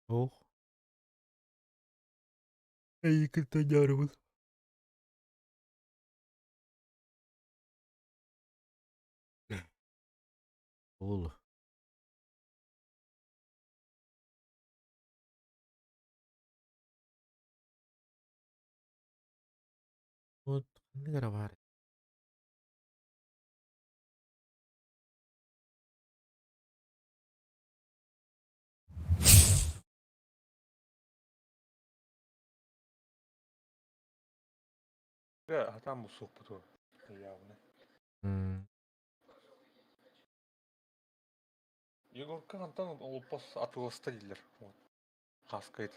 Ох. Эйигин дьаарыбын. Ол. Вот ханнык эрэ баар. Хатаан булсуохпут явно. Егорка хантан олоппос атыыласта дииллэр. Вот. Хаскайт.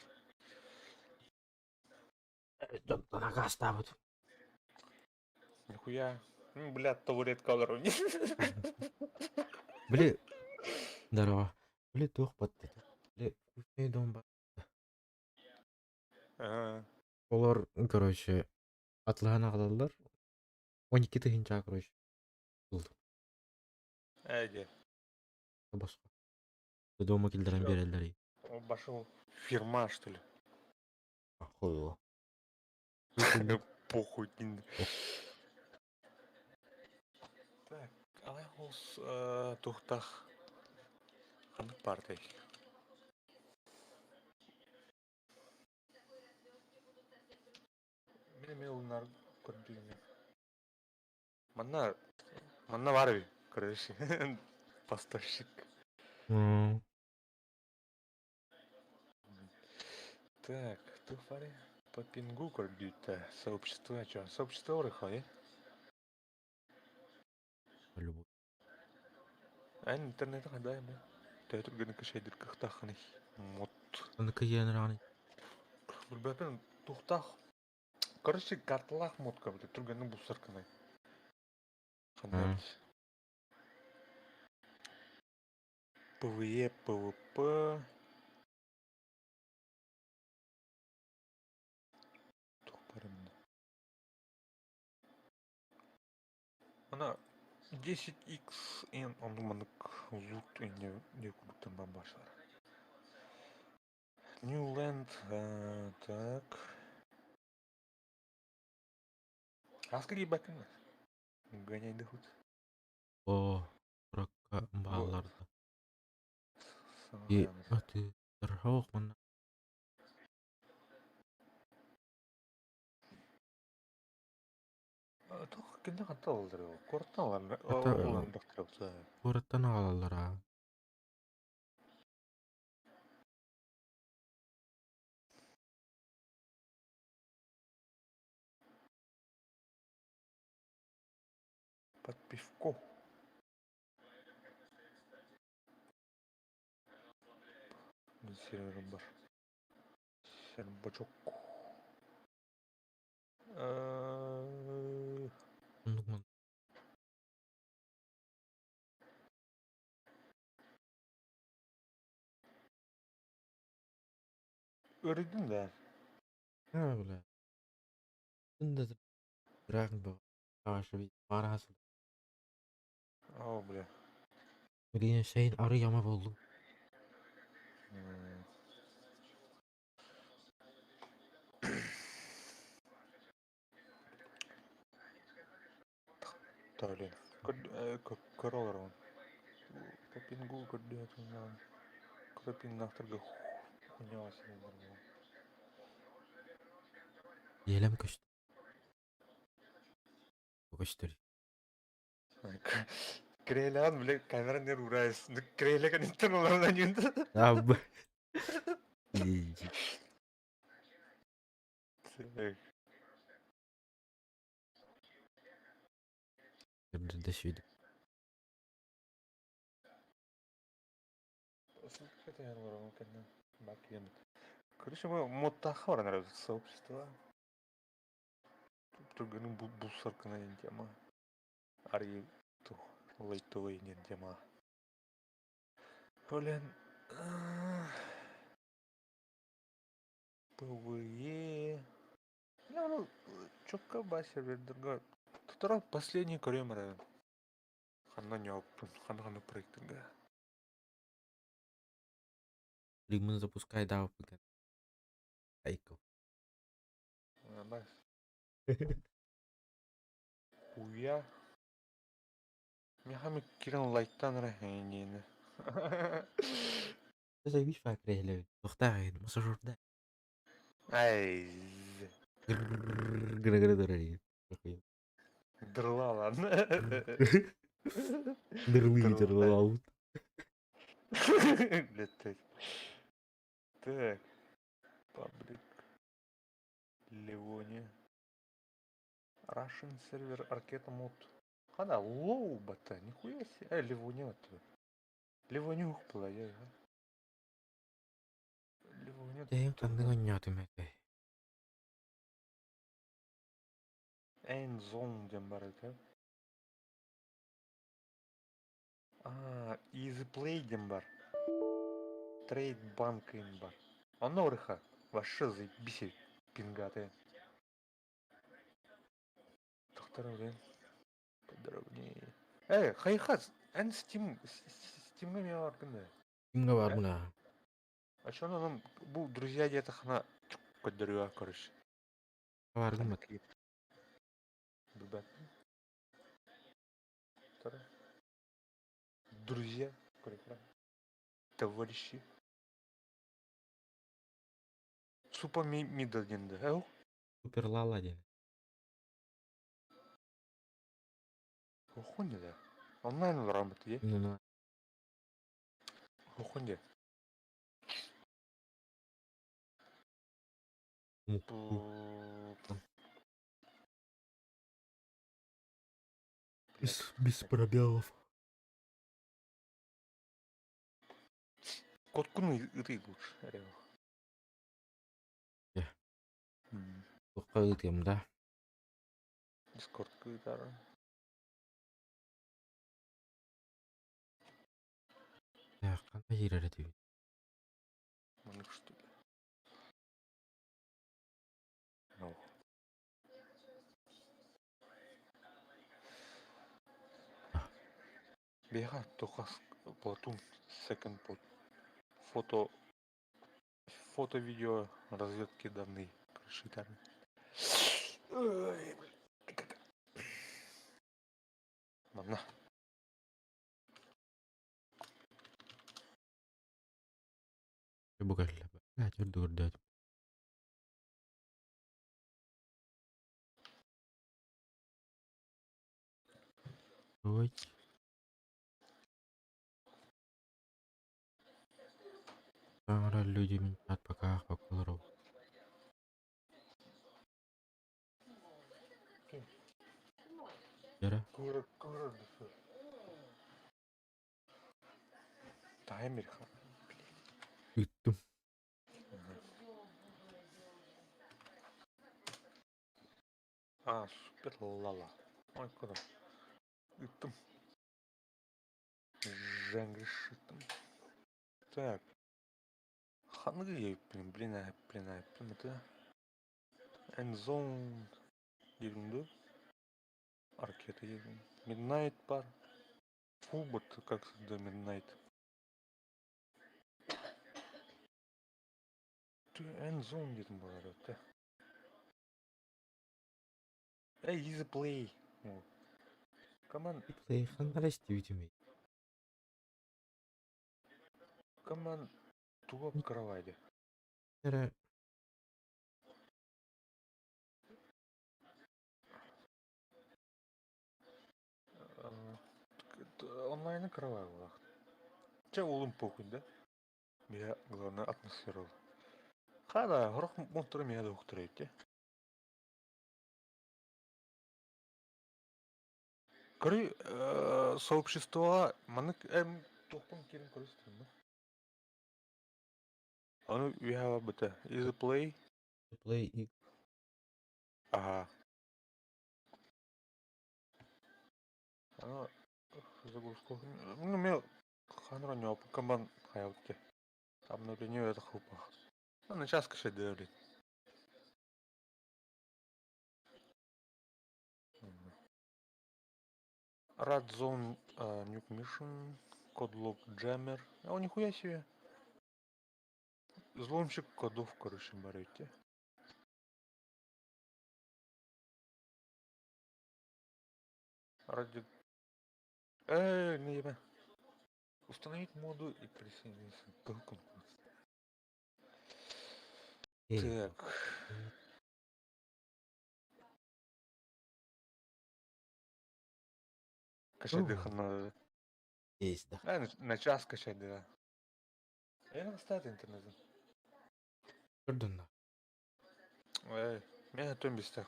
Дьонтон акаастаабыт. Нихуя. Бля, табуретка олору. Били, здорово. Били туох батта. Били, вкусный дом бар. Олор, короче, атлаһан аҕалаллар. 12 тыһыынча, короче, булдум. Эге. Босхо. Дома киллэрэн биэрэллэр. Пошел фирма, что ли? Хуйло. Похуй. Так, алай хос тухтах ханнык партий? Мин эмиэ ылынар көрдүүнү. Манна манна баар эбит, короче, поставщик. Так, туфари по пингу көрдүүтэ сообщество чё? Сообщество орыхай. Любой. Эн интернети хайда эме? Төтүргені кышайдыр кыхтахыны. Мот. Аны кыйыаныраны. Билбэппин тухтах. Короче, карталаах модка бит түргэнник булсар кынай. Ханна PvE, PvP. Туох баар эмне? Ана 10xn оннук маннык лут инне диэ курдуктан баар баасалар. New Land, так. Аска киирбэккин Гоняйдыхут. О, куракка бааллар да. И аты тархаох манна. Туох кинини ханта ылаллар Куораттан ылаллар Хата ылан куораттан аҕалаллар аа. Под пивко. Серверім бар. Сербачок. Оннук ман. Өрүдүн да. Аа, бля. Да Драгн был. Араһа Оо, бля. Билигин шейн арыйама буоллум. Блин. Көрө олоробун. Попингу көрдүө Кропиннаахтарга хуйняҕа сылдьар Елем көстөр. Көстөр. Кирээлэҕин бile камера нер уурайс. Кирээлэ кэнниттэн олорон аньыын. Аб. Да сүйдүк. Короче, мы муттаха баран сообщество. Түргэнин булсар гына тема. Арый ту лайтовый диэн тема. Блин. ПВЕ. Ну, чокка ба сервердерге. Тутара последний көрөм эрэ. Ханна ньооппун, ханна ханна проектыга. Стримын запускай даҕаппыкка айко. Нормально. Хуя. Миэхэ киирэн лайктаан эрэ эйиэнэ. Заебись факреле. Тохтаа массажерда. Ай. Гры-гры. Дрла ладно. Дырлы дырлаут. Блядь. Так. Паблик. Ливония. Russian сервер Аркета мод. Хана лоу бата, нихуя себе. Ливония вот. Ливония была, я. Ливония. Тэйм ханнык оонньоотум этэй? Endzone диэн бар этэ. А, Easy Play диэн бар. Trade Bank диэн бар. Онно ырыха. Вообще заебись пингатые. Тохтор блин. Подробнее. Эй, хайхас, эн Steam, Steam'га мен баргын. Кимҥэ баарбын аа? А чё нам бу друзья где-то хана көрдөрүө, короче. Бааргын бат. Билбэт. Друзья, короче. Товарищи. Супа ми мида диэн да. Эу? Супер Лала диэн. Хуйня да. Онлайн олороммут дии. Ну, Хуйня. Без пробелов. Коткуну ытый лучше. Реал. Дьэ. Туохха ыытыам да? Дискорд кыытара. Так, ханна киирэр этибит? Маннык что ли? Ну. Бега тухас Платун second под фото фото-видео разведки данные. Короче, Ой, блин. Манна. Бу кэллэ. Блядь, үрдүгүрдөөт. Ой. Таҥара люди мин пока поколоров. Дьэрэ. Кура, кура, Таймер. Ыыттым. А, супер лала. Ой, куда? Ыттым. Жангриш ыттым. Так. Ханныгы блин, блин, а, блин, а, блин, это. Endzone диэн Аркета диэн. Midnight бар. Фу, вот как всегда Midnight. Endzone диэн буолар это. Эй, easy play. Команд, Play ханна истибитим. команд туга кровати. Дьэрэ. Онлайн кровать была. Че улым похуй, да? Меня главное атмосфера. Хада, горох монстр меня доктор эти. Короче, сообщество маннык эм тохпон кирин көрүстүм. Аны we have a easy play. Play и Ага. Аны загрузку. Ну, мен ханра не команд хаялты. Обновление это хупа. Ну, на час кашет дали. Red Zone Nuke Mission, Code Lock Jammer. О, нихуя себе. Взломщик кодов, короче, барыйте. Ради... Не ебе. Установить моду и присоединиться к конкурсу. Так. Качать надо. Есть, да. Да, на час качать, да. Я не кстати интернет. Көрдөн. Эй, меня том бестах.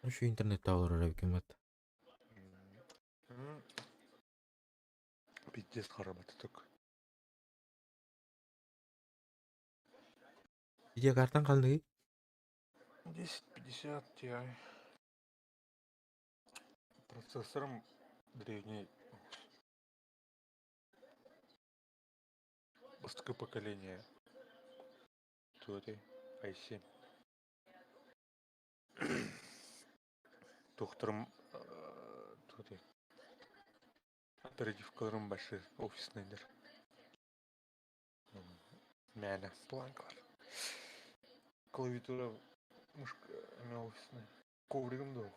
Şu интернет олорор эбикин. Пиздец харабатытык. Видеокартаң ханныгый? 1050 Ti. Процессором древний. Бастакы поколение. Туотай i7. Тухтарым туотай. Оперативкаларым большие офисныйдар. Мээнэ планкалар. Клавиатура мышка эмиэ офисная. Ковригым дуо.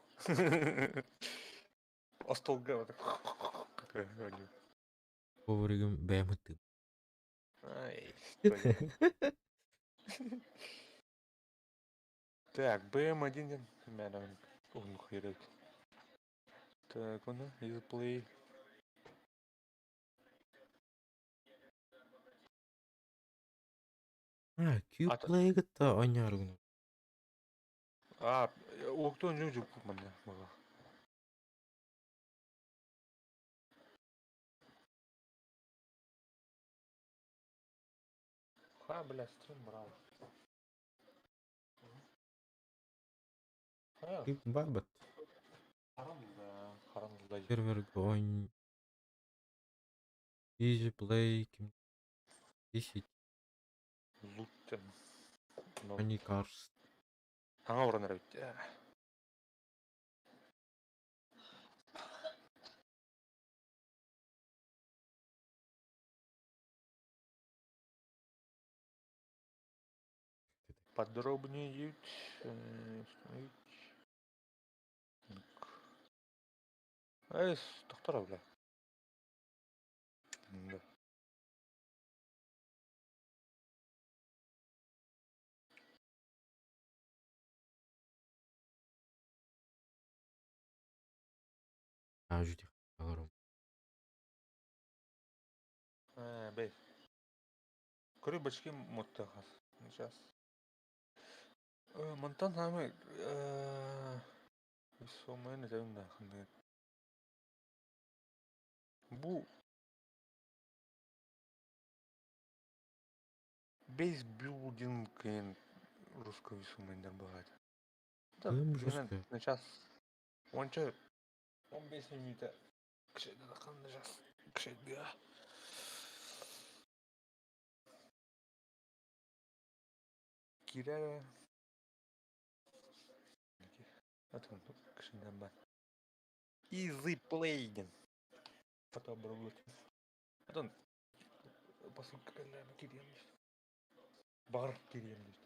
Остолга вот так. Ковригым бэйэм ыттым. Ай, Так, БМ1 мээнэ уһуннук хэрэг. Так, оны display. А, Q-Play кытта оонньооргун. А, уоктуон дьүҥ дьуппут манна баҕа. Ха, бля, стрим брал. Ха, Бабат. харам да, харам да. Серверге ооннь Easy Play ким 10 Лут Но. Funny Cars. Хаҥа уранар эбит. Подробнее установить. Эс, тохтор бля. Да. А, жути олорум. Бэй. Көрү бачки моттахас. Сейчас. Мантан хаамы сомайны тәүнда ханны. Бу Base building in русского суммайдар бывает. Да, Эм, дьиҥинэн, жестко. на час. Уонча 15 минута. Кшайда час. Кшайда. Киря. Атон кшайдан бар. Easy play диэн. Фотообработка. Атон посылка кэллэ кириэм диэн. Бар кириэм диэн.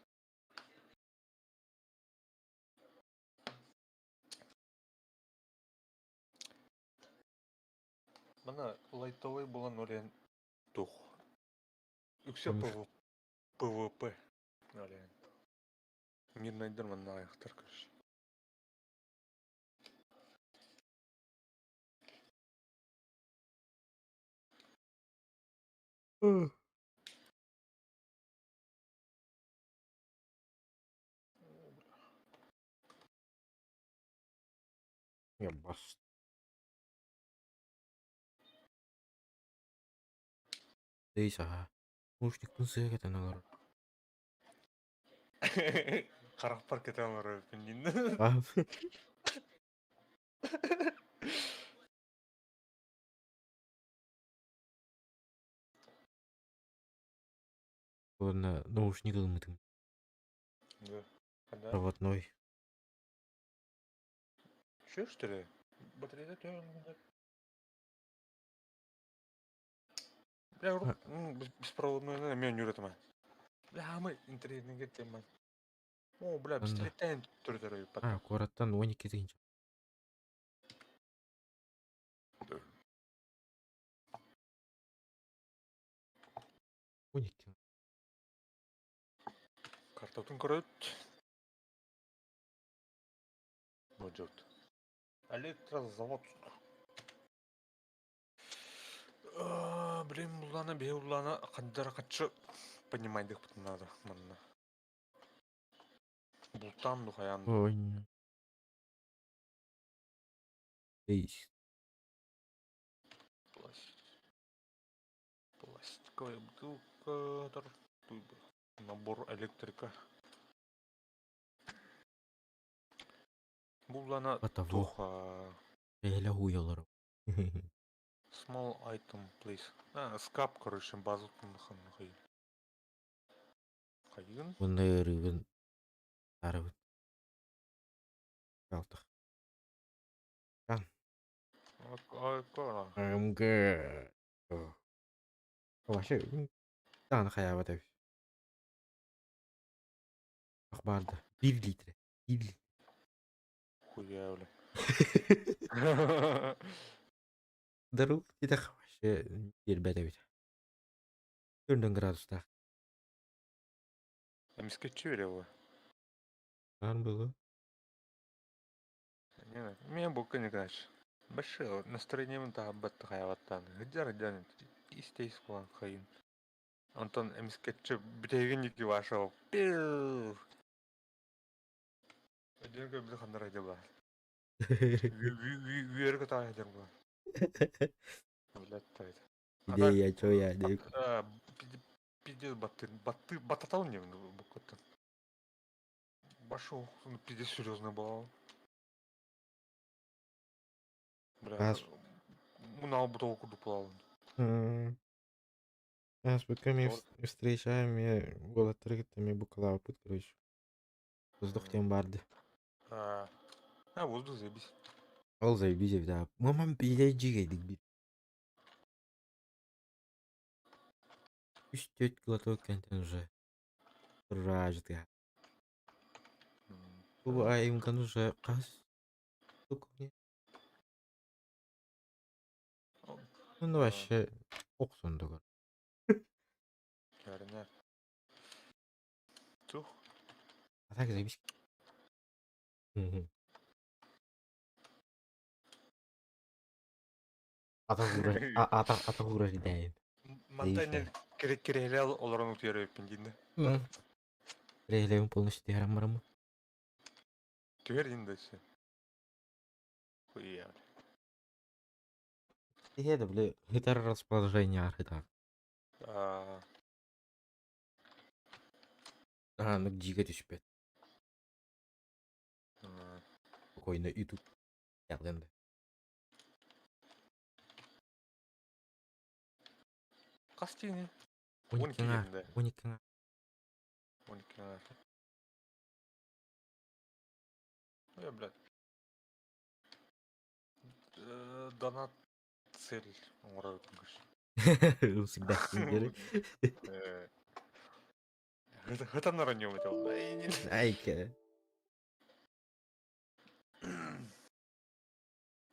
Мана лайтовый буолан олен тух. Үксэ Потому ПВП. Олен. Мирнайдар манна аяхтар короче. Я бас. Дейс аха. Наушникпын сыа кэтэн олорор. Харахпар кэтэн олорор эбиппин А, Ладно, наушник ылыммытым. Да. Да. Проводной. Че, что ли? Батарейка тоже. Бля, урут беспроводной эмиэ оонньуур этим. Бля, хаамай интэриэһинэй тема. О, бля, Анда. пистолеттэн төрөтөр А, эбиппат. куораттан 12 тыһыынча. 12. Картотун көрөт. Бодьот. Электрозавод. Блин, буллана, бе уллана, хандара каччы понимайдык надо манна. Бултан ду хаян ду. Ой. Эй, Пластиковая бутылка, набор электрика. Буллана Того. туха. Бэйэлэ уйалар. Small item, please. А, скап, короче, базу хай. Хайын. Уонна ыарыыбын арабын. Алтах. I'm good. Вообще, даҕаны хайаабат эбит. Ах баарда. 1 литр. 1 литр. Хуя, бля. Дару титэх вообще биэрбэт эбит. 4 градустаах. Эмискеччи берево. Баар было. Не, меня бока не знаешь. Большое настроение таабат хайаваттан. Хыджар дьон истейс кулан хайын. Онтон эмискеччи бүтэгин ники вашал. Пиу. Өдөргө били хандар айда бар. Үөргө таай дем го. Блядь, тайд. Идея чоя деп. Пиздец баты, баты, бататал не буквально. Башел, ну пиздец серьезно было. Бля, Ас. мынау бутылку дуплал. Ас пока мы встречаем, я уолаттары кытта эмиэ букалаабыппыт, короче. Воздух диэн баарды. А, воздух заебись. Ол заебись эбит аа. Мамам биирэ дьигэйдик биир. Үс-түөрт глоток кэнтэн уже тураажытыга. Бу айымкан уже хас Ну вообще охсундугар. Наверное. Тух. А так заебись. Атах уурар идэйин. Мантан кирелел олорон утуйар эбиппин диинде. Релевин полностью түһэрэн бараммын. Түһэр дин да все. Хуя. Тиһэ да били хытар расположение архытар. А, Анык дьигэ түспэт. Спокойно и тут. Да. Хас тиини? Он Он икки аҥаар. киирдэ. 12 аҥаар. 12 аҥаар. Ой, блядь. Донат цель оҥорор Всегда сидели. Хытаннар оонньуубут ол. Айка.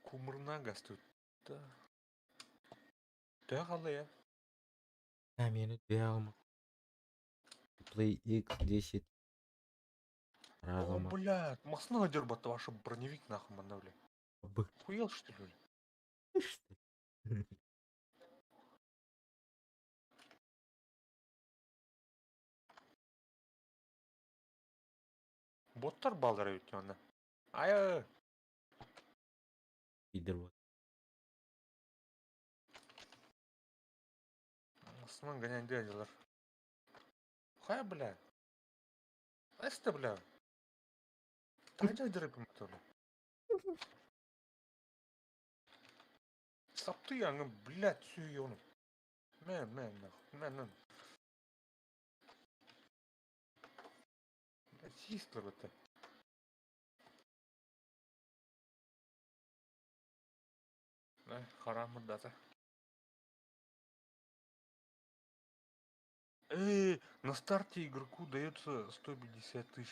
Кумурна гастут. Төһө хаалла я? Камеры Белма. Play X10. О, Разума. блядь, массыына дьорботто ваша броневик нахуй манна, бля. Б. Хуел что ли, бля? Что? Боттар баллар эбит онно. Ай, Пидор вот. Массыынан гонян дядялар. Хай, бля. Эсте, бля. Таня дырыпым бля. Сапты яңы, блядь, сүйе оны. Мә, мә, нахуй, мә, мә. Блядь, систер это. Харам дата. Эй, на старте игроку дается 150 тысяч.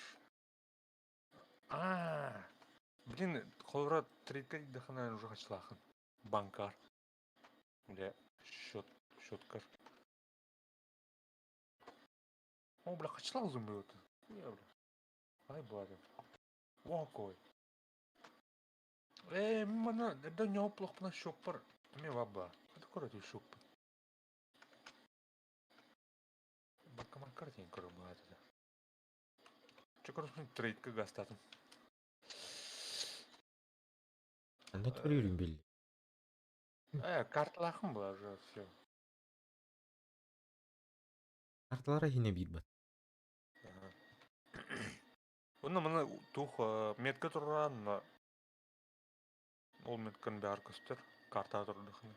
А, блин, холора трейдка дахана уже хачлахан. Банкар. Бля, счет, счеткар. О, бля, хачлах зумбы это. Хуя, бля. Ай, бля. О, кой. Э, мана, да не оплох на шоппар. Ми ваба. Это короче шоппар. Банкомат картин көрөр это. Чө көрөспүн трейдка гастатым. Анда төрүүрүн билли. Э, карталаахын была уже все. Карталара хине биир бат. Уна мана тух метка туран ол меткан баар көстөр карта турдухна.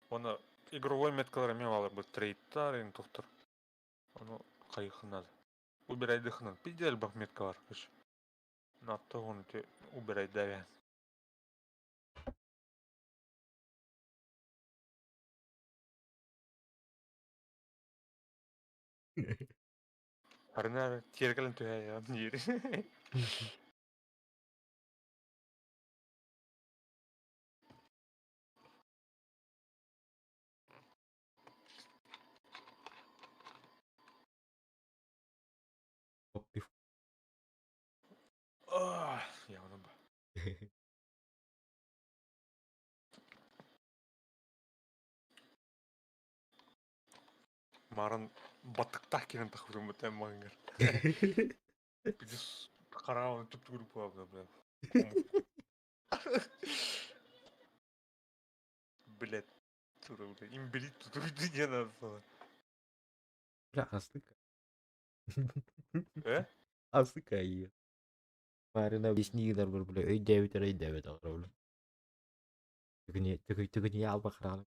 Оны игровой меткалар эме алар бу трейдтар эн тухтар. Ону кайыхынад. Убирайдыхынан. Пиздел бах метка бар. Кыш. Натто оны те убирайдавя. Арына тергелен түһә я дири. Поппи. Я оны ба. Марын баттыктах кирен тахырым бутен маңгар. Пидес караун туп группу бля, бля. Блять, тура, бля, имбелит тут не надо. Бля, аслыка. Э? Аслыка ие. Марина объясни бар бля, өйдәбит өйдәбит алар бля. Түгүнү түгү түгүнү алба караан.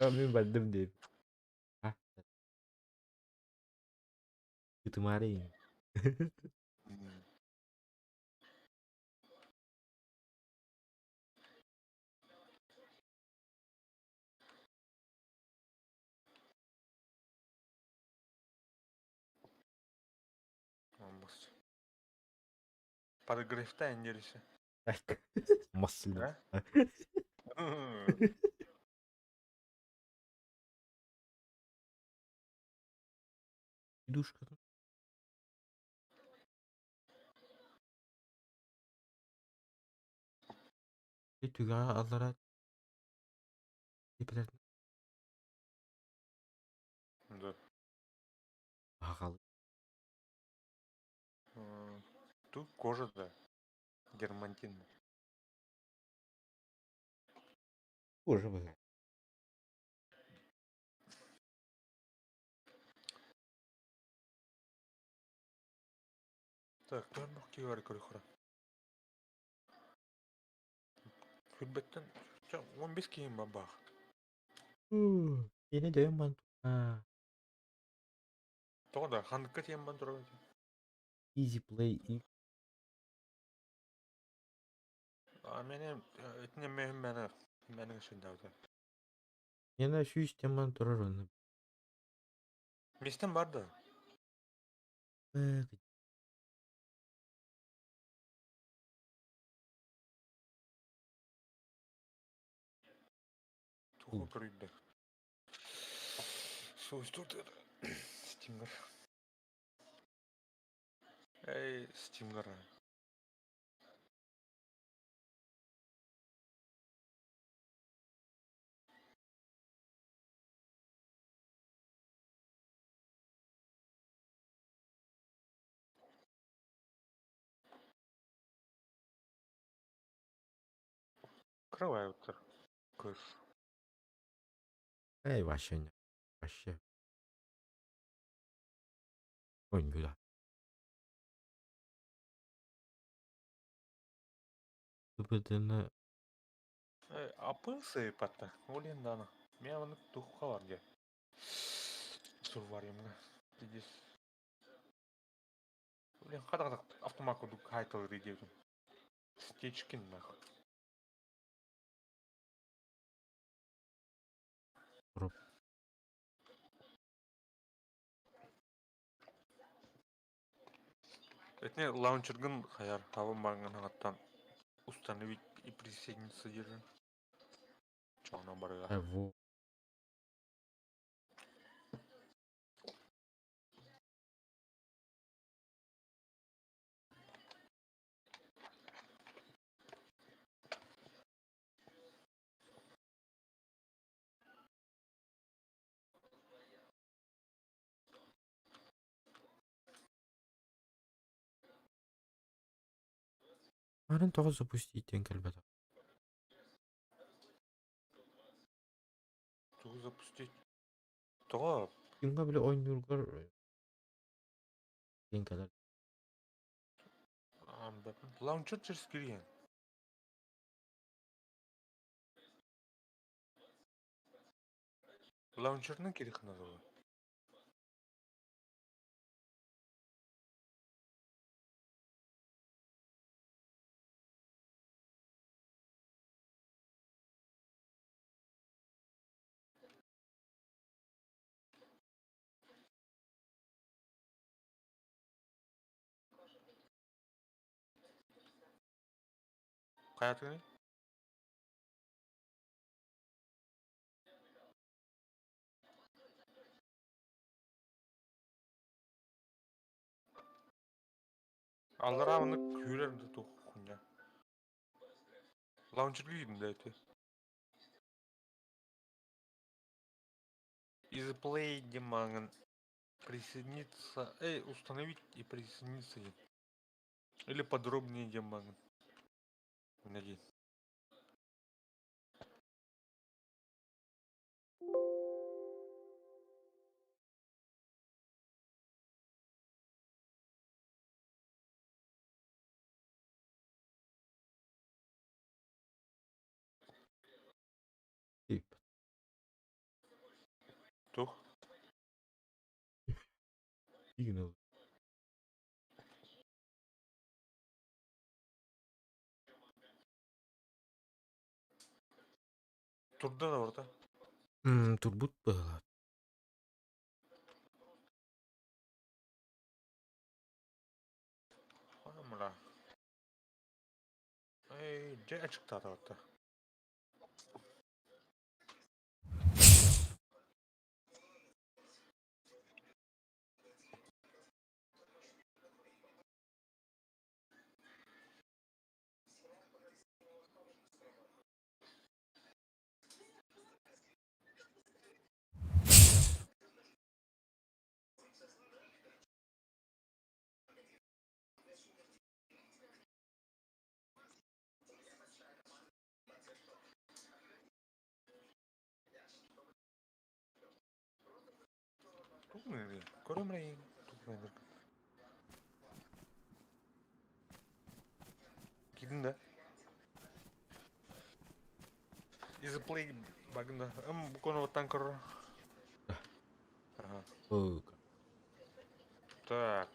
Мен бардым деп. А? Тумары. Амбас. Подогревта инделисе. Так. Масло. А? Душка. Түгә аллара тепелер Да. агалы. Тут кожа, да. Дермантин. Кожа бага. Так, төрмөх киவர் көрөхөрө. Футбеттен 15 кийин бабах. Yine дөйөн бан. А, Тоҕо да хандыкка тиэн бан турар. Easy play. А мене этне мехим мене мене шындауды. Яна сүүс теман турар оны. Местен бар да. Туху көрүйдө. Суустурду. Стимгар. Эй, Стимгар. Крываются. Кыш. Эй, вообще не. Вообще. Ой, бля. Тупетена. Апылсы патта. Олен дана. Мен аны тухка бар же. Сурваримга. Дидис. Блин, хада автомат курдук хайтал ридевдим. Стечкин нахуй. Роп. Итини лаунчергын хайар табын баргын хаҥаттан установить и присоединиться диирин. Чоҕунан барыга. Во. Арын тоҕо запустить диэн кэлбэтэх. Тугу запустить? Тоҕо? Күҥҥэ били оонньуургар диэн кэлэр. Лаунчер через кириэн. Лаунчерынан кириэххэ наада. Хайатыгыный? Аллараа маннык күүрэр да туох хуйня. Лаунчерга киирдим да ити. Из Play диэн мааҥын присоединиться, эй, установить и присоединиться диэн. Или подробнее диэн мааҥын. Инна диэн. Тип. Туох? Игнал. Турда да барыта. Турбут быһыылаах. Мыра. Эй, дьэ ачыктаата барта. Тугун Көрөм эрэ тугун Киирдин да? Is play багында. Ым бу коноттан көрөр. Ага. Так.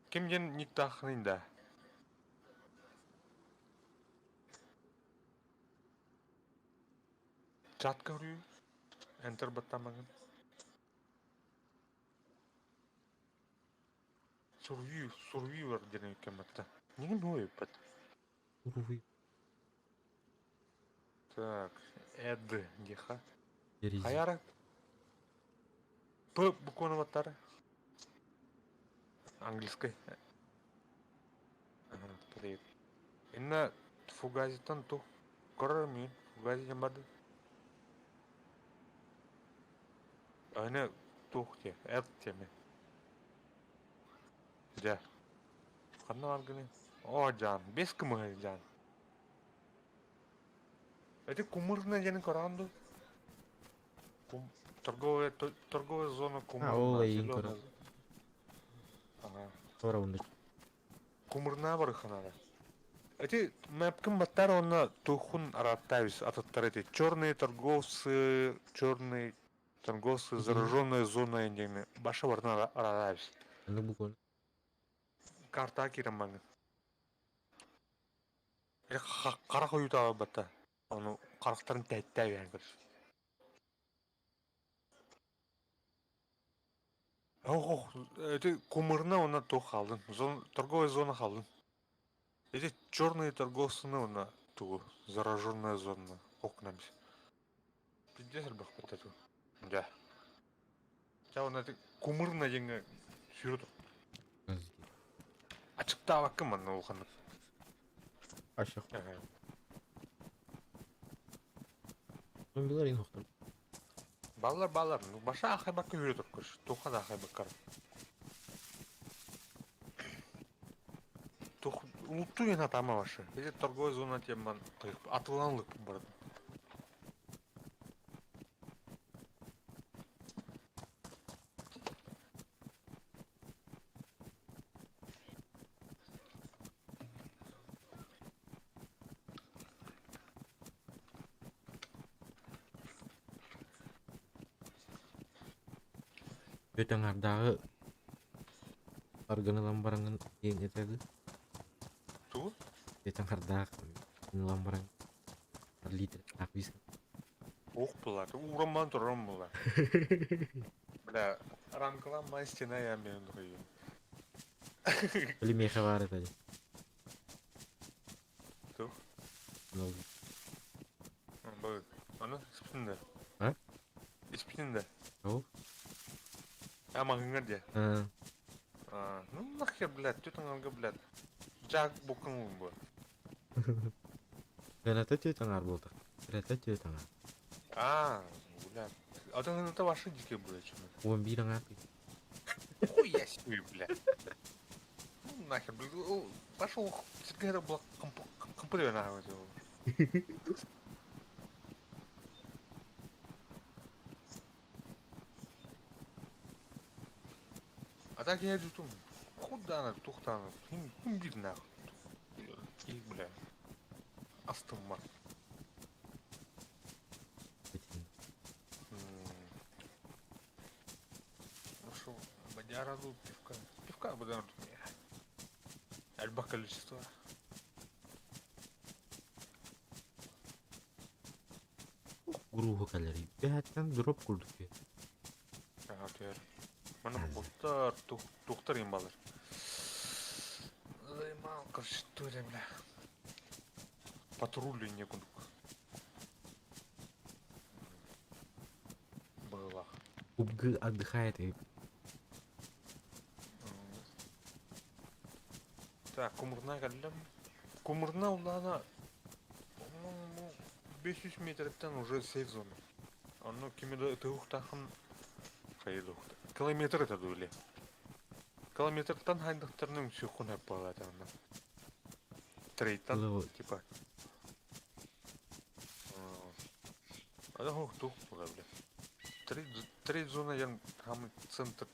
Ким диэн никтааххыный да? Чатка көрүү. Enter баттамаҥын. Суруйуу, суруйуу бар диэн эбиккин батта. Нигин нуой эппэт. Суруйуу. Так, эд диэхэ. Ерези. Хайара? П букваны баттары. Английской. Ага, привет. Инна фугазиттан ту. Көрөр мин. Фугази диэн барды. Аны туох диэ, эт диэми. Дьэ. Ханна баргыный? Оо, дьаан, бес кымыһы дьаан. Эти кумырна диэни көрөҕүн дуу? Кум... Торговая, торговая зона А, ол Кумырна, эйигин зеленая. көрөр. Ага. Туора Кумырна барыханара. Эти мэпкин баттар онно тухун араттабис атыттар эти черные торговцы, черные торговцы, зараженная зона диэни баша барытын араабис. Аны буквально. Картаҕа киирэн маҥан. Харах ойуута батта. Ону харахтарын тэйтээ биэрэн көрүс. Ох, это кумырна уонна туох хааллын? Зон, торговая зона хааллын. Эти черные торговцыны уонна тугу? Зараженная зона окнами. Пиздец элбэх эту. Да. Ча уонна кумырна диэҥҥэ сүүрэ тур. Ачыктаабакка манна улаханнык. Ашах. Зомбилар ин хохтор. Баллар баллар. Ну баша ахайбакка үүрэ тур көрүш. Туха да ахайбаккар. Тух улутту ен атама башы. Эти торговая зона темман атыланлык бардым. Өтөҥардааҕы аргын ылан бараҥҥын диэн этэ Тугу? Өтөҥардаах ылан баран литрдаах виски. Ох была, ты урамман турарым была. Бля, рамкалан стена я мен духайым. Или миэхэ баар этэ. Тух? Бу, аны испитин да. А? Испитин да. Ол? А магыңар де. А. А, ну нахер, блядь, түтің блядь. Жак букын бу. Сыаната түөрт аҥаар буолта. Сыаната түөрт аҥаар. А, блядь. А ты это ваши дикие, блядь, что 11 аҥаар. Хуя себе, блядь. Ну нахер, блядь. Пошел, сигарета была компьютер нахуй. А так я иду там, куда она, тухта она, им бир нахуй. И, бля, астыма. Ну что, бодяра тут, пивка. Пивка бодяра тут. Альба количество. Груһу кэлэр. Бэһэттэн дроп курдук. Ага, түһэр. Маны боттар, тухтар им балар. Займал, короче, что это, бля. Патруль не курдук. Было. УБГ отдыхает и... Так, кумурна кэллим. Кумурна улаана, по-моему, 500 метртен уже сейф зона. Ону кими да тыһыахтаахын хайдухта. Километр это дули. Километртан хайдахтарның сюхун хаппалата. Трейтан, типа. А да тух бля. Трейд зона ян хам центр.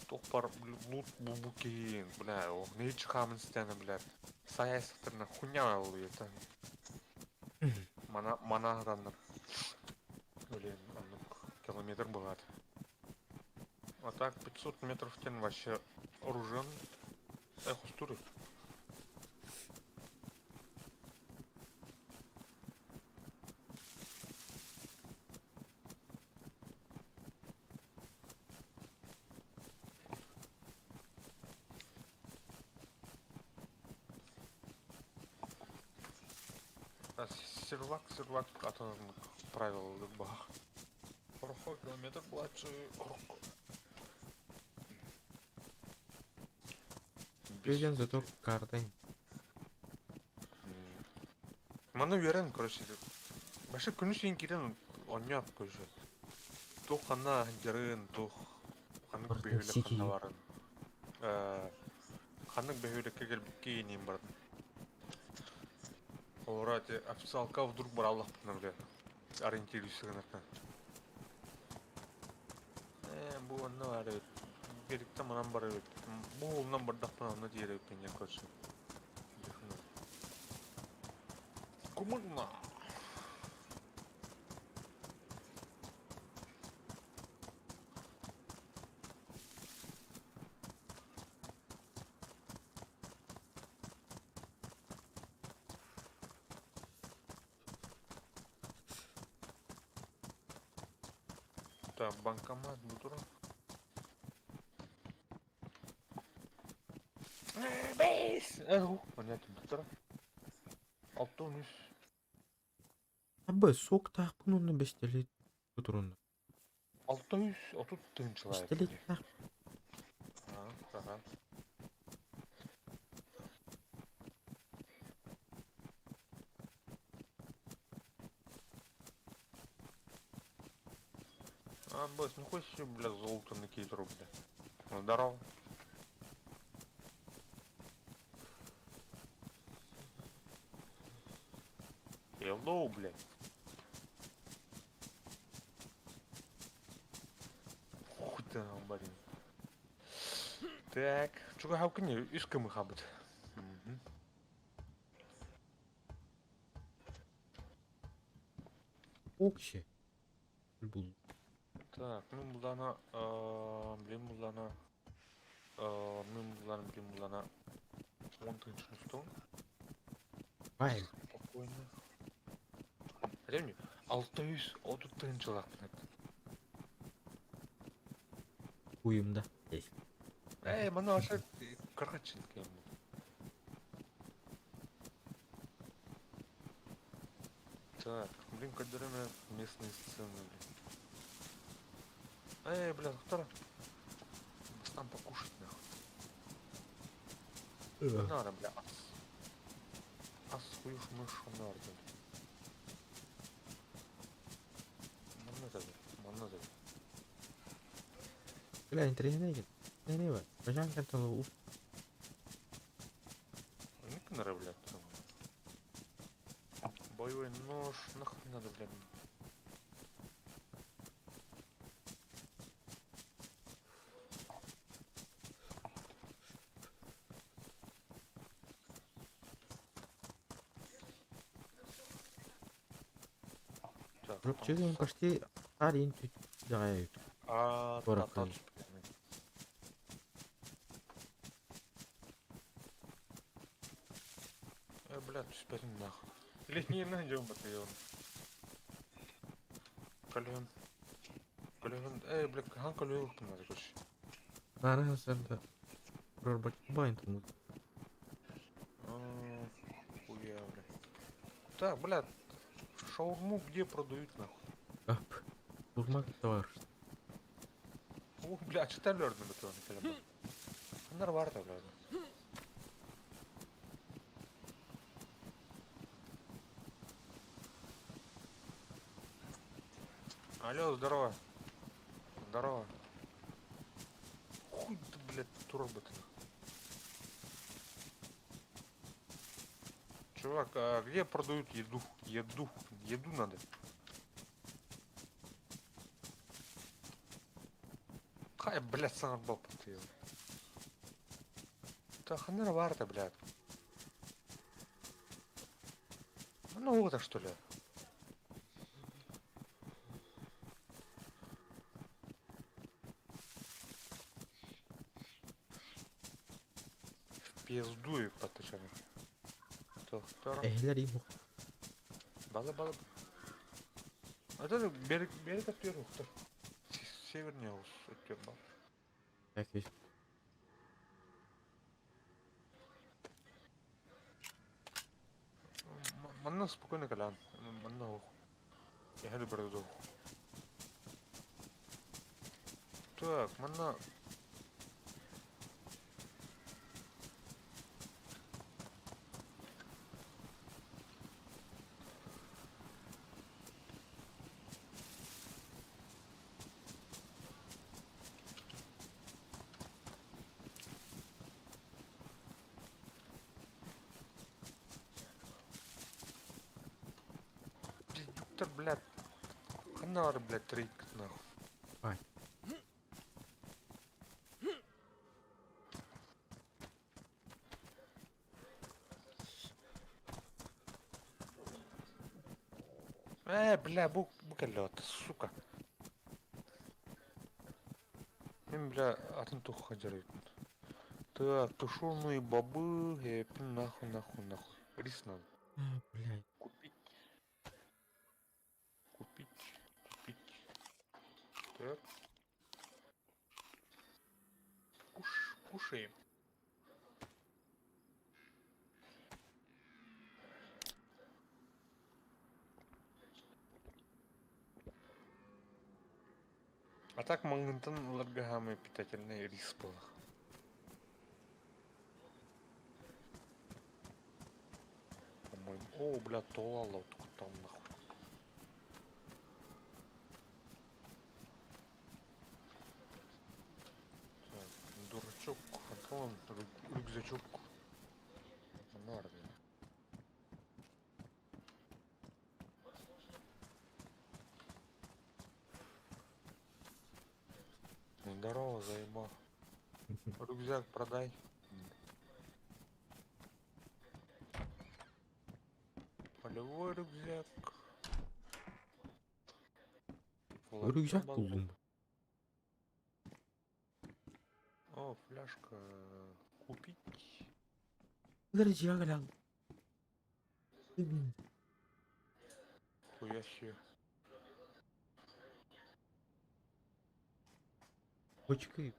Тохпар лут бубукин, бля, о, нейч хамын стены, бля. Саясықтырна хуйня ол это. Мана мана адамдар. Блин, километр бывает. А так 500 метров тен вообще оружен. Эх, устуры. А сервак, сервак, а то правил бах. Орхо километр младше орхо. Билген зато картой. Маны үөрэн, короче, башы күнүс иин кирен онньоп, короче. Тух ханна дьарын, тух ханнык бөһүөлэк ханна барын. Ханнык бөһүөлеккэ кэлбикки иниин бардым. Олора официалка вдруг бараллахпына, бля. Ориентируйся гынарта. Бу онно бар эбит. Берикте манан бар эбит. Бу улунан бардахпына онно тиийэр эбиппин диэн короче. Кумурна. Так, банкомат бу турар. Бэс! Понятно. Алтан үс. Абы суоктаахпын уонна бэстэлиэт турунна. 630 тыһыынчалаах. Бэстэлиэттээх. Ага. А, босс, ну хочешь, бля, золото накинуть рубля? Здорово. Hello, блядь. Хуй ты, блин. Так, чуга хавкини үс хабыт. Окше. Бул. Так, мин булана, блин булана, мин булана, блин булана. Он тысячу сто. Вай. Спокойно. Хотя мне 630 тыһыынчалаах Уйумда. Эй, мана вообще кыргычин кем. Так, блин, кадырыме местные сцены, блин. Эй, бля, кто? Там покушать нахуй. Надо, бля, ас. Ас хуюш мышу надо. Манна манна Бля, интеллигентный. Не бар. Бажан канталы уф. Не надо, блядь. Боевой нож, нахуй надо, блядь. Так, Рубчигин почти арин тут дает. А, Город. Бля, теперь нахуй. Или не найдем батальон. Кален. Кален. Эй, бля, хан кален надо, короче. Нара сарда. Прорбать там. Хуя, бля. Так, бля, шаурму где продают нахуй? Ап. Бурмак товар. О, бля, читали орден батальон. Нормально, бля. Алло, здорово. Здорово. Хуй ты, блядь, туробота. Чувак, а где продают еду? Еду. Еду надо. Хай, блядь, сам баб ты. Да ханера варта, блядь. Ну вот, а что ли? В пизду и потачали. Эхлер им. Бала бала. А это берег берег өттүгэр ухтар. Севернее өттүгэр бал. Так есть. Манна спокойно калян. Манна ух. Я хәлі бір Так, манна. Пиздюктар, блядь. Ханар, блядь, трик, нахуй. Ай. Бля, бук, букалет, сука. Мен, бля, атын тухха жарайт. Так, тушеные бобы, я нахуй, нахуй, нахуй. Рис надо. А, блядь. Купить. Купить. Купить. Так. Куш, кушаем. А так маҥнынтан ыларга хаамай питательный рис буолар. По-моему. О, бля, тола там нахуй. Так, дурачок, Антон, рюкзачок. Нормально. Здорово, заебал. Рюкзак продай. Полевой рюкзак. Рюкзак буллум. О, фляжка. Купить. Дьиэҕэ кэлэн. Хуя себе. Очки.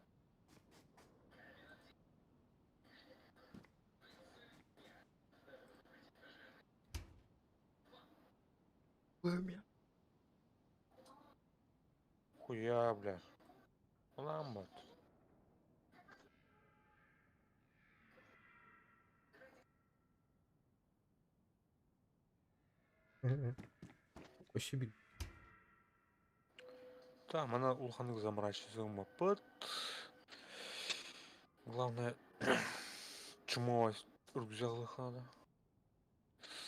Хуя, бля. Ламбат. Вообще бил. Там она улаханнык заморачивается. Главное, чмо рюкзак надо.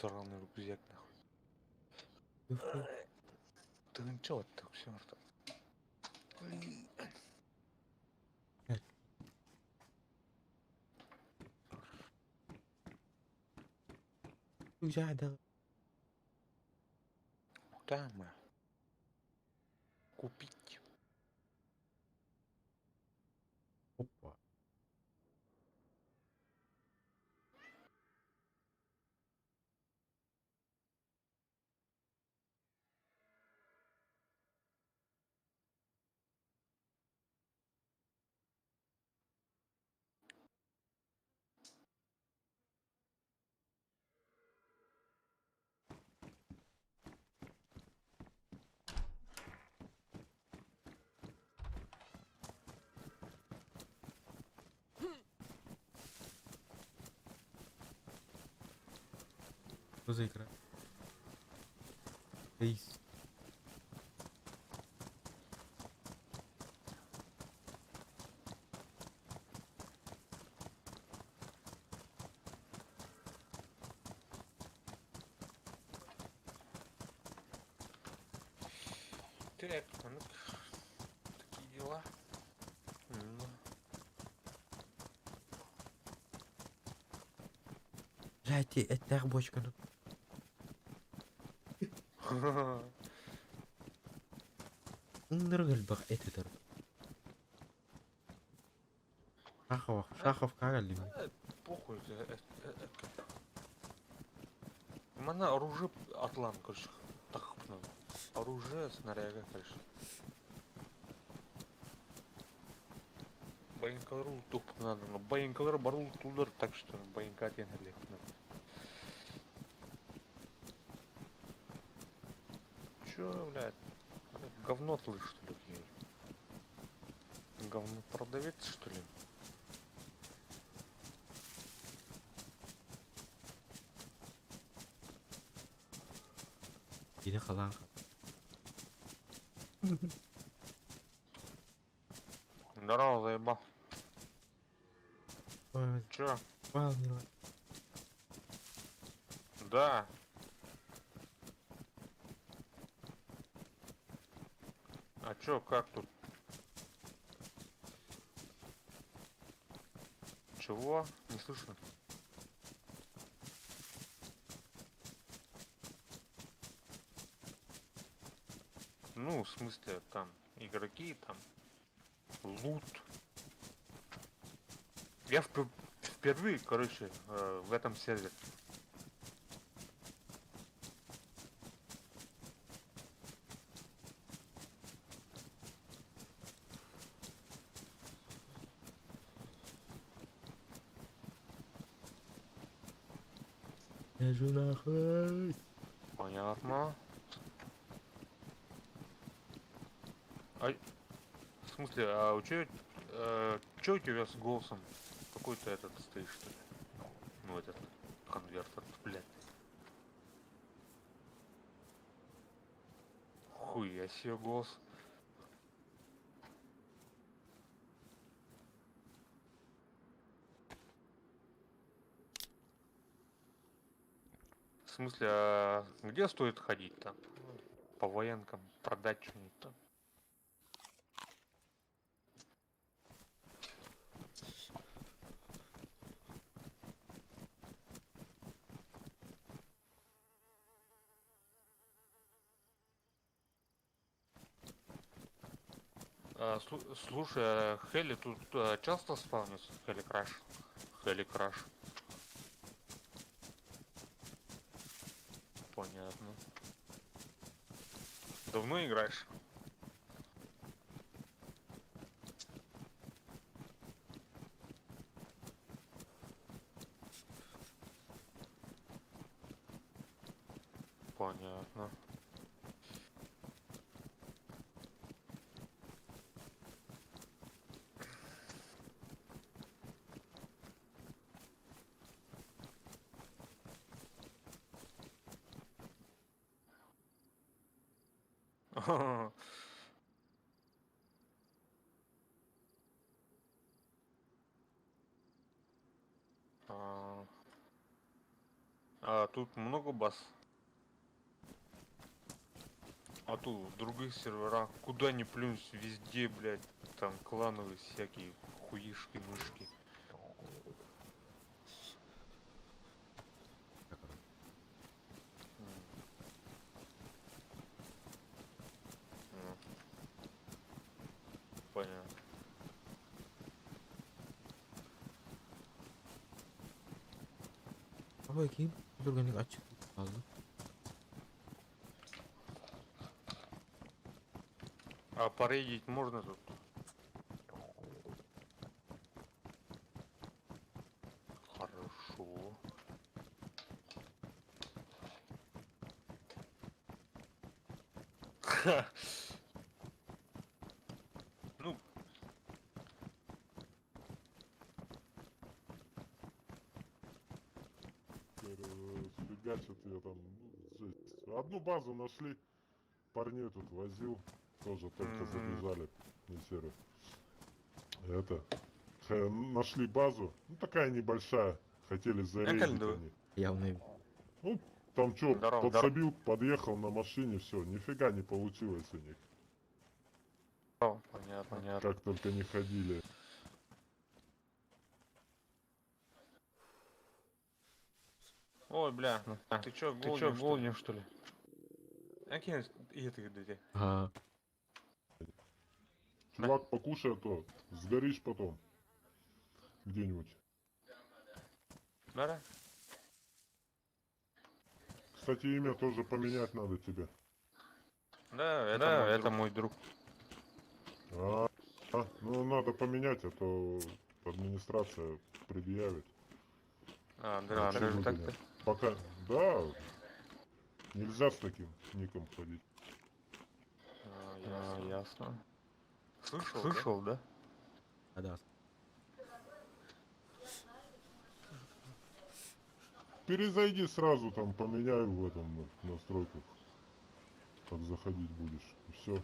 Сраный рюкзак, нахуй. Ты ничего, так все. Рюкзак да. Куда мы? Купить. Опа. Что за игра? Эйс. Так, ну такие дела. Ну. Блядь, эттээх бочканы. Ынырык элбэх эт ытар. Шахов, Шаховка кэллим. Похуй, Манна оружие атлан, короче, тахпна. Оружие, снаряга, короче. Байынкалар туп надо, но байынкалар барул тулар, так что байынка тенерлек надо. Чё, блядь? Говно ты, что ли? Говно продавец, что ли? Кини халаан Здорово, заебал. Чё? Да. А чё, как тут? Чего? Не слышно. Ну, в смысле, там, игроки, там, лут. Я впервые, короче, в этом сервере. Лежу нахуй. Понятно. Ай. смысле, а у чё, чё у тебя с голосом? Какой-то этот стоишь, что ли? Ну, этот конвертер, блядь. Хуя себе голос. В смысле, а где стоит ходить там? По военкам, продать что-нибудь там. А, слушай, а Хели тут часто спавнится? Хели Краш. Хели Краш. Понятно. Давно играешь? Понятно. А, а тут много баз? А тут в других серверах, куда ни плюнь, везде, блядь, там клановые всякие хуишки, мышки. Ну. Понятно. Bakayım. Dur açık kaldı. А порейдить можно тут? Хорошо. Ну. Сфигачат ее там. Ну, жесть. Одну базу нашли. Парней тут возил. Тоже только забежали. Не серый. Это. Нашли базу. Ну такая небольшая. Хотели зарейдить они. Явно. Ну, там что, Здорово, подсобил, подъехал на машине, все, нифига не получилось у них. Здорово. Понятно, понятно. Как только не ходили. Ой, бля, ты чё, Ты чё, голоден, что ли? голоден, что ли? Окей, и это где? Ага. Чувак, покушай, а то сгоришь потом. Где-нибудь. Да? Кстати, имя тоже поменять надо тебе. Да, это, Да, мой это друг. мой друг. А, ну надо поменять, а то администрация предъявит. А, да, А, даже чё так-то? Пока, да, нельзя с таким ником ходить. А, А, ясно. ясно. Слышал, да? Слышал, да? А, да. Перезайди сразу, там поменяй в этом в настройках. Как заходить будешь. И все.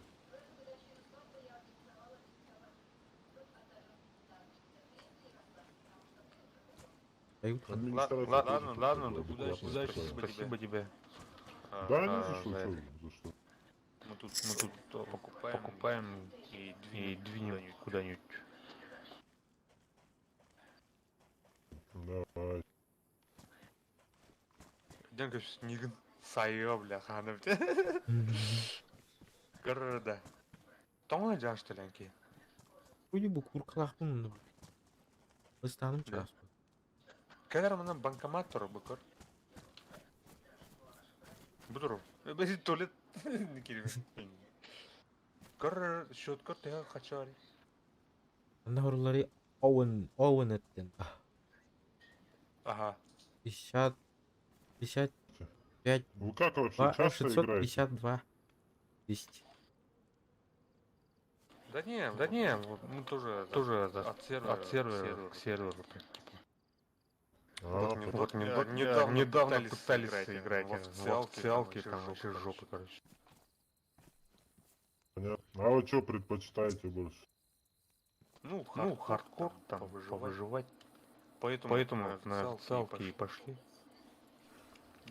Дают Администрация Ладно, тоже ладно, тут удачи, адекватная удачи, такая. спасибо тебе. А, Да, не а, за что, за чё, это. за что. Мы тут, Мы тут покупаем, покупаем и и двинем двинем куда-нибудь. куда-нибудь. Давай. Деньга снигн. Сайо, бля, хана. Города. Тоңа жашты лянки. Вроде бы куркалахпын. Ыстаным Да. чаас. Кэлэр манан банкомат турар бу көр. Бу турар. Бэси туалет кириме. Көр счет көр теге качар. Анда хорулары Оуэн, Оуэн эттен. Ага. 50, 55, Вы как вообще 2, часто играете? 652 тысяч. Да не, Да вот не, мы вот мы тоже тоже это, от сервера от к сервера серверу. к серверу, так, типа. А, Вот не- понятно. Вот вот, недавно, недавно недавно пытались пытались сыграть, играть в в официалке, там официалке, вообще там жопа, вообще короче. жопа, короче. Понятно. А вы что предпочитаете больше? Ну, Ну, хардкор, хардкор там, там, повыживать. повыживать. Поэтому, Поэтому на на официалке и официалке и пошли. пошли.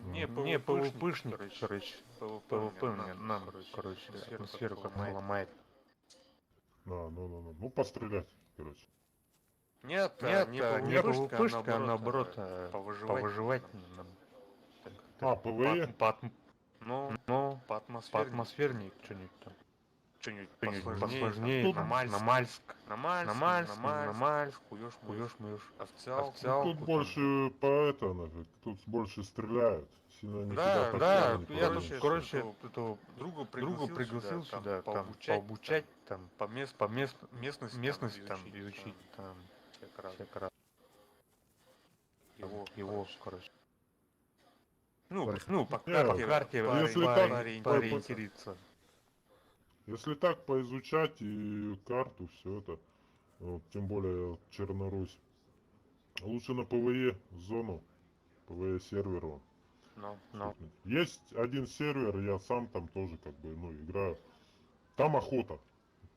Не Не PvP-шник, PvP-шник, короче. короче. PvP PvP мне мне нам, нам, короче, короче, атмосферу атмосферу как-то как-то ломает. ломает. А, ну, ну, ну. Ну, пострелять, короче. Нет, Нет, не не PvP-шник, PvP-шник, а а наоборот, наоборот, повыживать повыживать. нам. Так, А, По, PvE? ну, но по по атмосферней, атмосферней что-нибудь там. что-нибудь Что-нибудь посложнее, посложнее, Тут- там, на Мальск, на Мальск, на Мальск, на Мальск, на на Мальск, Мальск, хуёшь, муёшь. хуёшь, муёшь. Официалку. Официалку Тут там. больше по это, нафиг, тут больше стреляют. Сильно никуда Да, так Да, сильно не я пройдешь. тут, короче, этого этого друга друга пригласил пригласил сюда, сюда, там, там, пообучать, пообучать, там, по мест, по мест, местности, местности там изучить, изучить, там, всяко разное. всяко раз. Его, Его, короче. Ну, Короче. ну, по Не, карте, По карте Если так, поориентироваться. Если так поизучать и карту, все это, вот, тем более Чернорусь, лучше на PvE зону, PvE сервер он. Ну, Но. Есть один сервер, я сам там тоже как бы, ну, играю. Там охота.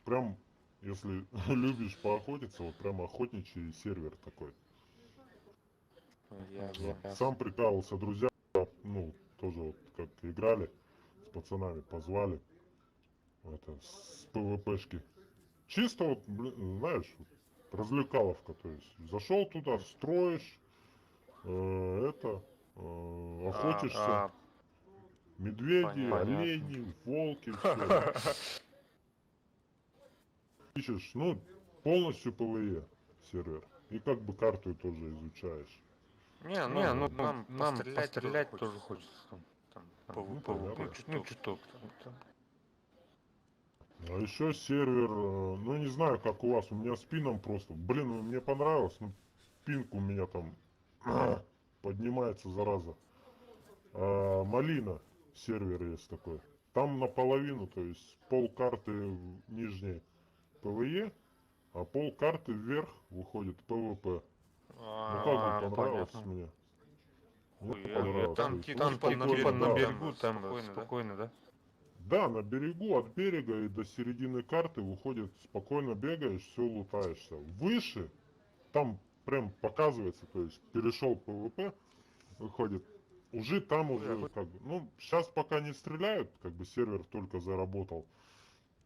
Прям, если любишь поохотиться, вот прям охотничий сервер такой. я, Да. я- Сам прикалывался, друзья, ну, тоже вот как играли с пацанами, позвали. Это, с PvP-шки. Чисто вот, блин, знаешь, вот развлекаловка, то есть. Зашел туда, строишь, это, охотишься. А, Медведи, понятно. олени, волки, все. Ищешь, ну, полностью PvE сервер. И как бы карту тоже изучаешь. Не, ну, Не, ну, нам, нам пострелять, пострелять тоже тоже хочется. хочется. Там, Там, там, Ну, PvP, понятно. ну, ну, чуток. чуток. Там, там. А еще сервер, ну не знаю, как у вас, у меня с пином просто, блин, ну, мне понравилось, ну пинг у меня там поднимается, зараза. А, Малина сервер есть такой. Там наполовину, то есть пол карты в нижней PvE, а пол карты вверх выходит PvP. Ну как А, бы понравилось понятно. мне. Мне Хуя. понравилось. Там То есть, типа ну, Там, на типа берегу, на да. берегу, там спокойно, да? спокойно, да? Да, на берегу, от берега и до середины карты выходит, спокойно бегаешь, все лутаешься. Выше, там прям показывается, то есть перешел PvP, выходит, уже там уже как бы, ну, сейчас пока не стреляют, как бы сервер только заработал.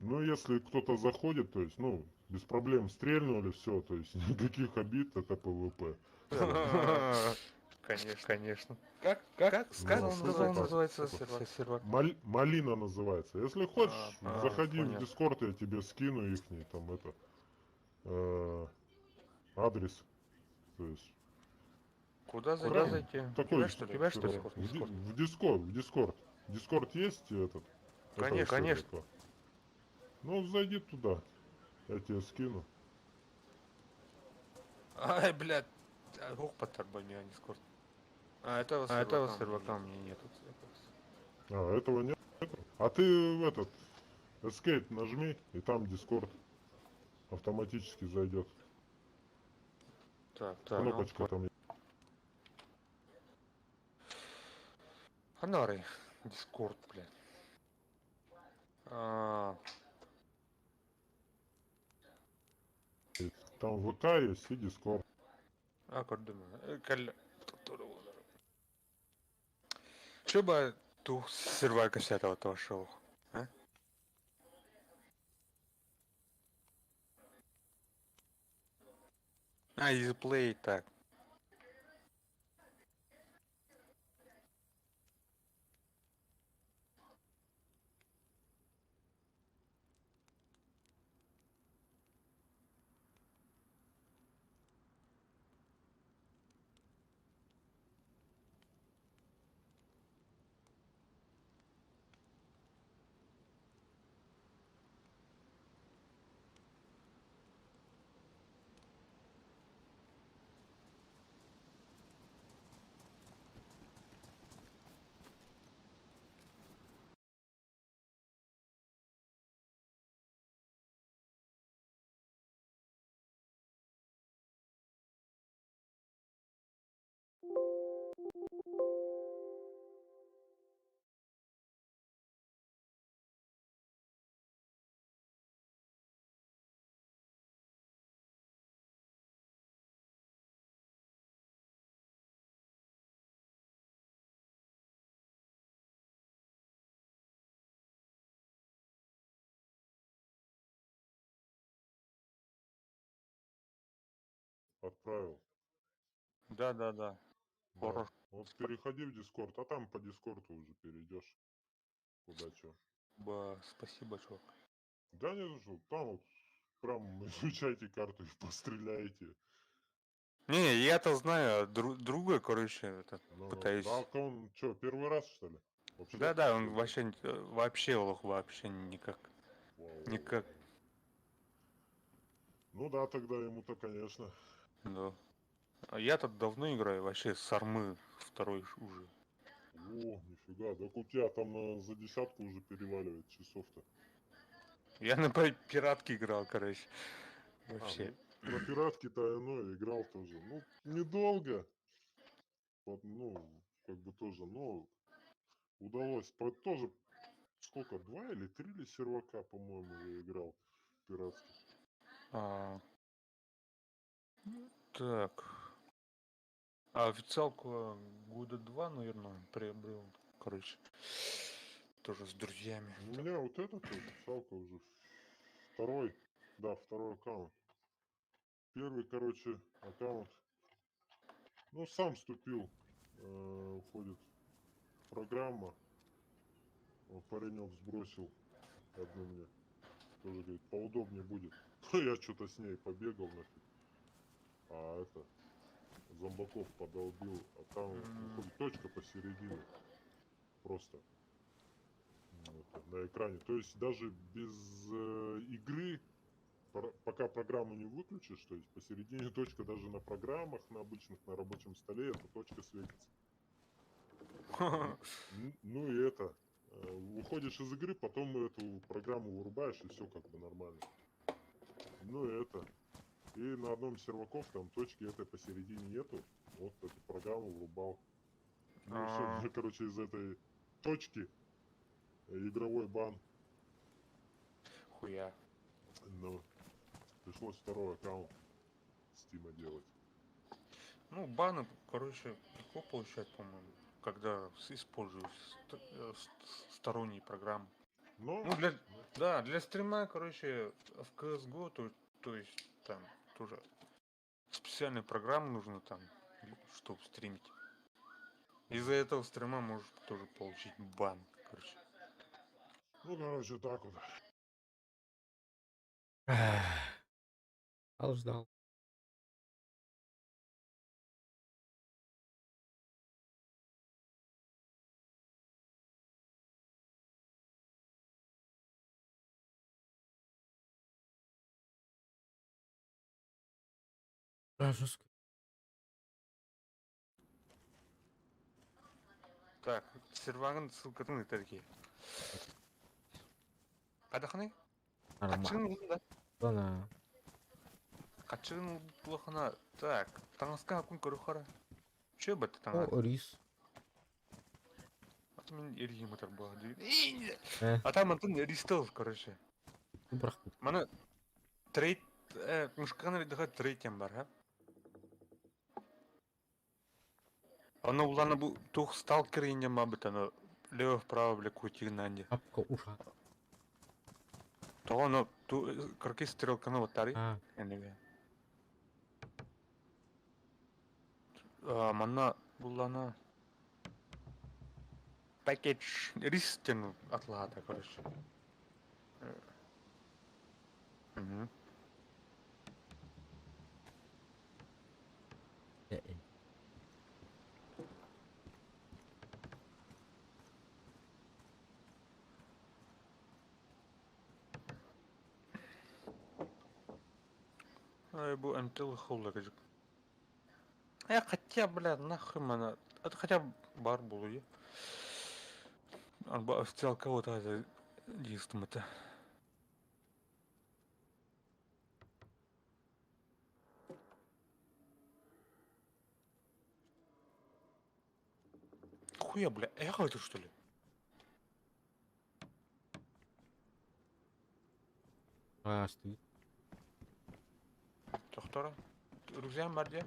Но если кто-то заходит, то есть, ну, без проблем стрельнули, все, то есть никаких обид, это PvP. Конечно. Конечно. Как, как, Ну, как а он что называется, так? называется сервак? Сервак. Малина называется. Если хочешь, А, заходи в понял. Дискорд, я тебе скину ихний там это адрес. То есть Куда Куда зайти? зайти? такой Тебя, что ли? Тебя, что ли? Дискорд? Дискорд. В Дискорд, в Дискорд. Дискорд есть этот? Этого Конечно, конечно. сервака? Ну, зайди туда. Я тебе скину. Ай, блядь. Ох, потарбами, Дискорд. А этого А этого сервака у сервака меня у меня нету. А, этого нет? А ты в этот Escape нажми, и там Дискорд автоматически зайдет. Так, так. Кнопочка там есть. Ханары. Дискорд, блядь. А, Там ВК есть и Дискорд. а, көрдүм. Кэл. Че бы ту сервака этого вошел? А? А, easy play, так. Отправил. Да, да, да. Да. Хорошо. Вот переходи в Дискорд, а там по Дискорду уже перейдешь. Куда чё. Ба, спасибо, чувак. Да не за что, там вот прям изучайте карту и постреляйте. Не, я-то знаю, а друга, короче, это, Ну, пытаюсь. да, он что, первый раз, что ли? Вообще Да-да, он первый? вообще, вообще лох, вообще никак. Вау. Никак. Ну да, тогда ему-то, конечно. Да. А я-то давно играю, вообще с армы второй уже. О, нифига, так у тебя там, наверное, за десятку уже переваливает часов-то. Я на пиратке играл, короче. Вообще. А, ну, на пиратке-то я, ну, играл тоже. Ну, недолго. Вот, ну, как бы тоже, но удалось. Тоже сколько, два или три или сервака, по-моему, я играл пиратских. А, так. А официалку года два, наверное, приобрел. Короче, тоже с друзьями. У меня вот этот вот официалка уже второй, да, второй аккаунт. Первый, короче, аккаунт. Ну, сам вступил, уходит программа. Паренек сбросил одну мне. Тоже говорит, поудобнее будет. Я что-то с ней побегал нафиг. А это, зомбаков подолбил, а там уходит точка посередине. Просто. Вот, на экране. То есть даже без игры, пока программу не выключишь, то есть посередине точка даже на программах, на обычных, на рабочем столе, эта точка светится. Ну и это, выходишь из игры, потом эту программу вырубаешь, и все как бы нормально. Ну и это. И на одном из серваков там точки этой посередине нету. Вот эту программу врубал. Ну и всё, А. мне, короче, из этой точки игровой бан. Хуя. Ну, пришлось второй аккаунт Стима делать. Ну, баны, короче, легко получать, по-моему, когда используешь сторонние программы. Но... Ну, для, да, для стрима, короче, в CSGO, то есть там тоже специальная программа нужна там, чтобы стримить. Из-за этого стрима можешь тоже получить бан, короче. Ну, короче, так вот. Ждал, ждал. Жестко. Так, сервагын ссылкатын ыытар киһи. Хайдахыный? Нормально. Хаччыгын ыллын да? Ладно. Хаччыгын ыллахына. Так, таҥаска күн көрүөххэ. Чё бат таҥас? О, рис. А мен эргим ытар буолла. Э. А там антон ристел, короче. Ну, бырахпыт. Маны трейд мушканы даха трейд бар, ха? Аны уланы бу тух сталкер инде мабыт аны лево вправо бля кутигнанди. Апка уша. Того но ту краки стрелканы вот тари. А, Энеге. Манна буллана пакетж ристен атлаата, короче. Мгм. э. Ай, бу МТЛ холла кажык. Хотя, бля, нахуй мана. Это хотя бы бар булу, е. Арба официалка вот это действом это. Хуя, бля, эхо это что ли? А, стоит. Тохтора. Рузям бар дии.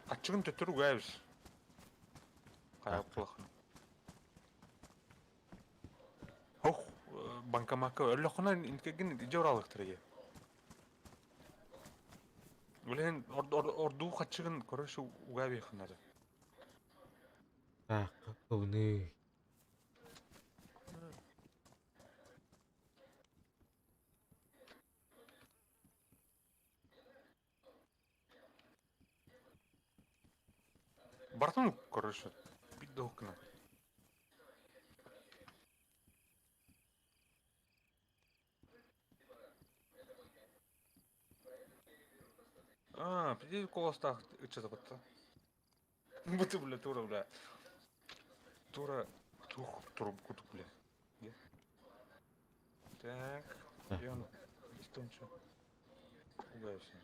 Ачыгын төттөр угайбыз. Хайа кулахан. Ох, банкомакка өлөхүнэн инкеген жоралыктыр е. Блин, ордуу хаччыгын короче угабиэххин надо. Так, ылыныы. Бартон, короче, бит окна. А, приди куоластаах ыччата батта. Бу бля, тура, бля. Тура, тух, трубку тут, бля. Где? Так, где он? Истончо. Угайся.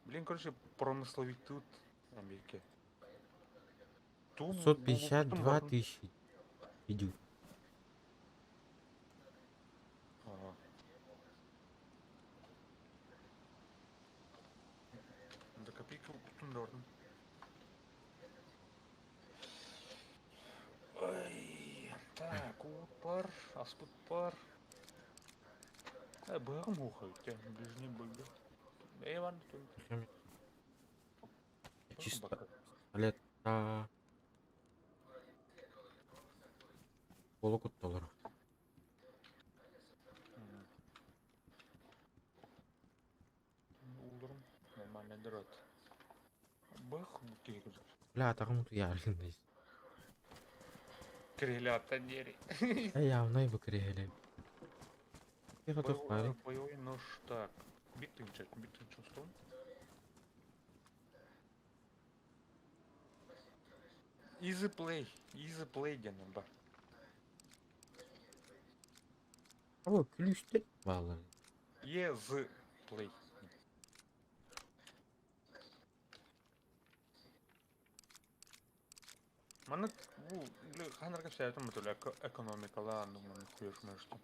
Блин, короче, промысловик тут, Америке. Ту, 552 тысячи идут. Ага. Да копейка тундарн. Ой, так, упар, аспут пар. Быһаҕым уухай, ближний бойга. Иван, Чисто пистолет. Полу кутталар. Улдурум, нормально дырот. Бых, киһи Бля, атаҕым утуйааргын Кирилята дери. Явно бу кириһэлэ. Тихо тух бары. Боевой нож так. Битынча, битынча устун. Easy play, easy play диэн бар. О, күлүстер баалар. Easy play. Маннык бу ханарга кэпсээбитим бу экономикалаан маннык хуешмешти.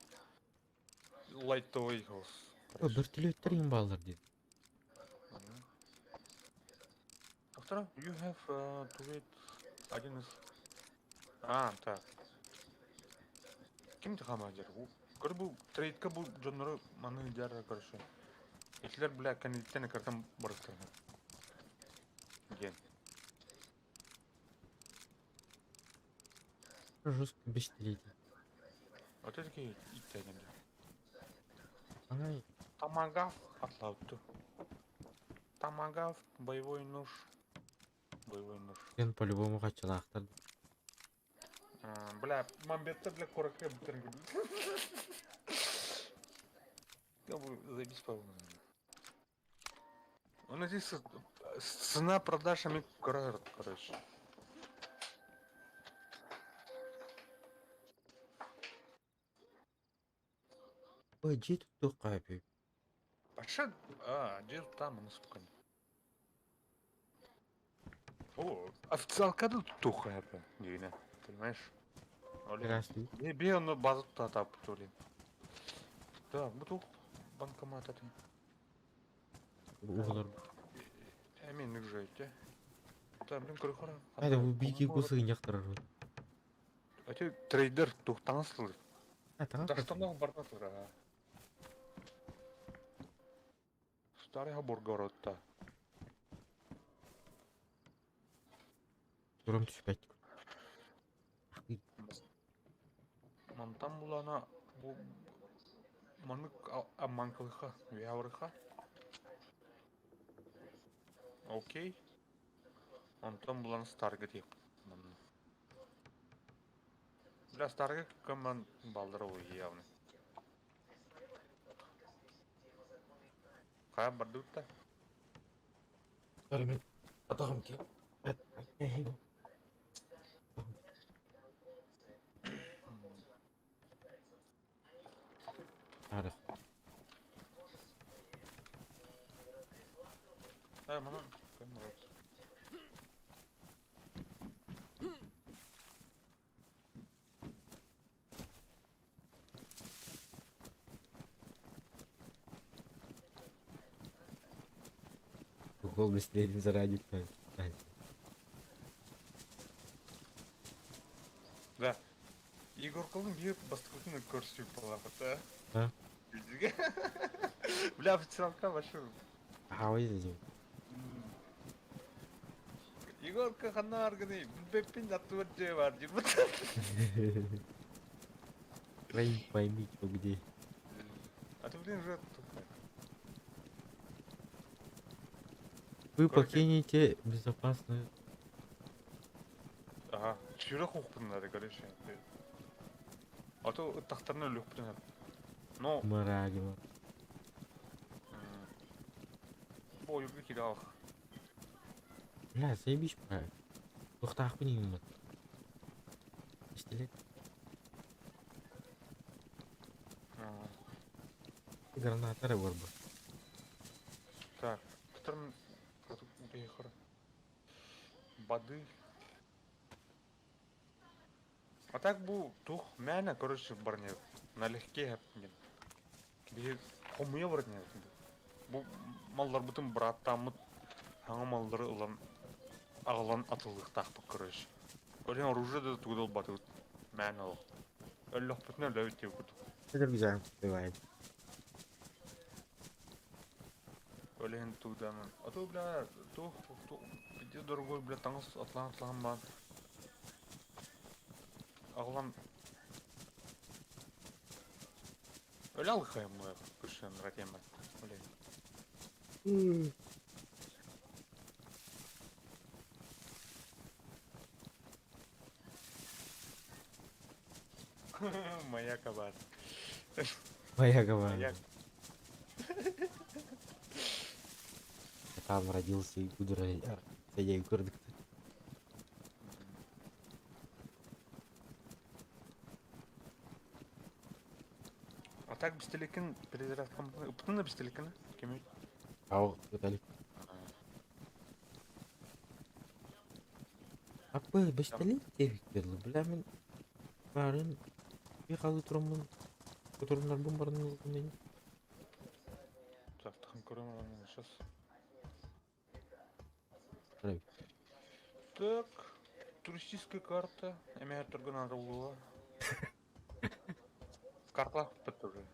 Лайтовый хос. О, бөртөлөттөр иң баалар диэн. Доктора, you have to wait один из... А, так. Ким хамадер? Көр бу трейдка бу дьоннору маны дьара короче. Итилер бля кэнниттэн картам барыстырна. Диэн. Жестко бестелейdi. Вот это иттеген. Ай, Томагавк атлаутту. Томагавк, боевой нож. Боевой нож. Сен по-любому хачылаахтар. Бля, мамбетта бля коракка бүтэрин Я бы заебись по Он здесь цена продаж ами короче. Ой, дьиэ туттуохха эпи. Паша, а, где там, ну сука. О, официалка тут туха это, Дина, понимаешь? Здравствуй. Не бей, он базу тата блин. Да, буду банкомат это. Углар. Эмин нүжете. Да, блин, көрөхөр. Хайда бу бики кусыгын яктырар. А ты трейдер тухтанслы. А, таҥас Да что нам барнатыр, а? Старый бургород-то. Турам түспэт. Мантан булана бу манык амманкылыха, вяврыха. Окей. Онтон булан старга дип. Бля, старга команд балдыр явно. Кая бардытта? Мен атаҕым ки. Арых. Э, мана, кем рот. Гол бесплатный заради Да. Егор Колын бир бастыкытын көрсөтүп балапат, А? Бля, официалка вообще. Хаавай дедим. Егорка ханна аргыный? Билбэппин аттыбар дьиэ баар диир. Край пойми, чё где. А ты, блин, уже тупой. Вы Короче- покинете безопасную... Ага, сүрэх уохпун короче. А то ыттахтарына өлүөхпүтүн Но Мрагина. бу ойуурга киирэ аах. Бля, заебись проект. Туохтаахпын иҥмит. Пистолет. Граната эрэ буолбут. Так, которым Бады. А так бу тух мээнэ короче барнет. Налегке хэппин. Биһи хомуйа барнет. Бу малларбытын бырааттааммыт саҥа маллары ылан аҕалан атыллыахтаахпыт короче. Ол иһин оружие да тугу да ылбатыбыт. Мээнэ олох. Өллөхпүтүнэ өлөбүт диэбит курдук. Это рюкзак бывает. Ол иһин тугданан. А то, бля, туох, туох, где дорогой, бля, таҥас атлаан атлаан баан. Аҕалан Өлө алыхайым күшен ратема. Блин. Моя кабар. Моя команда. Моя. Я там родился и буду родиться. Я и курдык. А так бистелекин перезарядкам. Ыптын да бистелекин. Кеми. Ау, Виталий. Аппы, бистелек диэбиккэ бля мин баарын би халы тураммын кутуруннарбын барын ылгын Так, тахын көрөм сейчас. Так, туристическая карта. Эмээ тургун арылла. Карта тоже.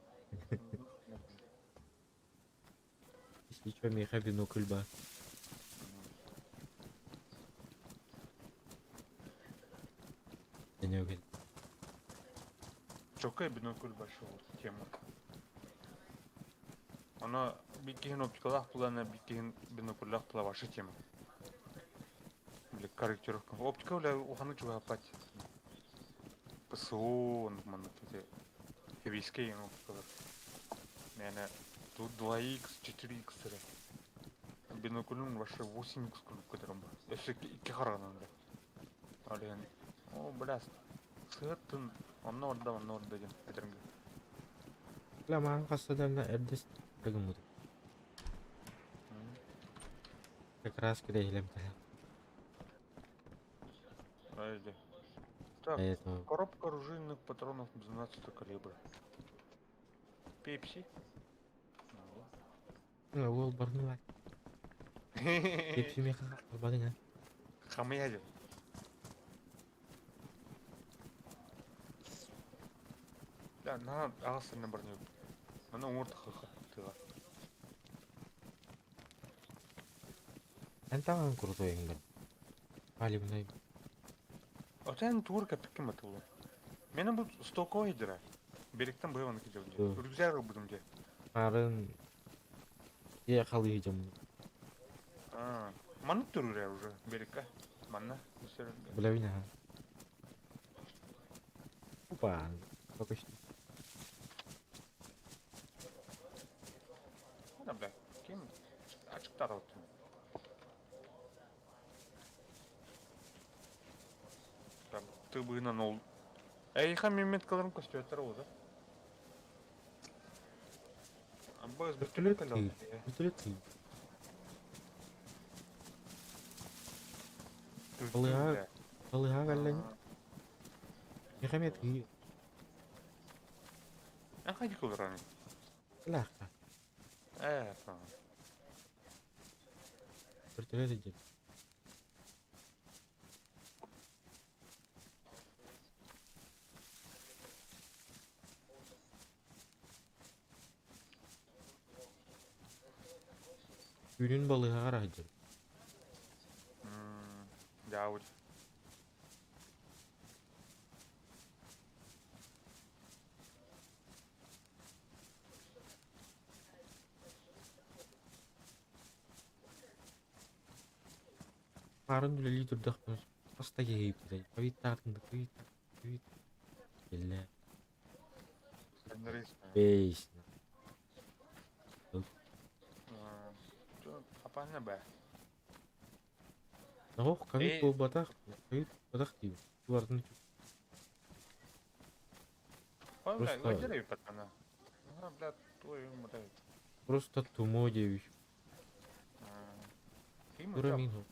Если чё, миэхэ бинокль баар. Денёгин. Чокай бинокль большого тема. Она биккиһин оптикалаах булана биккиһин бинокльлаах була ваша тема. Бля, корректировка. Оптика, бля, уханы чугапать. ПСО, маннык эти хевийские оптикалар. Мээнэ тут 2х, 4х эрэ. Биноклүн вообще 8х курдук көтөрөн бар. Өссө икки хараҕынан бля. Ол иһин, о, бля, сыһыттын онно орда, онно орда диэн этэргэ. Бля, маҕан хаста да эрдэ гыммыт. Как раз кирэһилэм Подожди. Так, этого. коробка оружейных патронов 12 калибра. Пепси. Ну, уол барнула. Пепси меха албадың а. Хамыя диэн. Да, на аҕыс сэнэ барныы. Маны уҥуор тахыха тыга. Эн таҥан крутой бар. Палевной. Отен тур кэппиккин батылла. Мени бу стоковый дира. Беректен быйваны кидердим дии. Рюкзак ылбытым дии. Арын е халыы дьоммун. Аа, маннык төрүүрэ уже берекка. Манна Билэбин аха. Опа, только что. Да, бля, ким ачыктар оттун. Тыбыынан ол. Эйха миметкаларым көстүөттэр ол да. Аббас Вертолет Вертолет Балыга балыга кэллэҥ. Мехамед Эн хайдах олорон? Лаха. Ээ, Вертолет идет. Күнүн балыыһаҕа сылдьар. Дьаабыт. Хаарын үлэлии турдахпына хас да киһи ыйыппытай, ковидтаатыҥ да ковид, ковид кэллэ. Бейс. Апаана баа. Оһох ковид буолбатах, ковид буолбатах диибин. Туоратын Просто просто тумо диэбит. Тура мин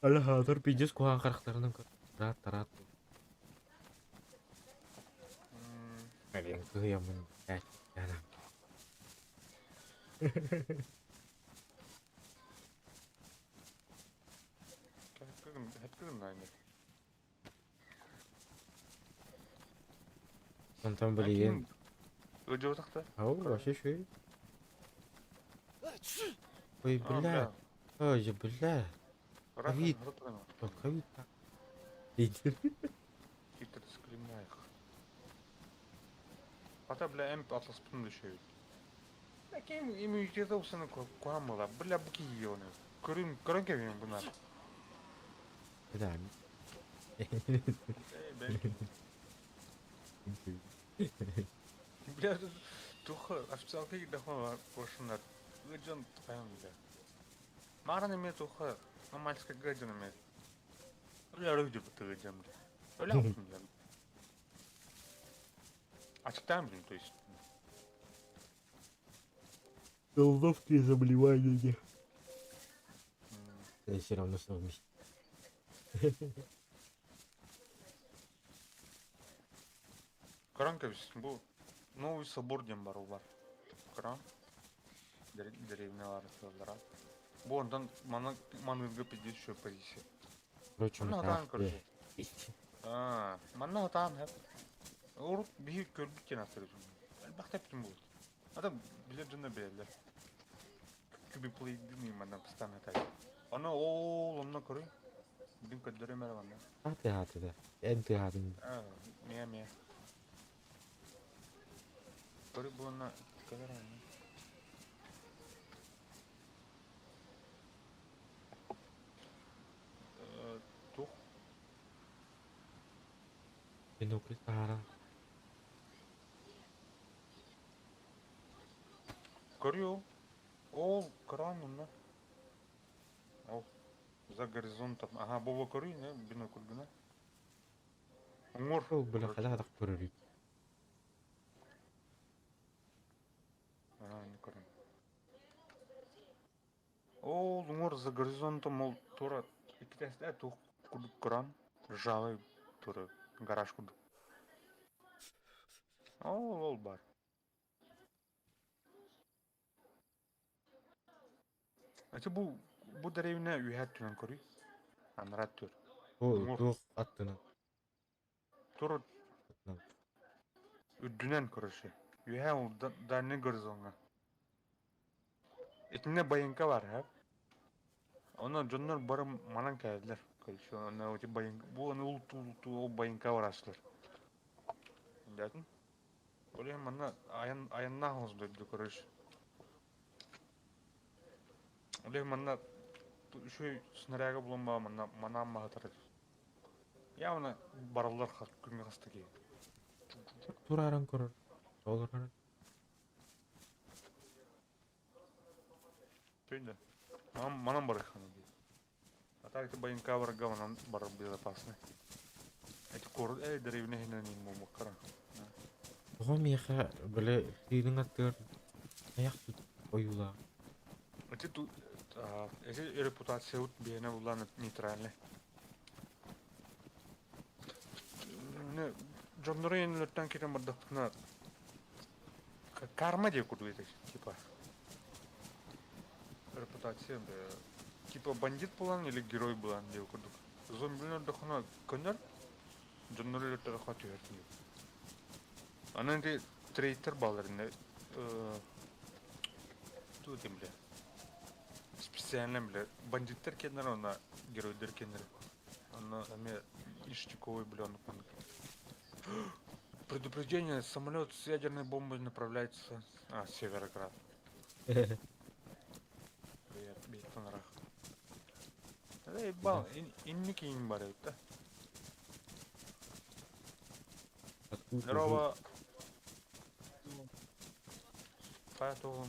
Аллаһаатар пиздец куһаҕан харахтарынан тараат тараат. Блин, кыһыйаммын блядь. Онтон билигин Ау, вообще үчүгэй. Ой, бля. Ой, бля. Ковид. Ковид. Ата бля эмп атласпытын düşüyor. Ким иммунитета усаны куһааммыла, бля бу киһи оны. Көрүн көрөн кэбиһин бунар. Да. Бля, туха официалка дахма бошунар. Ыджан тайм бля. Маран эме туха нормальская гаджан эме. Бля, рыгдыр бу тыгыджан бля. Бля, бля. Ачыктаан блин, то есть. Ловкие заболевания. Все равно совместить. Көрөн кэбис, бу Новый собор диэн бар бар. Көрөн. Деревнялар сыллара. Бу онтон маны маныырга пиздец еще позиция. Короче, Манна хатаан короче. Аа, манна хатаан хэп. Урут биһи көрбүт диэн астыры. Элбэх тэптим буолт. Ата билэр дьонно билэллэр. Күбү плейдин манна пыстан хатай. Аны ол онно көрүй. Бин көрдөрөм эрэ манна. Хаты хаты да. Эн тыһаатын. Аа, мия мия. Көрү буонна кэлэр аны. Тух. Бинокль таһааран. Көрү ол. Ол кран онно. Ол за горизонтом. Ага, бу көрүй, не бинокль гына. Уҥуор. Ол бля хайдах атах көрөрүй. Ага, не көрөм. Ол уҥуор за горизонтом ол тура иккитээстээх туох курдук көрөн ржавый тура гараж курдук. Ол ол бар. Ати бу бу деревня үһэ өттүнэн көрүй. Анараа өттүгэр. Ол Уҥуор. туох аттынан. Тура Аттынан. үрдүнэн короче. Үһэ ол дальний горизонҥа. Итиннэ байыҥка бар һэ. Онно дьоннор бары манан кэлэллэр. Короче, онно эти байыҥка бу аны улту ол байыҥка барааччылар. Өйдөөтүн? Ол иһин манна айан айаннаах оҥос дойду короче. Ол иһин манна үчүгэй снаряга булан баа манна манаан баһатар. Явно бараллар күҥҥэ хаста киһи. Турааран көрөр. Олорор. Чөйдө. Манан манан барыаххына дии. А так байыҥка барга манан барар безопасный. Эти куорат э деревня иһинэн иҥ буолбаккара. Тоҕо миэхэ били тыыныҥ аттыгар айах тут ойуулаах. Эти тут эти репутация биэнэ булан нейтральный. Не дьоннору енилэртэн кирэн бардахпытына карма диye курдук этэ типа репутация типа бандит булан или герой булан диye курдук. Зомбилер дохуна көнөр, дьоннору өлөртөрө түһэр диye. Анан ити Трейдтэр бааллар Туу этим бля. Специально бля. Бандиттар кэннэр уонна геройдар кэннэр. Онно эмиэ ништяковый бля оннук маннык. Предупреждение, самолет с ядерной бомбой направляется... А, Североград. Привет, бейтон рах. Да ебал, инники ин бар эбит да. Откуда Здорово. Поэтому...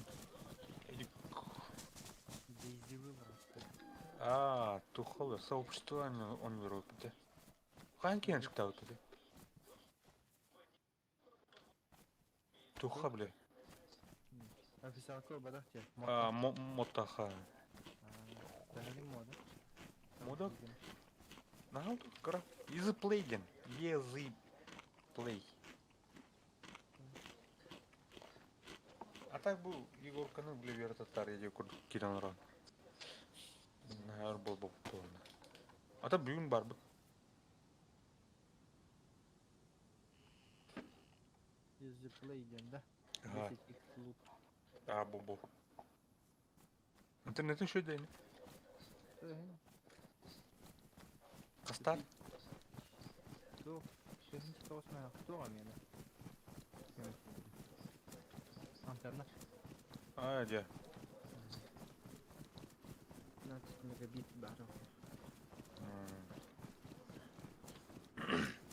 А, тухолы, сообщество он верут, Хаан киэн шыктаабыт этэ? Туха, бля. Официалка бадах те. А, мотаха. Мода. Мода? Наһаа кыра. Easy play диэн. Easy play. А так бу Егорканы бля вертаттар диye курдук киирэн олорон. Наһаа өр буолбуппут. А то бүгүн барбыт. Easy play диэн да? Ага. 10 x лут. А, бу-бу. Интернетин үчүгэй ини. Хастаан? Туох, 9 мэ туох эмиэ. Интернет. А, дьэ. 15 мегабит баар.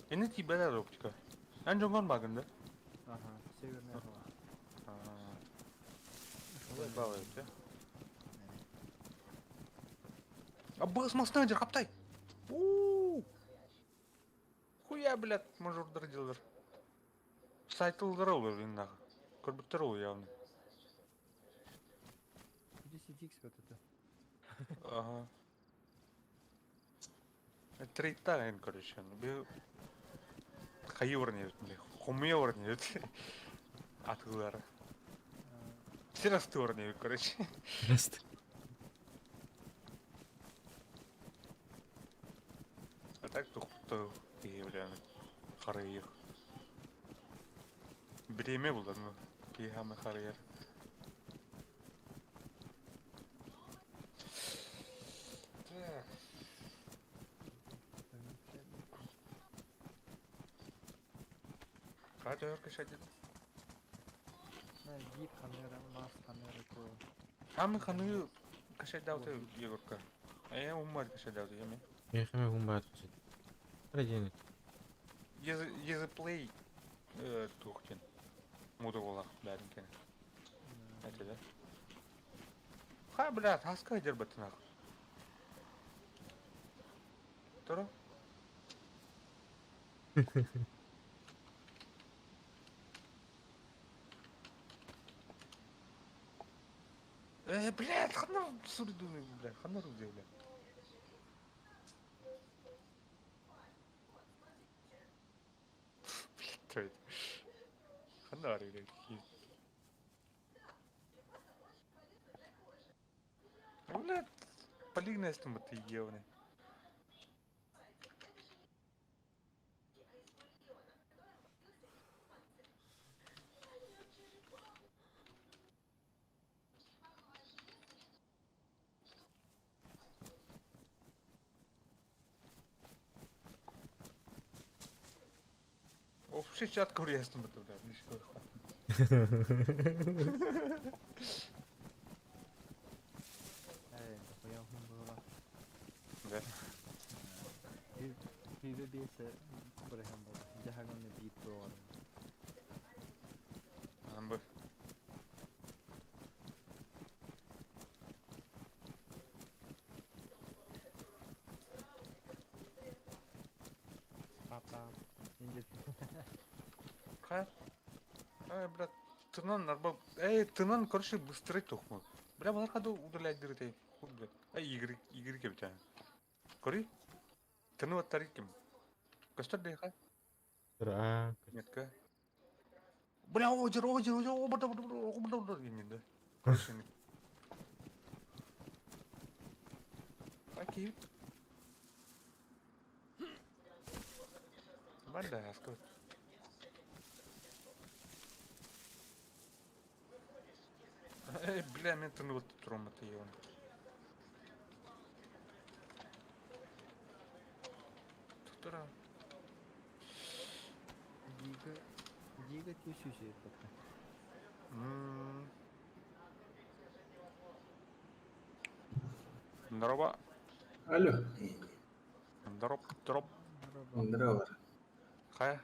Инни тиийбэтэ да оптика. Эн дьоҥҥор бааргын да? Ага, северная голова. Баҕа эбит ээ. Аббас мастан дьэр хаптай! У-у-у! Хуя, блядь, мажордар делар. Сайтылдара ол иннах. Көрбүттэр ол явно. 10x вот это. Ага. Трейдтаах короче. Би хайы орнебит, бля. Хомуйа орнебит. Атыылара. Сир асты орнебит, короче. Просто. А так тухто киһи бля харыйых. Бириэмэ булар ну киһи хаамай харыйар. Так. Хата өр кешедит. Биир ханныра, мас ханныра куо. Хамы ханыы кашайдауты Егорка. А я умар кашайдауты, я Мехаме гумбат. Радине. Езы плей тухтин. Муду болах бәрін кені. Әтеді. Ха, блядь, хаска дербаттынақ. Тұра? Э, блядь, хана сурдуны, блядь, хана руде, блядь. Блядь, что это? Хана блядь, какие. Блядь, полигнестум ты ебаный. Вообще чат курьезным это, блядь, ничего. Ээ, дохуя уһун буолла. Да. Сүүрбэ биэс бырыһыан буолла. Дьаһаҥ уонна биир туоҕар. Амбы. Папа. Инде Ха? Ай, брат, тынан арба... Эй, тынан, короче, быстрый тухму. Бля, балар каду удалять дырытай. Хуй, бля. Ай, игры, игры кебитя. Кори? Тыны ваттар ким? Көстөр дейха? Тұра. Метка. Бля, озеро, озеро, озеро, обада, обада, обада, обада, да. Короче, Окей. Банда, аскот. Эй, бля, мен тыныбыт туруммут ион. Тура. Дига, Дига түс пока. Здорово. Алло. Здорово, дроп. Здорово. Хай.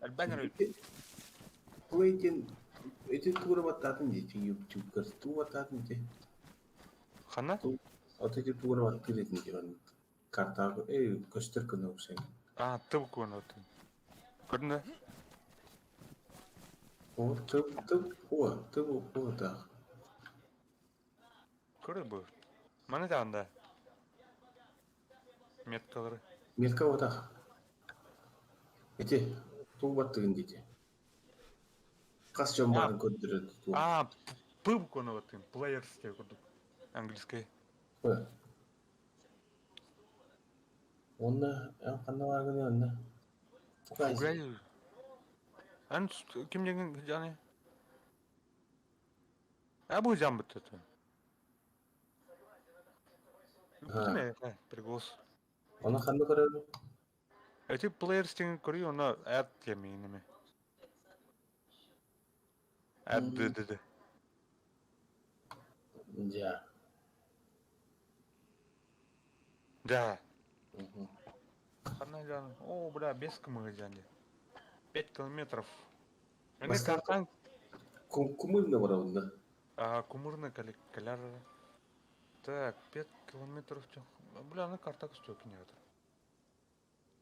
Альбанер. Плейтин эти тура баттатын дети YouTube ту баттатын де. Хана? От эти тура баттырытын де. Карта эй көстөр күнү уксай. А, тып көну. Көрдү? О, тып тып о, тып о да. Көрү бу. Маны да анда. Меткалары. Метка отах. Эти ту баттыгын дети. Кас жомбарын көрдүрөт. А, пып көну баттыгын. Players деп көрдүк. Английский. Онна каналаргын онна. Фугай. Ан ким деген жаны? А бу жан бітті. Приглас. Оны кандай көрөбү? Эти players деген көрүй, оны add демейін неме. Add д. Да. Да. Қандай жан? О, бля, 5 км жан. 5 километров. Басқа Кумырны бар онда. А, кумырны каляр. Так, 5 километров. Бля, аны карта көстө не это.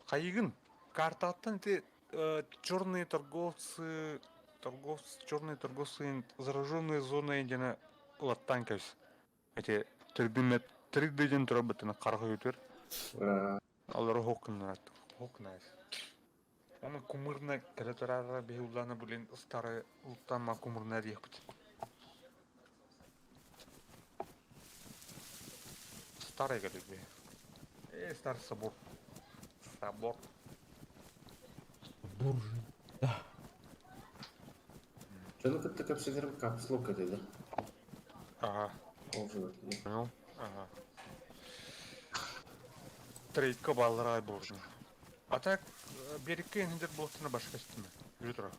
Хайыгын. Карта аттан ты черные торговцы, торговцы, черные торговцы, зараженные зоны дена улаттан кәс. Эти 3D 3D ден турабытына карга өтөр. Алар хокнат. Хокнайс. Оны кумырна кәләтәрара беуланы блин старый ултанма кумырна диепт. Старый говорит, старый собор. Собор. Буржуй. Да. Что ну как капсулер капслок это, да? Ага. Понял? Ага. Трейдка балларай буржуй. А так, берекке хендер болтына башка истеме. Жүрө тура.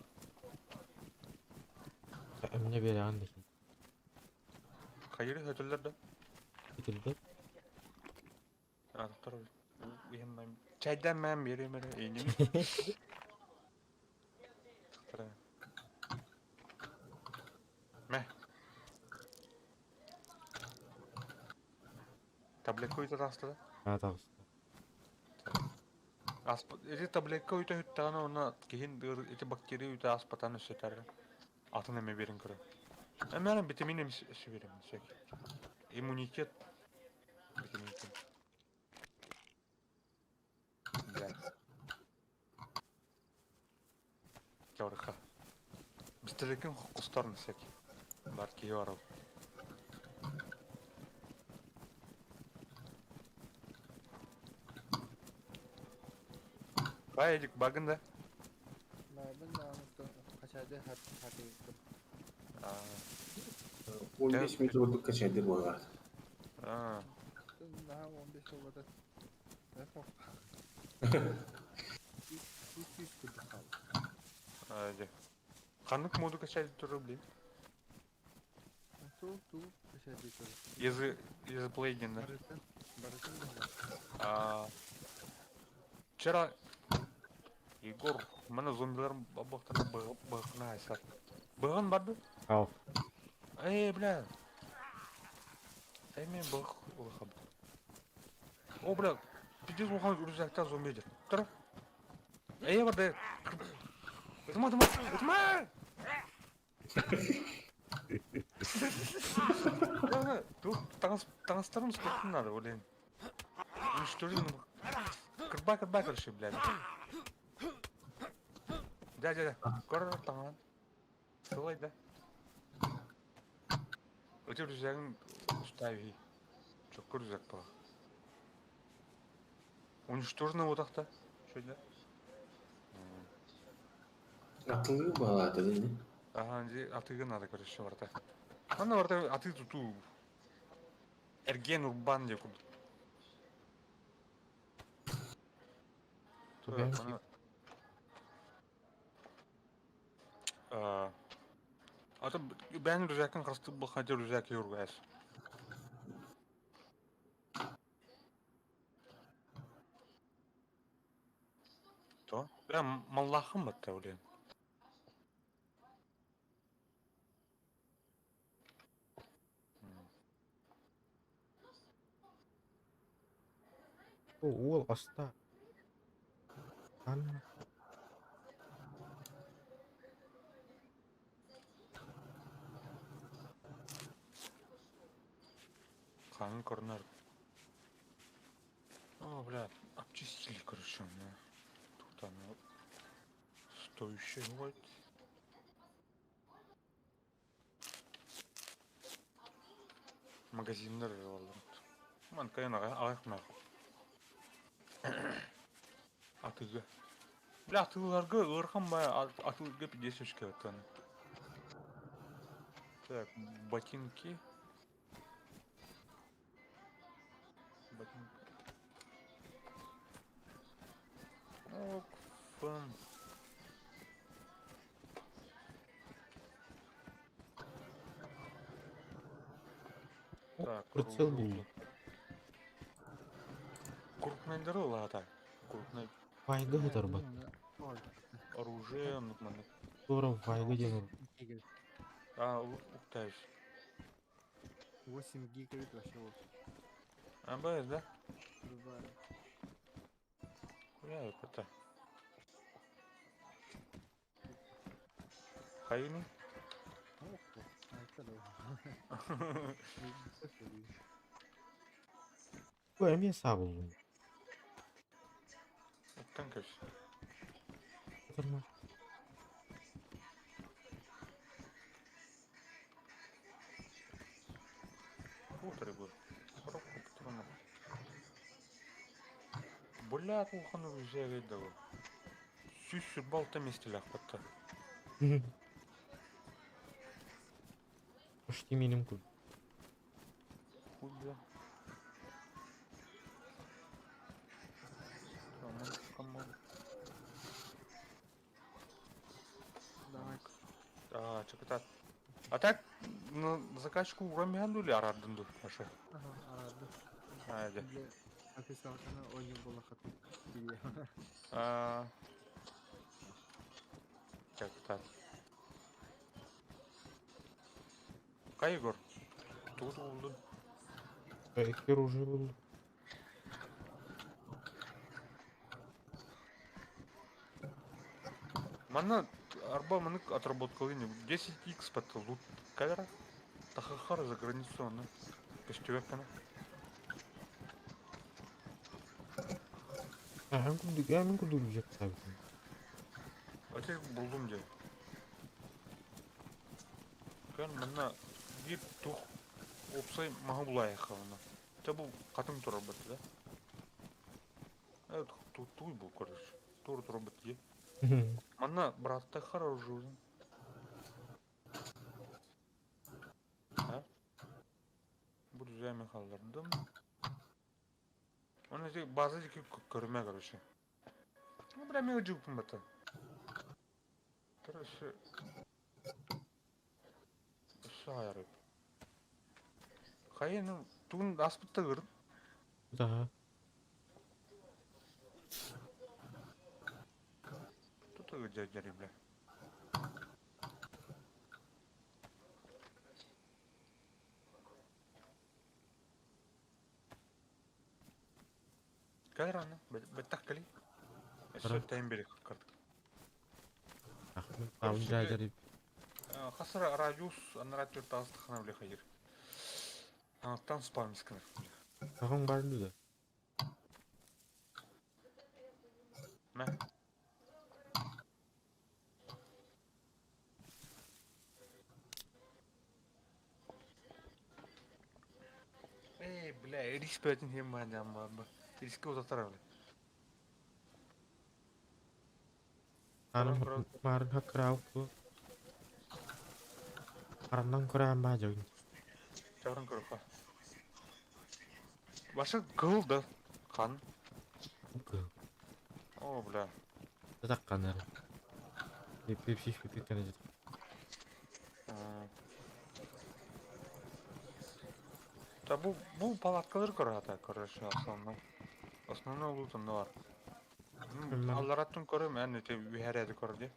Эмне бере анда. Кайыр хөтөллөр да. Битилди. А, доктор. Уем чайдан мен берем эле. Эйнем. Мә. Таблетка уйта таста да? А, таста. Асп эти таблетка уйта хүттагана она кихин эти бактерия уйта аспатан өсөтөр. Атын эме берин көрө. Эмерен витамин эми берем всякий. Иммунитет. Витамин. Блядь. Жауырха. Бистерекен кустарын всякий. Бар кие бар. Бай, багында. Багын да качады хат хаты. 15 минут ордук качайды буга. А. Daha 15 olmadı. 200 курдук калды. Hadi. Канык моду качайды туру, блин. Ту ту качайды туру. Из Блейден, да? Барытын, барытын да. А. Вчера Егор, мына зомбилар бабактан быгына айсар. Быгын барды? Ал. Эй, бля. Эй, мен быг улахаб. О, бля, пиздец улахан рюкзакта зомби идет. Тұр. Эй, барды. Ытма, ытма, ытма! Тут таңыстарым спортын надо, блин. Уничтожим. Кырба, кырба, короче, блядь. Да, да, да. Кор таңан. Сылай, да. Өте рюкзагын устави. Чокко рюкзак был. Уничтожено вот так-то. Что это? Атылы балады, да? Аһаан дьи атыыга наада көрүшшэ барыта. Манна барыта атыы тутуу. Эргиэн урбаан диye курдук. Тубэн Ата бэйэн рюкзакын хастык бахханча рюкзак юргас. То? Бля, маллахым батта, блин. Уол оста. Анна. Хан корнер. О, бля, обчистили, короче, у меня. Тут оно стоящее вот. Магазиннар олорбут. Манкайын аҕай мах. Атыыга. Бля, атыыларга ыарахан баа атыыларга пиздец үскэбэттэн. Так, ботинки. Ботинки. Ок, фын. Так, Прицел оружие. булду. Крупныйдары ылаата. Крупный Вайга хытарбат. оружие оннук маннык. Тура вайга диэн Гигабит. А, уктаешь. 8 гигабит вообще вот. А, бывает, да? Бывает. Хуя это. Хайны? Опа, а это да. Бу эмиэ саа буллум. Оттан кэс. Хытарма. Утры был. Коробку патронов. Бля, кухону взяли дало. Сүүс сүрбалта миэстэлээх батта. Почти миним кул. Хуй, бля. Камон, камон. Давай. А, чеката. А так, на заказчику урамян дули арардын ду, аша. Ага, арады. Айда. Бля, официалканы ойын бола хатып. А. Чеката. Кай Егор? Тут булдun. Икки оружие булду. Манна арба манык отработкалыны 10x под лут камера. Тахахар за границу аны. Көстүбэк кана. Эн курдук, эн курдук рюкзак саабытым. Ати булдум де. Көн манна бир тух опсай маһы булайыха оны. Те бу катын турар бат да. Э туй бу короче. Тур турар бат е. Манна братта хороший уже. А? Бу düzeyme kaldırdım. Onu işte bazı iki көрмө короче. Ну, бля, мен жуупун бата. Короче. Саарып. Хайын тугун аспытта көрүп. Да. Тут дядя, бля. Кайраны, беттах кали. Эссе тайм берек картык. Там дядя Хасара радиус анара төрт астыхана бля хайыр. Аттан спам сканер. Тагын барды да. Мә. Эй, бля, риск бәтин хем ба. Риски узатар бля. Марын марын хакрау. Хараннан көрөөн баа дьон. Чабыран көрөххө. Башы кыһыл да хан. Кыһыл. О, бля. Такканар. Пип-пип пип Та бу палаткалар көрө короче, основной. Основной лут онно бар. Аллараттын көрөм, эн ити үһәрәди көрдü.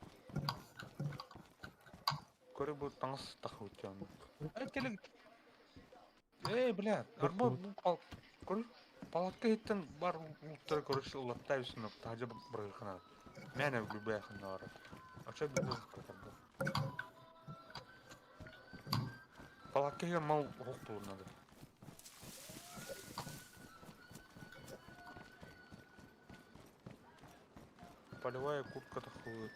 Көрө бу таҥас тахыбыт онно. Эй, келин. Эй, бля, арба бу пал көрү палатка иһиттэн бар луттары короче улаттайбысың таһдьа бырыхына. Мэнэ гүбэхин бар. Ача бүгүн кытарды. Палатка иһигэр мал оһох булунады. Полевая куртка тахыбыт.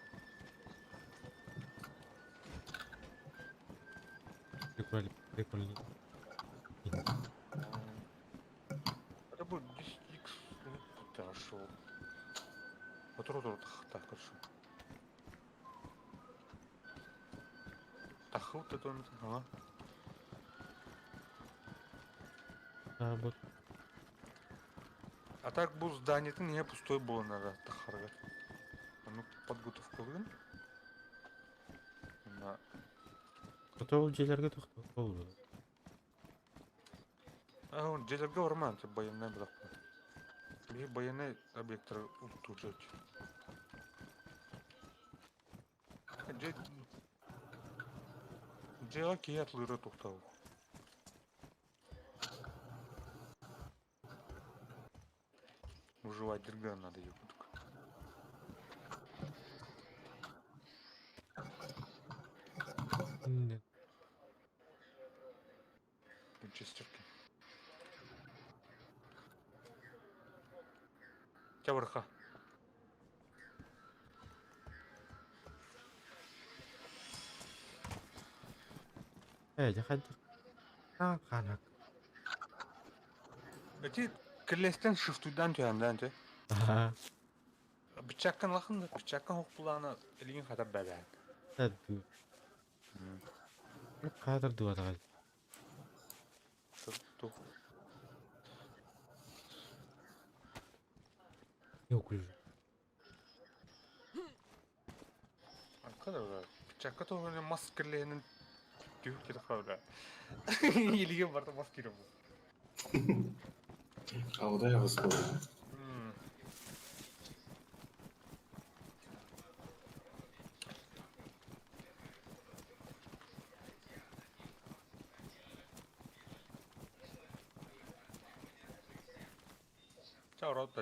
Прикольно, прикольно. Это будет 10x нашел. Вот рот так хорошо. Тахыл ты он, ага. А, вот. А так бу здание не пустой было надо тахарга. Ну подготовка бүгін. На Кто дьиэлэргэ тохтоо А он дьиэлэргэ орман тип военный блок. Би военный объекттар утужать. Дьэ Дьиэҕэ киһи атылыыра тохтоо. Выживать дырга надо ебутка. Нет. Винчестерки. Чабырха. Э, дьэ А, ханак. Эти кэллэстэн шифтуйдан түһэннэн те. Ага. Бычаккан лахын да бычаккан хоппулаана илигин хатар бэбээн. Тәдду. Кадр дуатаҕай. Ту. Неуклюже. Аккада бля. Бычакка туһунан мас кэллэһинин түһүк кире бля. Илигин барта мас кире бу. Алдай аҕыс буолла. Чао, рот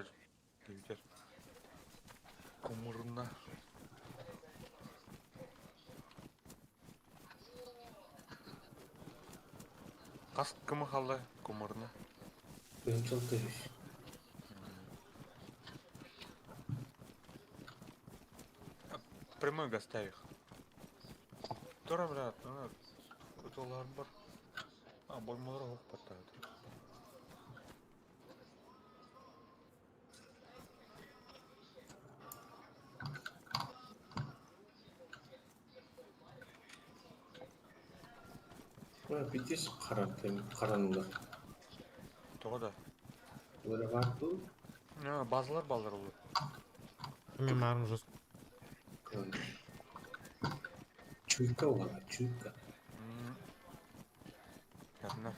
Күүтэр. Кумурна. Хас кымы халла кумурна. Быһымчал көһүс. Прямой гостевих. Тора, брат, ну, утолар бар. А, больмалар ох паттады. Битис харанылар. Тоҕо да. Böyle бар ду. А, базалар балдар олар. Мен марын жестко. Чуйка буолла, чуйка. Ятына.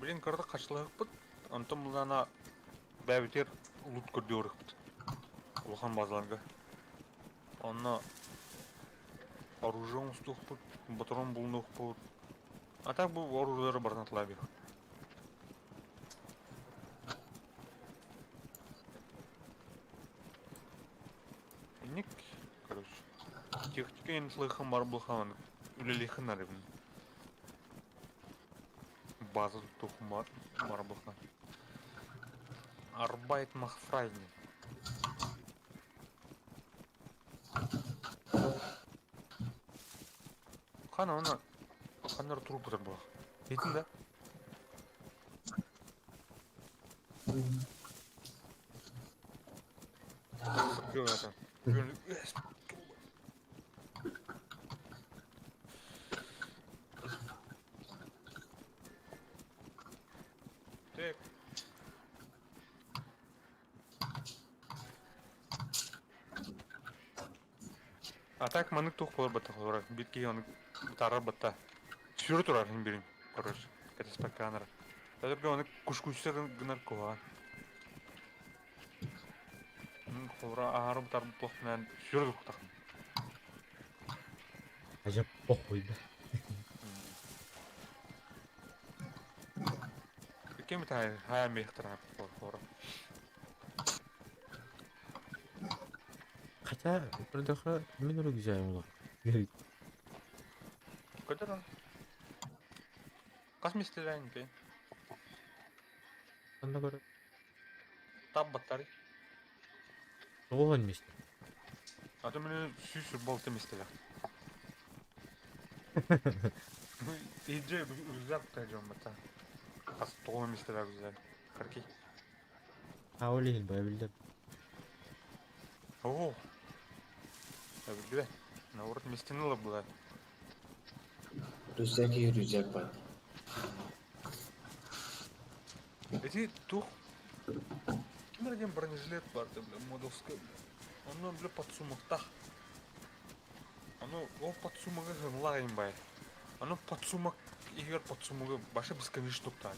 Блин, көрді қачлығыппыт. Онтон булана бәбитер лут көрдү Улахан базаларга. Онно оружие оҥостуохпут, патрон булунуохпут. А так бу оружиелары барытын атылаа Ник, короче. Техника инслыхым бар булхан, үлелихин арыбын. База тухум бар, бар булхан. Арбайт махфрайни. Хана она ханнар труп бұлақ. Дейтін да? Так. А так маннык туох буолар баттах олорор биир киһи ону бытаарар батта сүрү турар иһин бирин короче кэтэспэккэ анара Өтөргө ону кушкуйса гынар куһаҕан Холура аһары бытаарбыт туохпунан сүрү туртахым Ажап похуй да. Ким тай хая мехтара хора. Хотя, продохра, мин рюкзак улах. Көтөр. Хас миэстэлээн кэ? Онно көрө. Таббаттары. Тоҕуһун миэстэ. Аты мин сүүс балты миэстэлээх. Иджи рюкзак тажом бата. Хас тоҕо миэстэлээх рюкзак. Карки. А ол иһин баа биллэр. Оо. Билбэт. Наоборот миэстэни ылар была. Рюкзак и рюкзак бар. Эти тух. Ким эрэ диэн бронежилет бар да, бля, модовскай, бля. Онно, бля, подсумоктах. Ону ол подсумогы хынлаайын бай. Ону подсумок иһигэр подсумогы баша бесконечно туктаан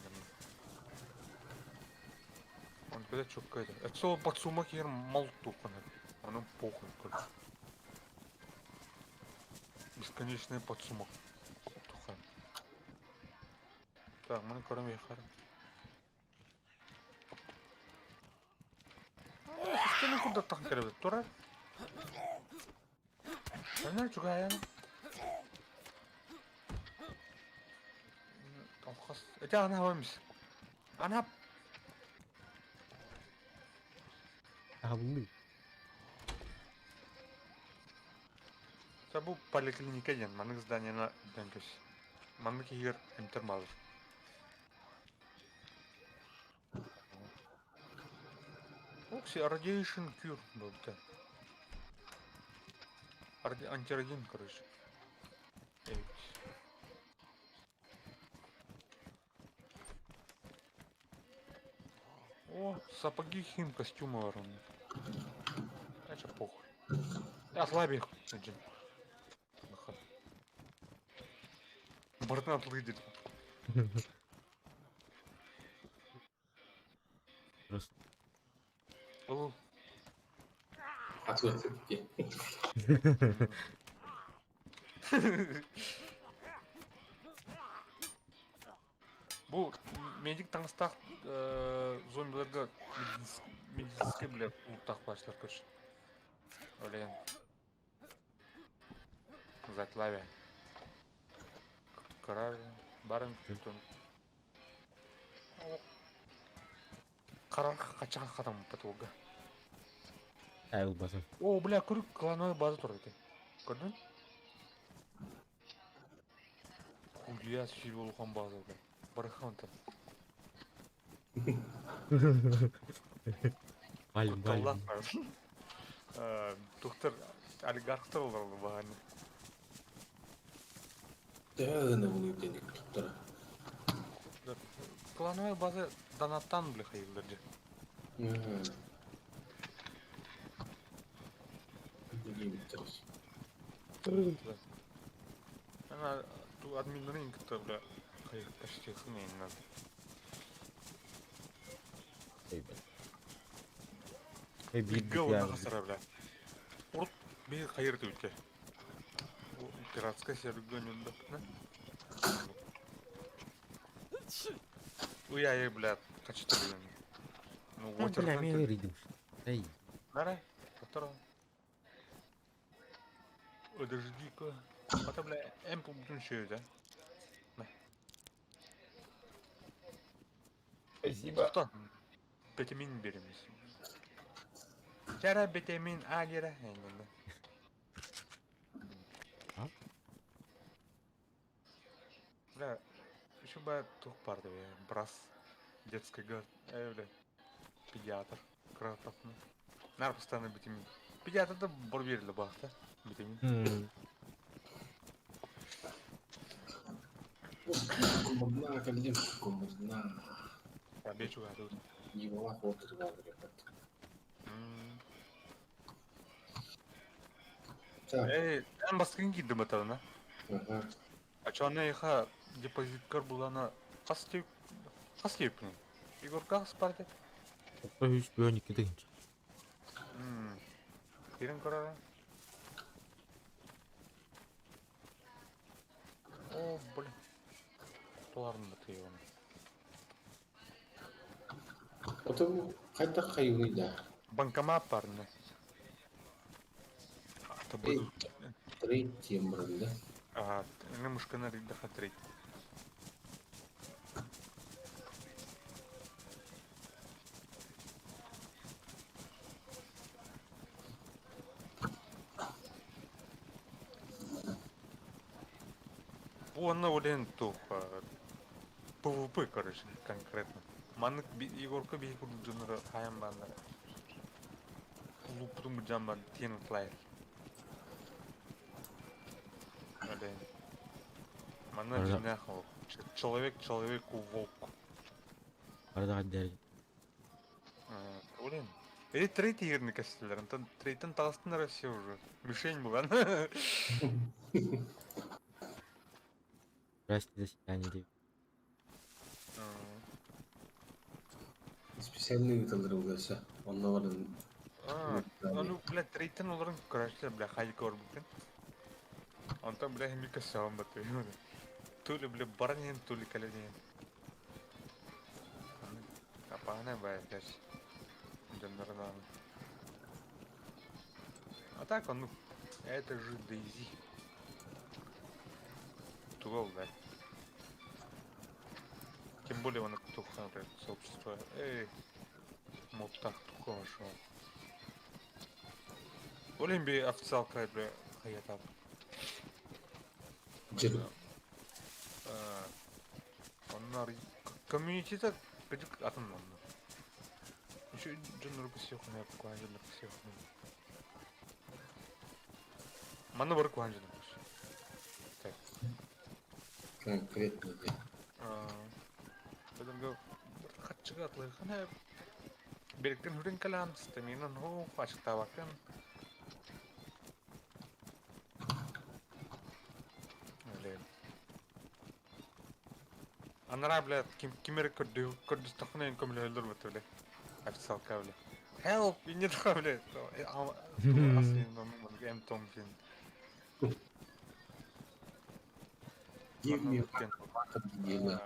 Он когда чётко это. Это сол подсумок иһигэр мал туоххун Ону похуй, короче. Бесконечный подсумок. Тухан. Так, маны көрөм яхар. Системе курдаттахан кэлэбит турар. Анар чугаайан. Алхас. Эти ана хавамис. Ана Аһыллыы. Бу поликлиника диэн маннык зданиена дэн көс. Маннык иһигэр эмтэр баалар. Окси radiation cure буолбута. Антирадин, короче. О, сапоги хим костюмы ворон. Это похуй. Ослаби их, один. Бортнат выйдет. Просто. Ол Откуда ты? Бу медик таҥастаах зомбиларга медицинскэй бля улуктаах баачылар короче. Блин. Затлавия. Кыра барын күтүн. Карар хачахан хатам потолга. Ай ылбатын. О, бля, көрүк клановая база турар экен. Көрдүң? Хуя себе улахан база, бля. Барыхан там. Валим, Кутталлаах валим. Тухтар олигархтар олороллор баҕаны. Төһө гына деник туттара. Клановая база донаттан бля хайыллар же. Ана ту админнарын кытта бля хайыр почти хымейн надо. Эй, бля. Эй, биир Бигэ уонна бит хасара бля. Урут биир хайыр түбүтэ. Пиратская сервер да. Уй, бля, хочу блин. Ну, Ну, бля, мен эрийдим. Эй, Нара, который. Подожди-ка. Это, бля, эмпл бүтүн да? Спасибо. Что? Бетамин береміз. Чара бетамин алира. А? Бля, еще бы тух барды, бля, брас. Детский гад. Эй, бля. Педиатр. Кыратаппын. Наар постоянно витамин. Педиатр да бор биэрэллэр баахта. Витамин. Кумурна кэллим, кумурна. Бэйэ чугаһатыбыт. Нивалаах уол кытылаабыт. Так, Эй, эн бастакын киирдим батарына. ага. Аччаҕына эйиэхэ депозиткар булана хас диэп хас диэппиний? Егорка хас баар этэ? 312 тыһыынча. Киирэн көрөөрү. О, блин. Туларын да тыйыгын. Отон хайдах хайыый да? Банкомат баар иннэ. Ата буду. Трейд диэн баран да. Ага, аны мушканы арыйдахха трейд. Бу онно олен туох ПВП, короче, конкретно. Маннык Егорка биһи курдук дьоннору хаайан бааннар. Луппутун быдьаан баан тиэн флайер. Олен. Манна Арда дьиҥнээх ол. Человек человеку волк. арда дэр Блин. Или третий ерни кэстилэр. Онтон трейтен таҕыстын Россия уже. Мишень булан. Здрасте, до свидания дип. Специальный ыыталлар буолса. Онно баран Ну, блядь, трейтен олорон көрөөччүлэр, бля, хайыка орбуккун. Онтон, бля, химик көссөҕүм баттыы. Тули, бля, баран иһэн, тули кэлэн иһэн. Апаана бай, блядь. Дьоннорун А так он, ну, это же Дейзи. Тугол, да. Тем более он туха, блядь, сообщество. Эй, муттах туха вошел. Олен би официалка, бля, хаятап. Дьэ, Оннар комьюнитита кыдык атын онно. Еще дьоннорго сиэххүнэ куһаҕан дьоннорго сиэххүнэ. Манна бары куһаҕан дьоннор. Так. Конкретно да. Бөдөргө хаччыга атлыхана беректен хүрен калам стаминан хо ачыктаабаккын. Блин. Анараа, блядь, ким ким эрэ көрдүү көрдөстөххүнэ эн көмөлөһөллөр бата, бля. Официалка, бля. Help, инньэ бля. Ас том фин. Give me Манна диэни.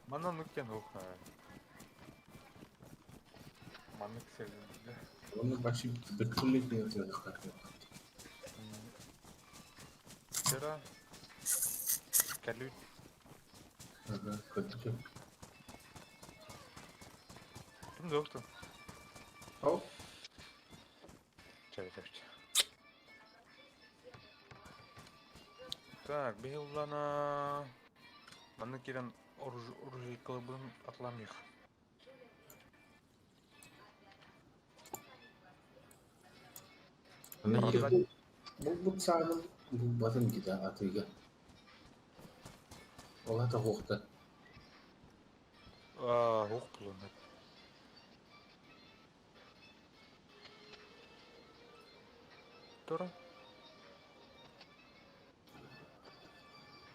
Манна нуктен хух. Маннык сэргин. Оны баши бөтүнлек не өтөдөхтөр. Вчера кэлүү Ага, көрдүм. ким доктор? О, Чэ, чэ, чэ. Так, биһиллана манна киирэн оружейкаларбын атламих. Аны Продать. Бу сааным булбатым дии атыыга. Ол ата хуохта. А, ух, булун. Тура.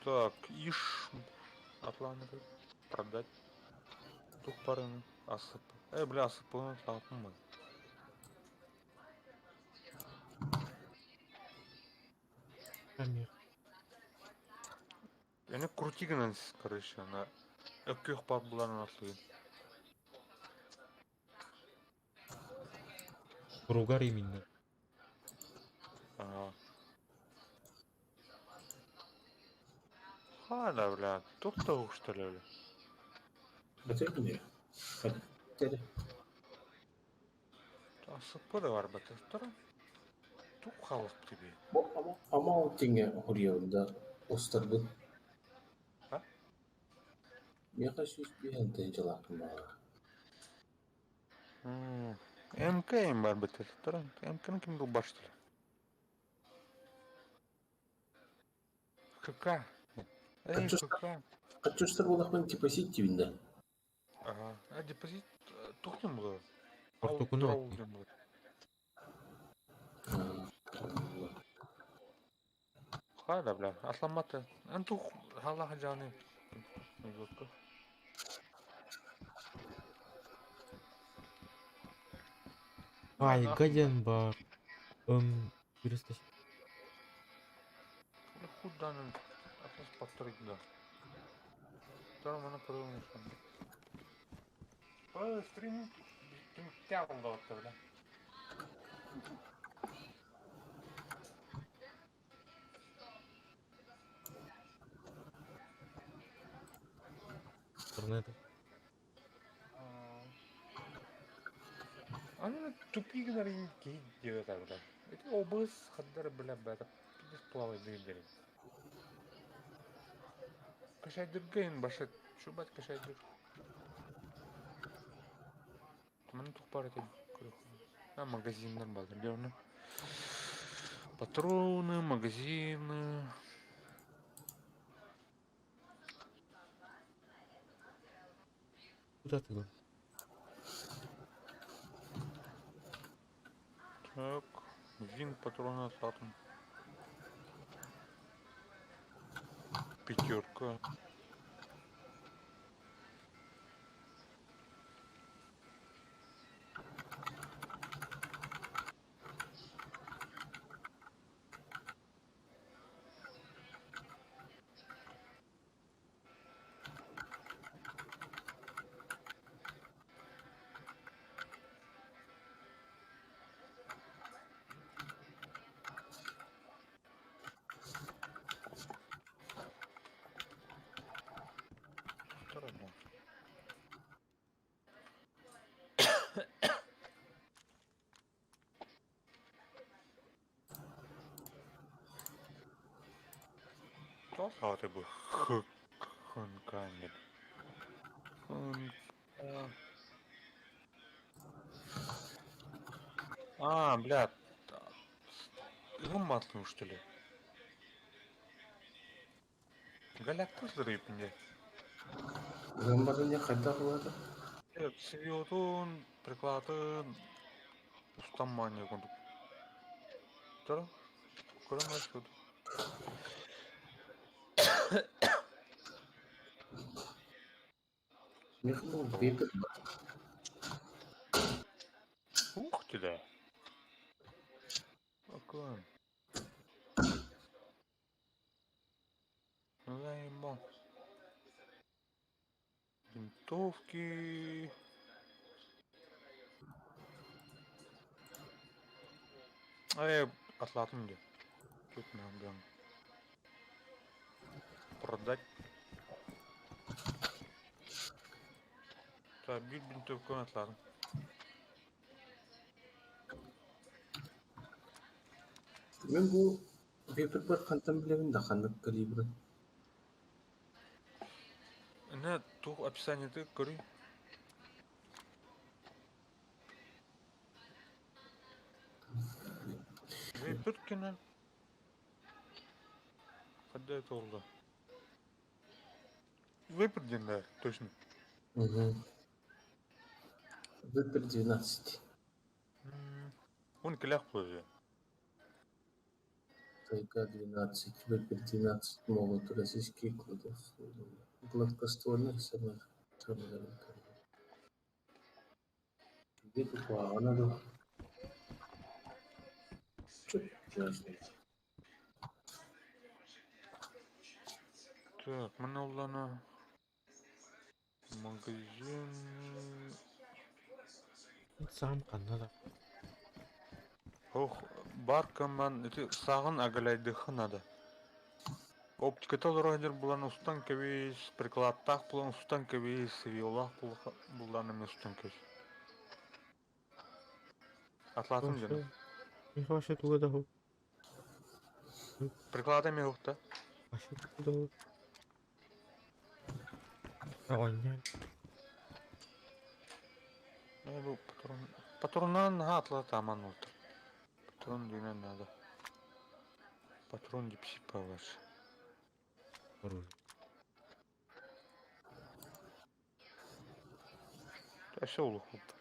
Так, иш атланы продать. Тух барын асып. Э, бля, асып лапым. Амир. Эне крути гынан, короче, ана өккөх бар буларын атлыгын. Кругар именно. Ага. Халя, бля, тут то что ли, бля? Бөтөр Хаттер. Асып да бар бата. Тура. Тук халык тебе. Бу ама ама тиңе хуриянда остарбын. А? Меха сүүс биһэн тэнчалаахтым баҕар. МК бар битер. Туран, МК-ны ким баштыр? КК. Эй, КК. Качуштар булахмын депозит тибинде. Ага. А депозит тухтым было. Ортокуну. Хада, бля, асламаты. Антух, Аллах жаны. Ай, гаден бар. 400. Худанын атлас патырыгда. Торманы кырылмышым. Ой, стрим түмтә бля. Интернета. Аны тупигнар кейт диэт бля. Это обыз хаддар бля бәтә. Пидес плавай дыйдыр. Кашайдыргын башы чубат кашайдыр. Маны тухпар это А магазиннар бар, где Патроны, магазины. Куда ты? Так, вин патроны атом. Пятерка. Второй. Тоқаты бұл хынканер. А, бля. Гымматлы, что ли? Галяктыз рыпнде. Гамбарыня хайда кылады. Свиотун, прикладын, устаммания курдук. Тура? Көрөм шуд. Мехбул вепер. Ух ты да. Акын. Заебал. Винтовки. Ай, атлатым где? Тут надо продать. Так, bir винтовку атладым. Мен бу вепер бар кантан билебин да ханнык калибры. Не, тух описание ты көрүй. Вейперкина. Когда это oldu? Вейпер да, точно. Угу. Вепер 12. Он клях плывет. Тайга 12, Вепер 12 молот, российский гладкоствольных самых. Где тут надо? Чё Так, мына магазин. Сам канада. Ох, баркаман, это сағын агалайдыхы надо. Оптика толоройдер булан устан кебис, прикладтах булан устан кебис, виолах булан эме устан кебис. Атлатым жана. Не вообще туда да. Приклад эме да. Вообще туда. Ой, не. Ну, патрон. Патроннарын наһаа атылатааман уолтар. Патрон дьиҥинэн наада. Патрон дипсипалар. Оружие. Өссө улахут.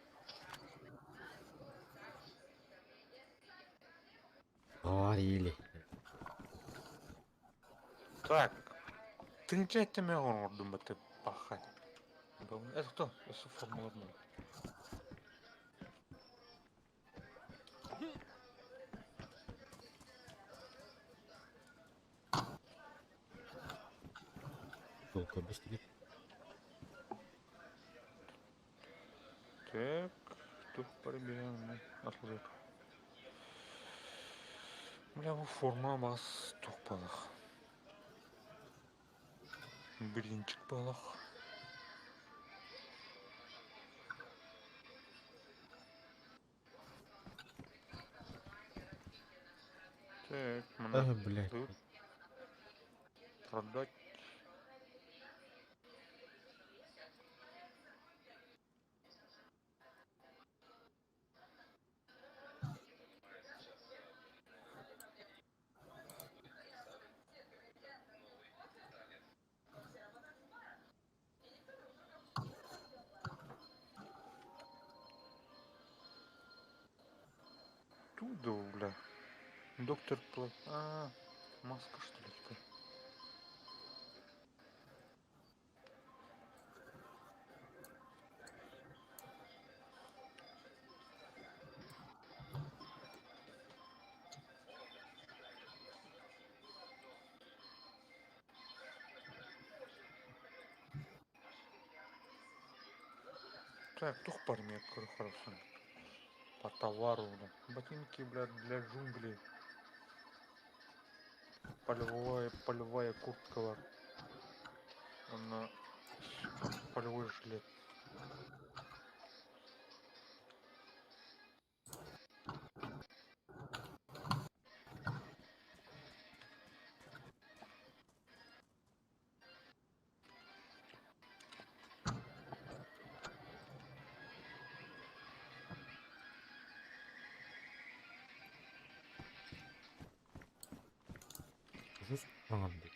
Говорили. Так. Тыынча эттэме оҥордум баты паха. Это кто? Өссө формула. Только быстрее. Так, тух пробежал, отложил. Бля, бу форма бас тух балах. Блинчик балах. Так, А, мне блядь. тут продать. Туда, бля. Доктор Пла... А, маска что ли теперь? Так, тух пармек, хорошо. По товару, бля. Ботинки, бля, для джунглей. Полевая куртка бар. Она полевой жилет. Ужас анды.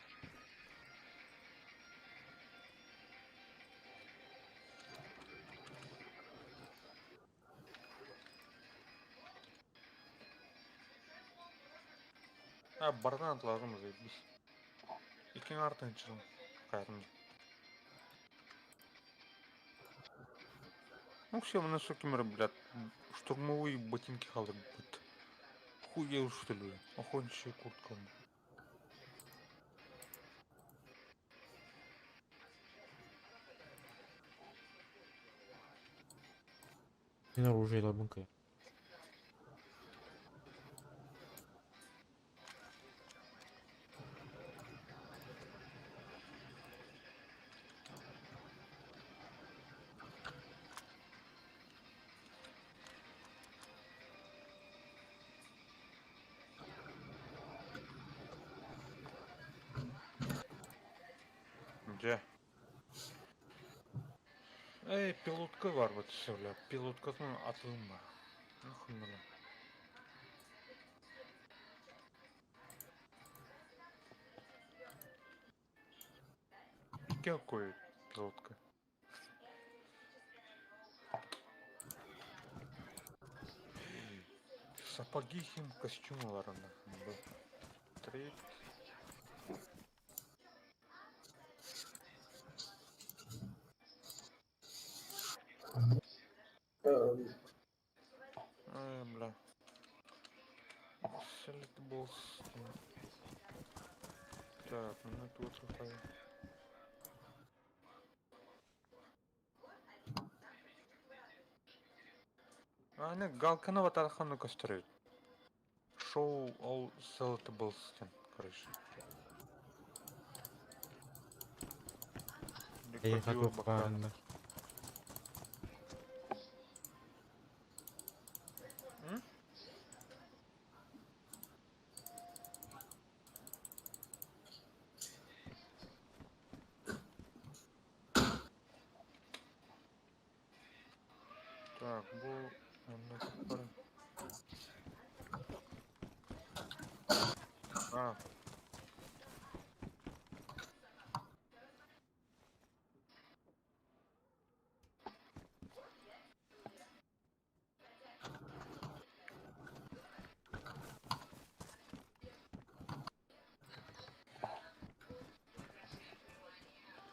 А, бардан атларым заебись. Икин артын чыл. Кайрым. Ну все, на сукимер, блядь, штурмовые ботинки халыр бит. Хуел что ли? Охотничья куртка. Мен оружие лабынка. Где? Эй, пилотка бар вот все, бля. Пилоткатын атылым бар. Нахуй бля. Какой пилотка? Сапоги хим костюмы нахуй. Три. Ай, бля. Селектаблс. Так, ну тут какая. А, не, галканы батарханы көстөрөйт. Show all selectables, короче. Эй, хатук барында. Так, бу Онно бары. А.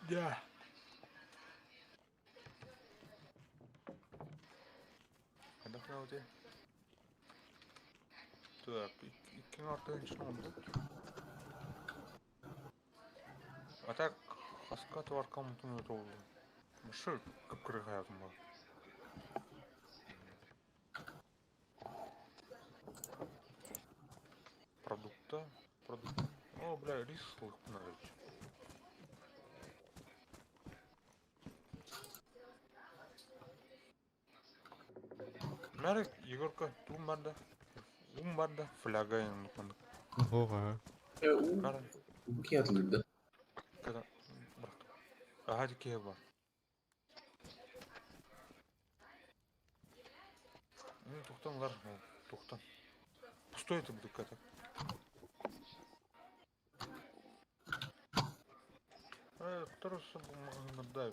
Да. Хайдах гынабытый? Так, икки артыгын oldu. А так хаска тварка мутун oldu. Шы кып-кыры хаятым бар. Продукта, продукт. О, бля, рис лыхпыналыч. Мәрик, Егорка, туым бар да. Ум бар да, фляга енді. Оға. Уу Кара, киатлыды. когда бырақтым. Ага, дикие бар. Ну, тоқтан лар, тоқтан. Пустой это буду так. Тұрысы бұл мағынада.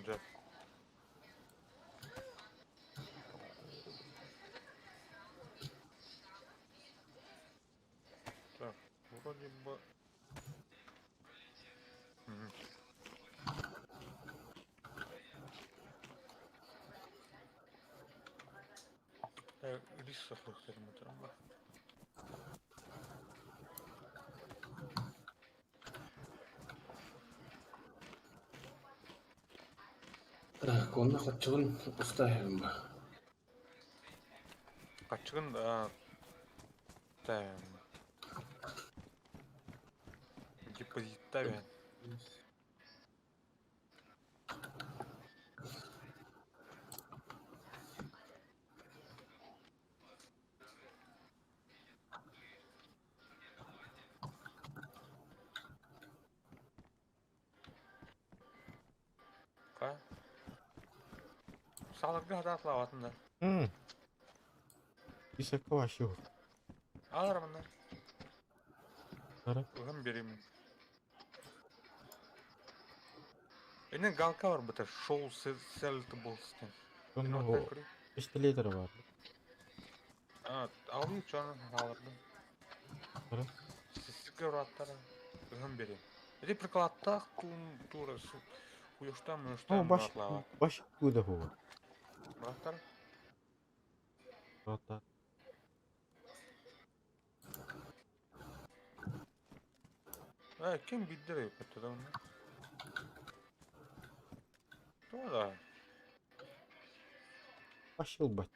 Да. Так, вроде бы... Мгм. Рис сахлыктырым бар. Так, онна хатчыгын устаһым ба. Качыгын там депозиттавен. Ка? Салырга хататлаватындар. Исәккә вообще yok. Алар мында. Кара. Ыгым беремин. Эне галка бар бит, шоу селт болстен. Онно о пистолеттер бар. А, алый чаны алырдым. Кара. Сизге ураттары. Ыгым берем. Эти прикладтах тун тура су. Уюштан, О, уюштан баш уратлава. баш куда хо. Ураттар. Рата. А, ким биддер өттө да оны. Тула. Баш бат.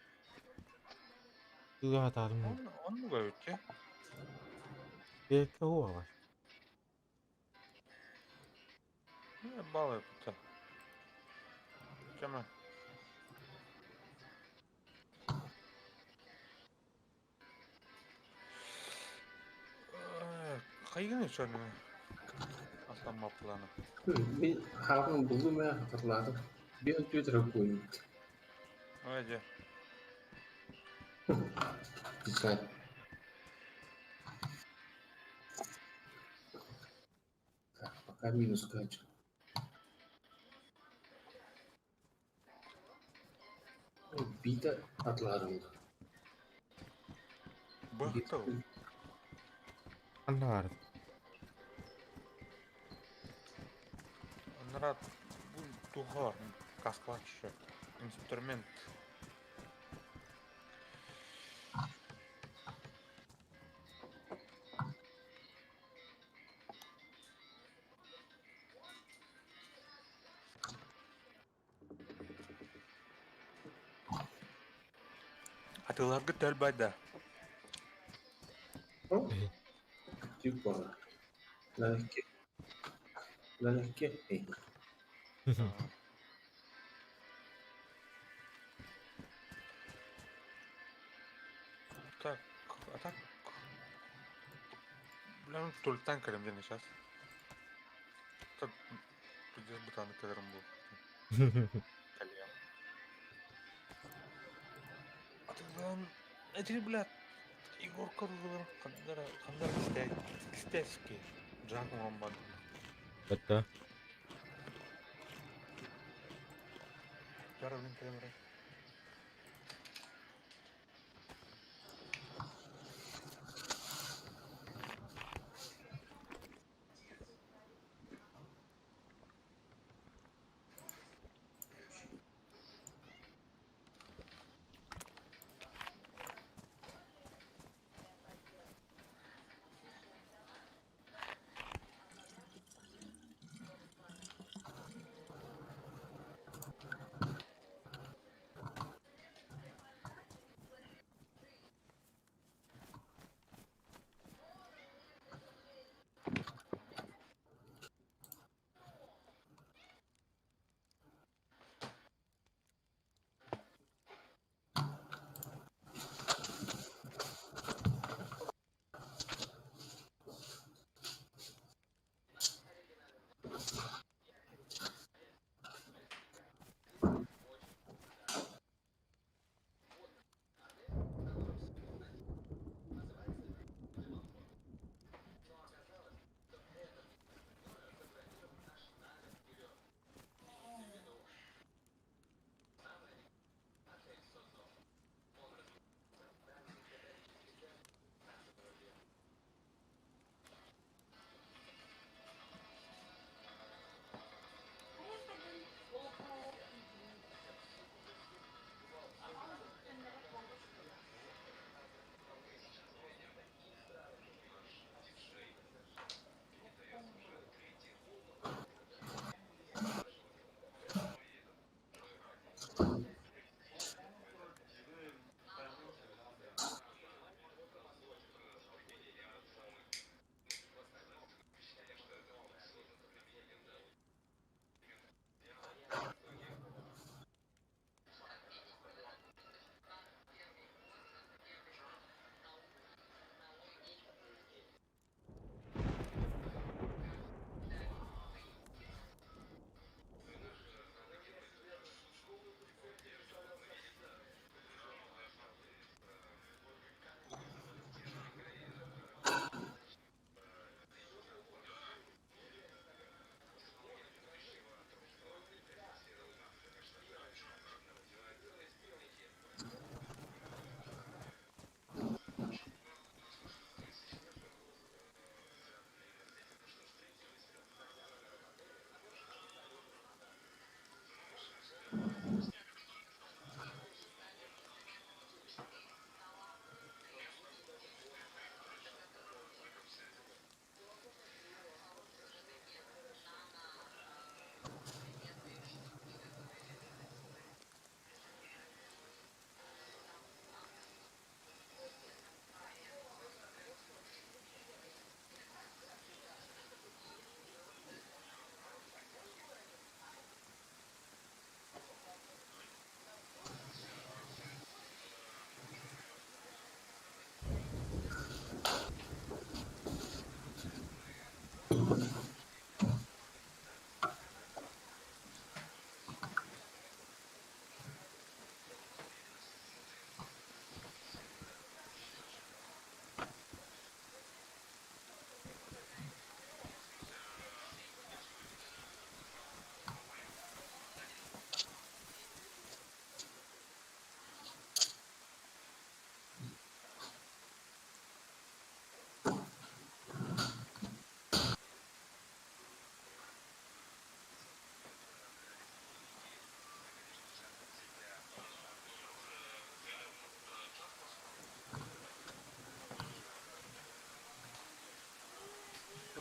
Туга тарым. Он он өттө. Бек хо бар. Не бал өттө. Чама. Хайгын чаны. Аслан мапланы. Мин хабын булдум я хатырладым. Bir Twitter koyun. Öyle. Güzel. Так, пока минус качу. Бита атларым. Бахты. Аннар. Нарат туха касклачы инструмент. Атыыларгыт төлбөйдө. Типа. Налегке. Налегке. Эй. Так, а так... Бля, тултан кэлем диэн сейчас. Так, пиздец бытааны кэлэрим бу. Кэлиэм. Атыллаан... Эти, блядь, Егорка рулар ханнара ханнара кистээски Жак оҥорон бардым. Бэтта. Жара блин кэлэн баран.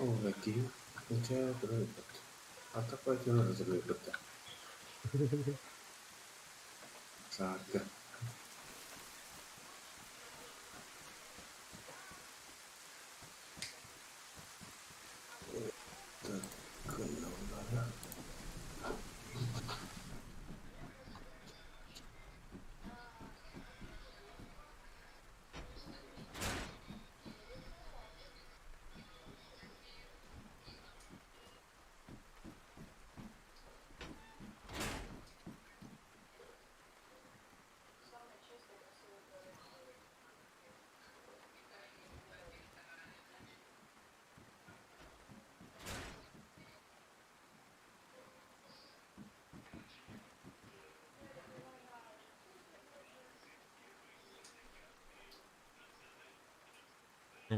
О, киһи инчэ туран ыппыт. Атах байтын разрывыппыт. Саарга.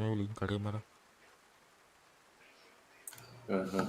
Билигин көрүөм эрэ. Ага.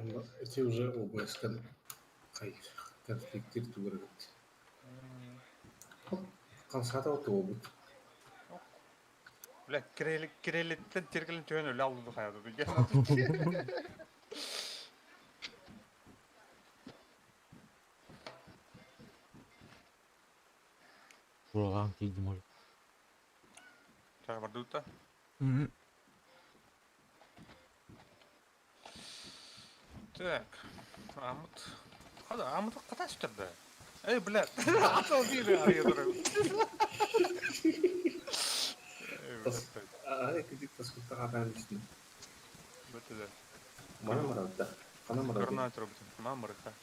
Ити уже ОБС-тан конфликтир тугар эбит. Хамсаата туолбут. Бля, кирелиттен тиргелин түһэн өлө алды хайады. Уралаан тиийдим ол. Чай бардыбыт да? Так, Амыт. Хада, Амыт хата сүтэрдэ. Эй, бля, атыл диир арыйа Ай, кидик таскутта хаатаан истин. Бөтүдэ. Мана марабыта. Хана марабыта. Гранат робытын. Ма марыха.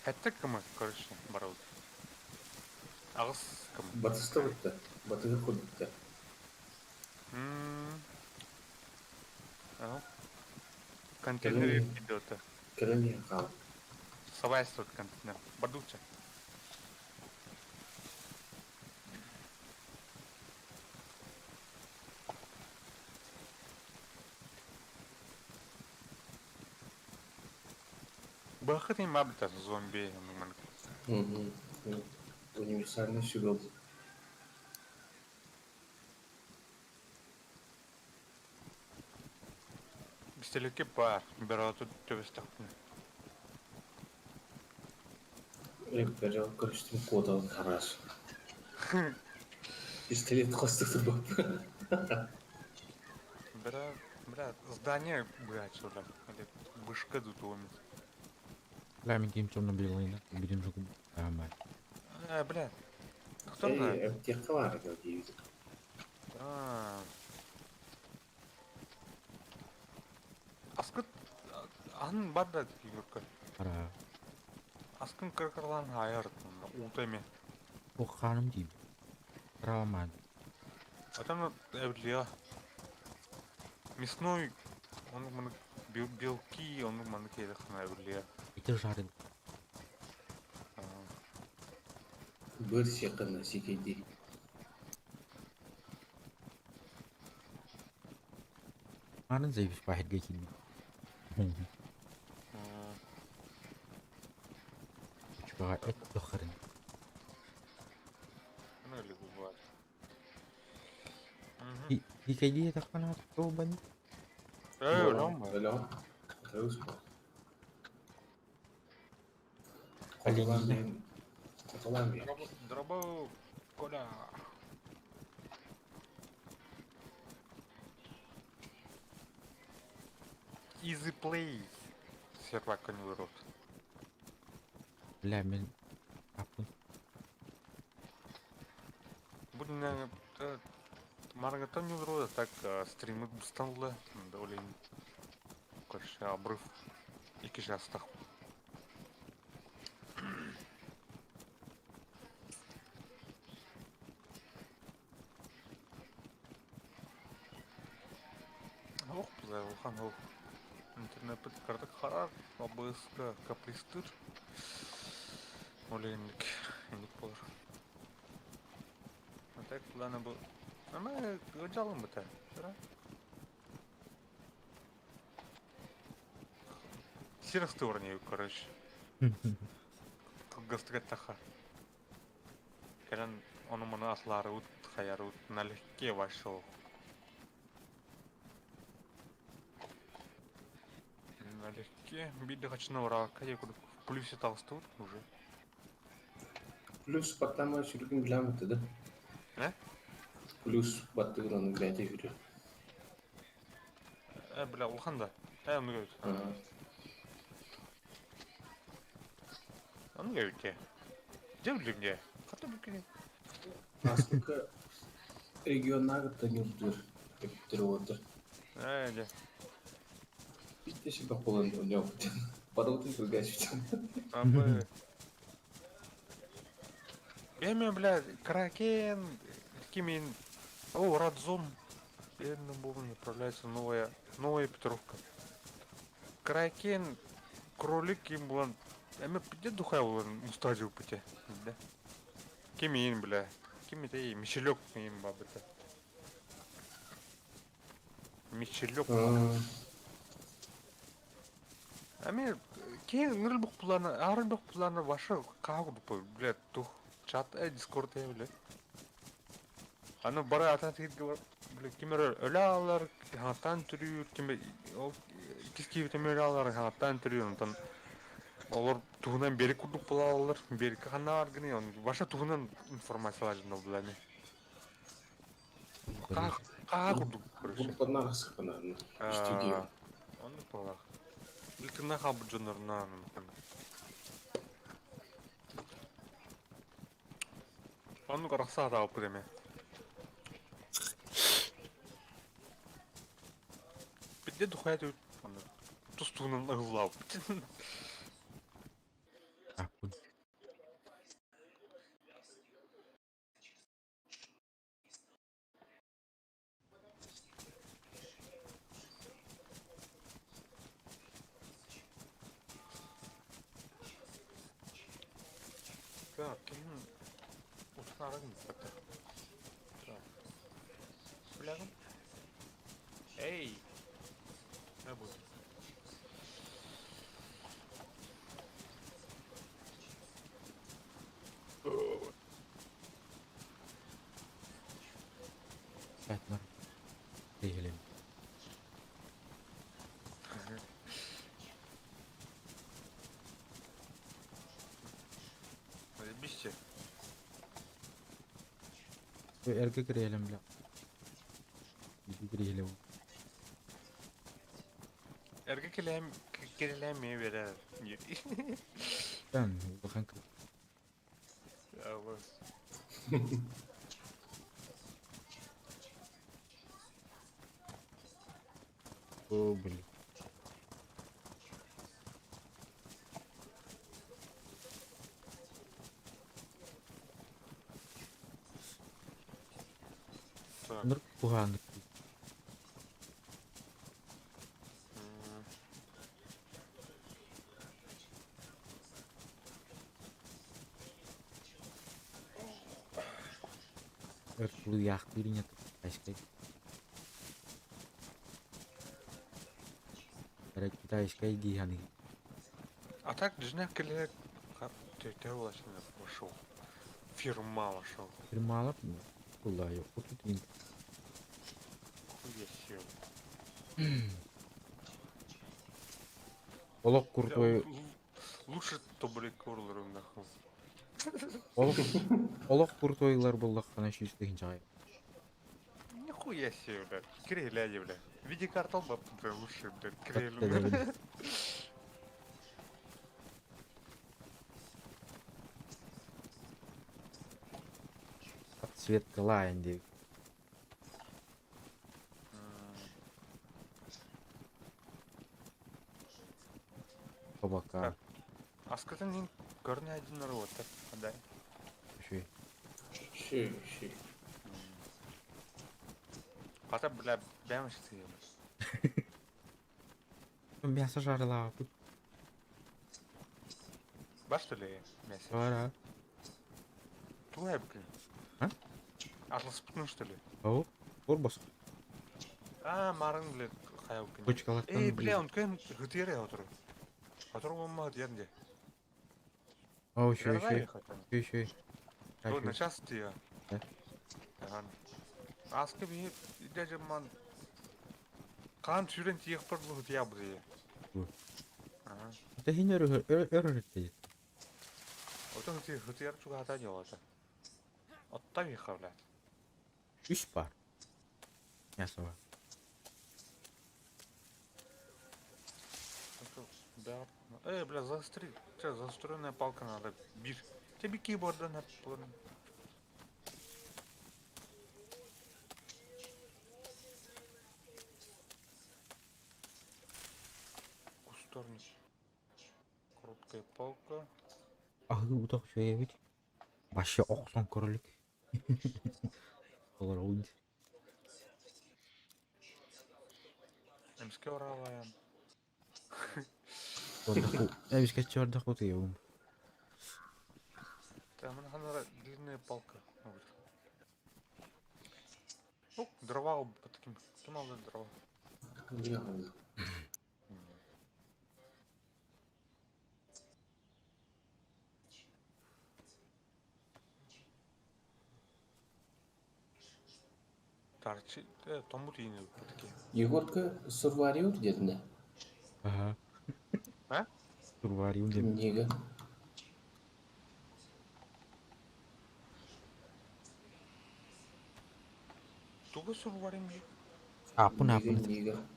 Хэттэ кымы, короче, барабыт. Аҕыс кымы. Батыста бытта. Батыга курдукта. Контейнер идет. Кэлэн иһэн хаалбыт. Сабайствует контейнер. Бардуча. Бахыт им бабыта зомби. Универсальный щегол. Пистолетке бар, бәрі төбестақпын. Бәрі көріштім кодалын хараш. Пистолет қостық тұрбап. Бля, бля, здание блядь, бля, или бышка тут ломит. Бля, мен кийим черно-белый Будем же мать. А, бля. Кто знает? Аптека бар дейбит. А. Аскыт ан бар да юрка. Ара. Аскын кыркырлан айыр утами. О ханым дейм. Раман. Атам эвлия. Мясной, он маны белки, он маны кейде хана эвлия. Это жарен. Бір секунд секейди. Марын заебись пахит гайки. Чувак, это хрен. Ну или бывает. Икайди тахпана тобан. Эй, Рома. Алло. Оленина. Хотолан Дробо, Коля. Easy play. Сервак не рот. Бля, мен апын. Будем, наверное, Маргатон не урода, так стримы бустанлы, довольно короче, обрыв екі жастық. Ох, бля, улахан ох. Интернет кардык харар, ОБС-ка капристыр. Оле инник, инник болар. А так планы был. Ама жалым быта. Сир короче. Кылгастыга таха. Кэлэн ону муну атлары ут, хаяры ут налегке вошел. Налегке. Биде хачына ура, кайы кудук в плюсе талстыр уже. Плюс баттама сүргүн билэммит да? Э? Плюс баттыгын аны бэйэтэ жүрү. Э, бля, улахан да. Э, ону көрүт. Ону көрүт. Дьэ билимде. Хата бүкүнэ. Аспыка регионнаагыттан нюрдур. Эптер отыр. Э, дьэ. Битте шибак болан оняу. Барыбытын кыргачы. Абы. Эми, бля, Кракен, Кимин, о, Радзом. Первым богом направляется новая Петровка. Кракен, кролик им булан. Эми где духа булан мустажил пути, да? Кимин, бля. Кими ты, Мишелек им бабыта. Мичелек. Ами киһи ынырбык плана, арбык плана башы каа курдук блядь, тух чат дискорд блядь. Аны бары атын сиргэ бар, блядь, ким эрэ өлө аалар, хаҥаттаан төрүүр, ким ол иккис киһи ким өлө аалар, хаҥаттаан төрүүр, онтон олор туһунан берик курдук буолаллар, берикке ханна баар гыный, он баша туһунан информациялар дьонно Хаа хаа курдук короче. Группанан асыппанан студия. Оннук буолар. Илтиннэ хаалбыт дьоннорунан Оннук арахса сатаабыппыт эмиэ. Бирдэ духуйа түбүт оннук тус-туһунан ыһыллаабыппыт. Аппын. Так, киһим утунаарыҥ бата. Так. Билэҕин? Эй! Не будет? Бэтмен. Değilim. Бисче. Эргэ кириэлим бля. Иди кириэлим. Эргэ кэлэм кэлэм берер. Ben улахан Абас. О, блин. Так. Ныр куһааннык. Өр тулуйаахтыыр ийэ китайскай. Эрэ китайскай дии саныыр. А так дьиҥнээх кэлэр төһө улахан вошел. Фирма вошел. Фирмалар куллаайы отут ин. Хуя сел. Олох крутой Лучше тобрик орлорун нахуй. олох олох крутойлар буоллаххына сүүс тыһыынчаҕай. Нихуя себе, блядь. Кириэляди, бля. Видеокартал бап, бля, лучше, блядь, Баттелебин. кириэлю. Подсветкалаан диэбит. Собака. Аскытын мин көрнө один народ, да. Үчүгэй. Ши, ши. Хата, бля, бэм сытыйым. Мясо жарылаабыт. Бар что ли мясо? Бара. Тугай блин. А? Атласпытын что ли? Оо, бур босхо. А, марын, блин, хайа блин. Бочкалаттан Эй, бля, он кем гытыре отыр. Отыр болма дерде. Оо, үчүгэй, үчүгэй. Үчүгэй, үчүгэй. Вот на час ты. Да. Ага. Аскы би даже ман Каан сүрэн тиэх бар бұл тия бұл. Бу. Ага. Тэһин өрө өрө өрө Отон ти хытыяр чугата жолата. Отта виха, бля. Үс бар. Мясо бар. Да. Эй, бля, заостри. Че, заостренная палка надо. Бир. Тебе кейборда на план. Кустарник. Короткая палка. Аһыы утах үчүгэй эбит. Вообще охсон кролик. Олорон. Эмске оралаян. Эмискэ чордах утуйабын. Там ханара длинная палка. Вот. Ну, дрова по таким. Кем надо дрова? Тарчы томмут иини ылбыт киһи. Егорка сурвариур диэтинэ. Ага. А? Сурвариум диэн. Нига. Тугу сурварим дии? Аппын Нига аппын. нига.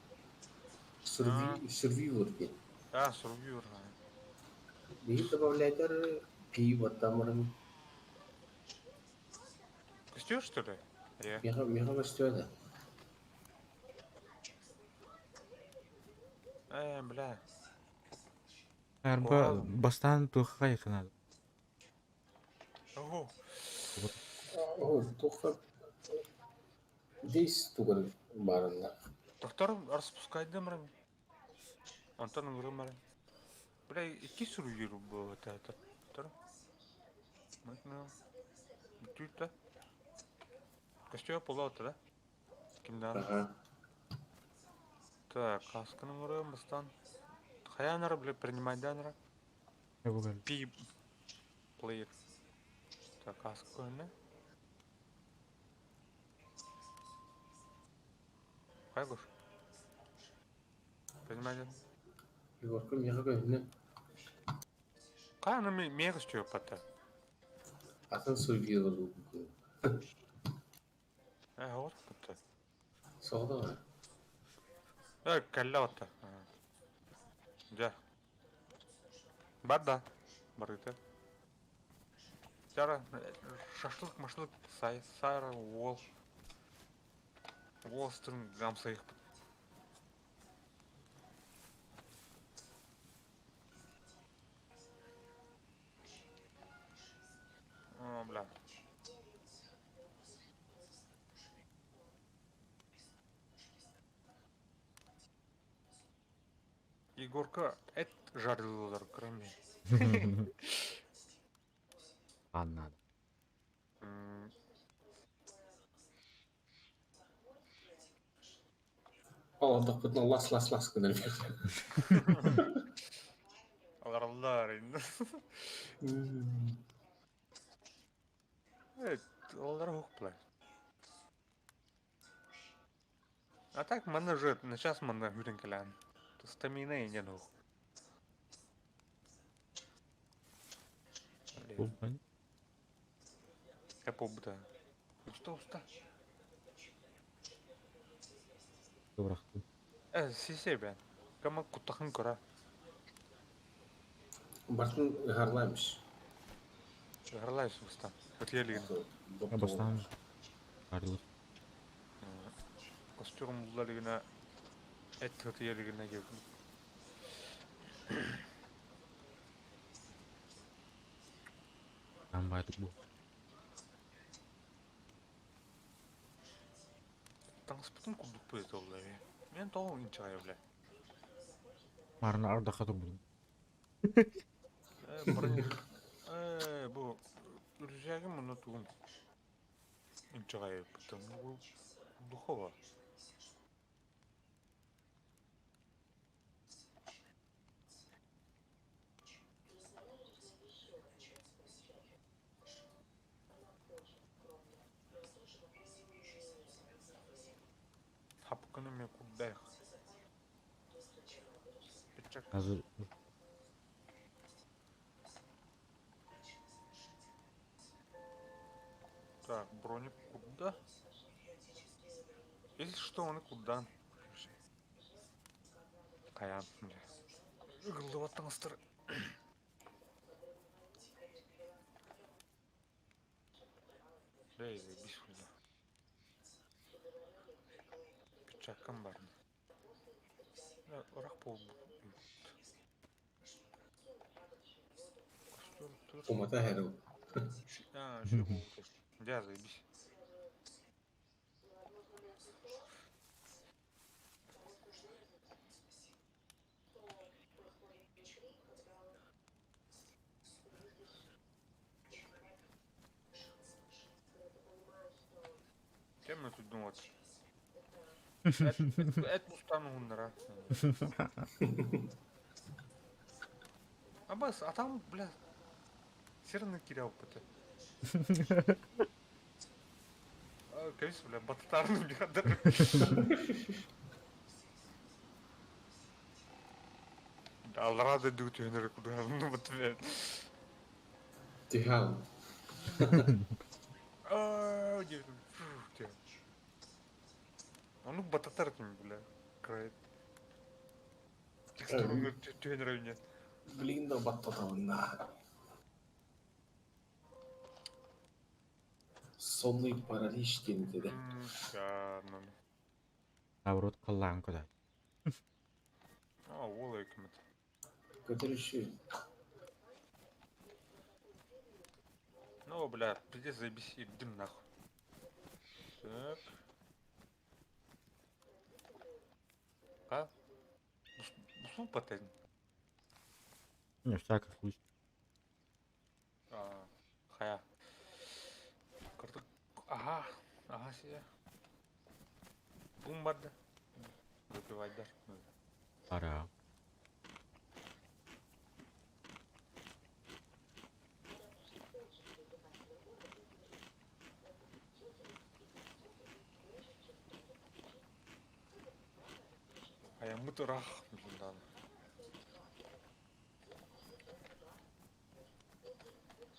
Сурви сурвивор диэн. А, сурвивор. Биир добавляйтар пиво тамырын. Костер, что ли? Я. Меха меха көстүөдэ. Бля. Арба бастаан туохха хайыхынады. Ого. О, туха дейс тугар барында. Доктор распускайдым рам. Антон ыңгырым. Бля, икки сурвивор был это. Доктор. Мытно. Бүтүт да. Костер полуота, да? Кимден? Ага. Так, касканы ыңгырым бастан. Хаянара, бля, принимать данара. Пи. Плеер. Так, каска не? Хайгуш. Принимать. Егорка меха көһүнэ. Кана ми мегас чуя пата. Атын сурвивор. Вот пата. Соғда. Каллата. Да. Барда. Барыта. Сара, шашлык, машлык, сай, сара, уол. Уол струн гамсайх. О, бля. Егорка, это жарил кроме. Аннады. Алладақпытына лас лас лас гынар. Аларлар. Алар хук. А так манна же на час манна хүрен кэлэн. Стамина и не нух. Я побута. Уста уста. Бырахтым. Сисе бен. Кама куттахын кора. Бартын гарлаймыш. Гарлайс уста. Өтелигин. Бастан. Арлы. Костюм булларыгына эт өтелигине кеп. Там байтык бу. Таңспытын курдук бу оллар. Мен тоғын инчагай бля. Марна ардаха турбудум. Бу үржәгем моны тугын. Инчагай бутын. Духова. Хапканы мен курдайх. Пичак. Hazır. Так, броник куда? Если что, он и куда? Каян, бля. Гылдыбаттаңыздар. Бля, заебись, бля. Пичаккам бар. Орах пол. Умата хэрэг. А, şu Я заебись. Чем мы тут думать? Эт, эт бустаан уһуннара. Абас, а там, бля, серный кирял пыты. Конечно, бля, бататарны бля, Аллара да дүү түһэнэр кудуһанны бут бля. Түһэҕин. Аа, Ону бататар этим, бля. Край. Текстураны түһэнэр өйүнэн. Билигин да баттатабын да. Сонный паралич диэн этэ. Наоборот, халлаан көтөр. А, уол өкүмэт. Көтөр үчү. Ну, бля, пиздец, заебись, ирдим нахуй. Так. А? Бусул патент. Не, всякий случай. А, хайа. Кырдык. Ага, ага сия. Бум барды. Выпивать да. Пора. Айаммыт ыраах муннан.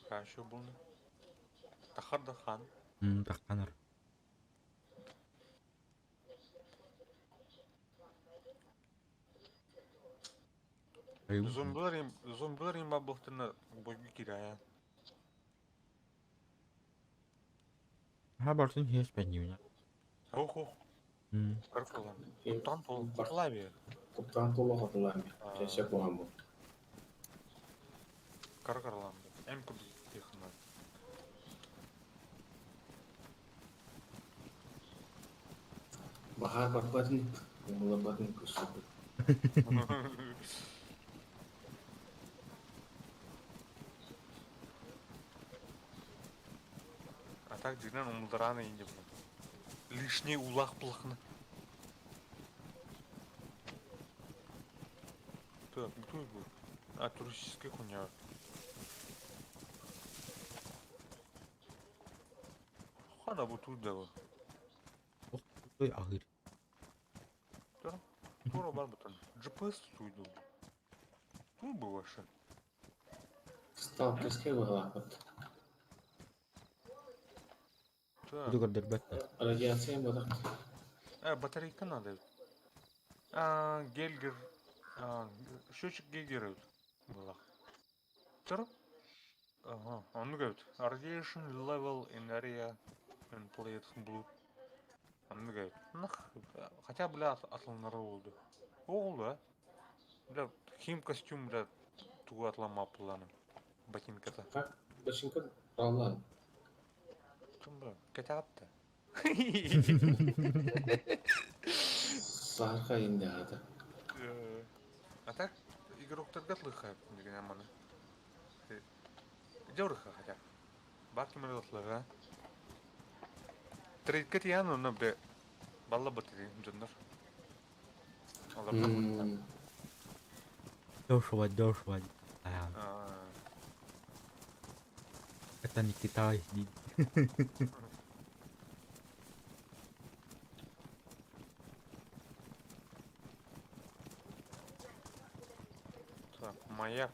Хорошо булны. Тахар да хан. Тахханар. Зомбилар зомбилар им бабылтына бойгу кирая. Ха бартын хес бәннүнә. Ох ох. Кыркылан. Куттан тол кутла бер. Куттан толо хатылам. Чәчә куган бу. Каркарлан. Эм куд тихна. Баһаар барбатын, умулабатын көссөбүт. А так дигнен умулдараны инде бу. Лишний улах плохны. Так, кто был? А, туристическая хуйня. Хана бу тут да. Ой, ахыр. Тура бар бутан. GPS туйду. Тут бы ваше. Сталкерская баҕалаахпыт. Так. Буду көрдөрбөт. Радиация батах. А, батарейка надо. А, Гельгер. А, счетчик Гейгера была. Тор? Ага, он говорит. Radiation level in area and played blue. Он говорит. Нах, хотя, бля, атланары oldu. Oldu, а? Бля, хим костюм, бля, тугу атламаппыланы. Ботинката. Как? Башинка аллан. Ким, бля, кэтапты. Саарха инде аата. А так, игроктарга лыха деген аманы. Дёрха хотя. Бар ким лыха. Трейдке тиян оны бе балла бытыры дьоннор. Олар Дешево, дешево. А, это не Китай. Так, маяк.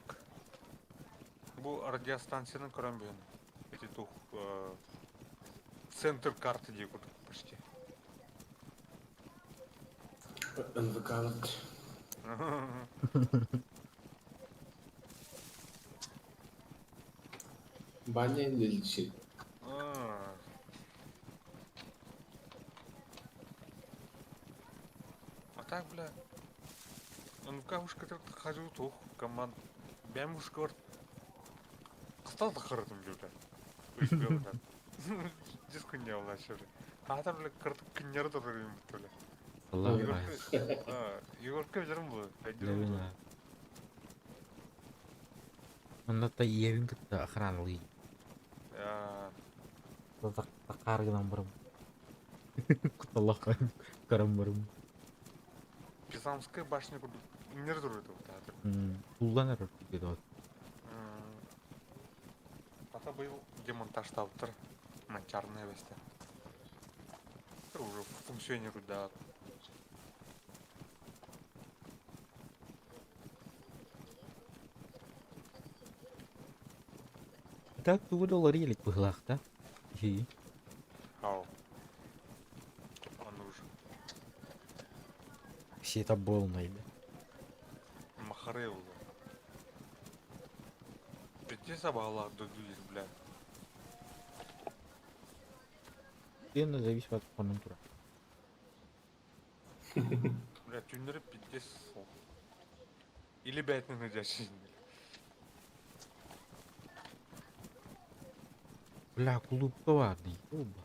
Бу радиостанцияны көрөн бүйін. Эти тух центр карты дии курдук почти. НВК вот. Баня инделичи. А так, бля, НВК ушка хожу тух команд. Бэм ушка бар. Кыстал да кырдым бля. Диск не улашыр. Ата бля кырдык күннер да бир бля. Алла Егорка билерим бу. Левина. Онда та иебин кытта охраналый. Тақаргынан бұрым. Кутталлах көрөн барым. Пизанская башня курдук иҥнэри турар этэ бу Туллан эрэр курдук. Хата быйыл демонтажтаабыттар Манчаарыны эбэстэ. Уже функционирует да. Так тугу да уларыйа илик быһыылаах да. Иһии. Ау. Он уже. Все полный, да. Махарел. Пиздец абаалаах дойду диир, бля. Тыына зависит хонон турар. Бля, түүннэри пиздец ол. Или бэйэтинэн сылдьар Бля, кулуупка баар дии. Оба.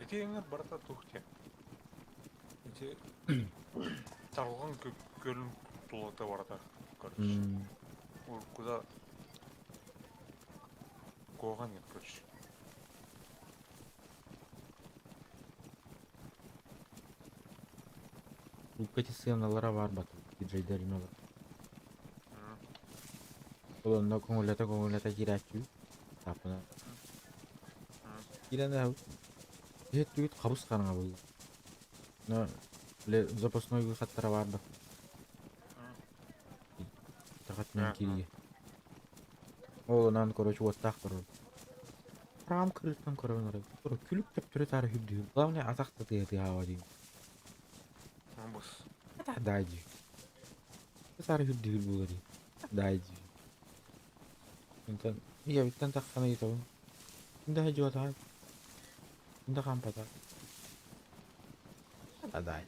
Ити эҥэр барыта туох диэн. Ити Чарылҕан күөлүн тулата барыта короче. Уруккута куһаҕан короче. Кулуупка ити сыаналара баар батыл. Диджейдэрин олор. Ол онно көҥүллэтэ-көҥүллэтэ киирээччи. Тааппына. Киирэн эһэбит. Иһит түгүт хабыс хараҥа буолла. Но, бile запасной выходтара баар да. Тахатынан киирии. Ол онон короче уоттаах көрөр. Хараҕым кырыыттан көрөбүн арай. Күлүк төптөрү таары үрдүһү. Главное атах да тыаһа дии. Бус. Да дии. Таары үрдүһүр буолар дии. Да дии. Онтон ийэбиттэн тахсан ыйытабын. Ким да дьуотаҕай? Ким да хаампата. Да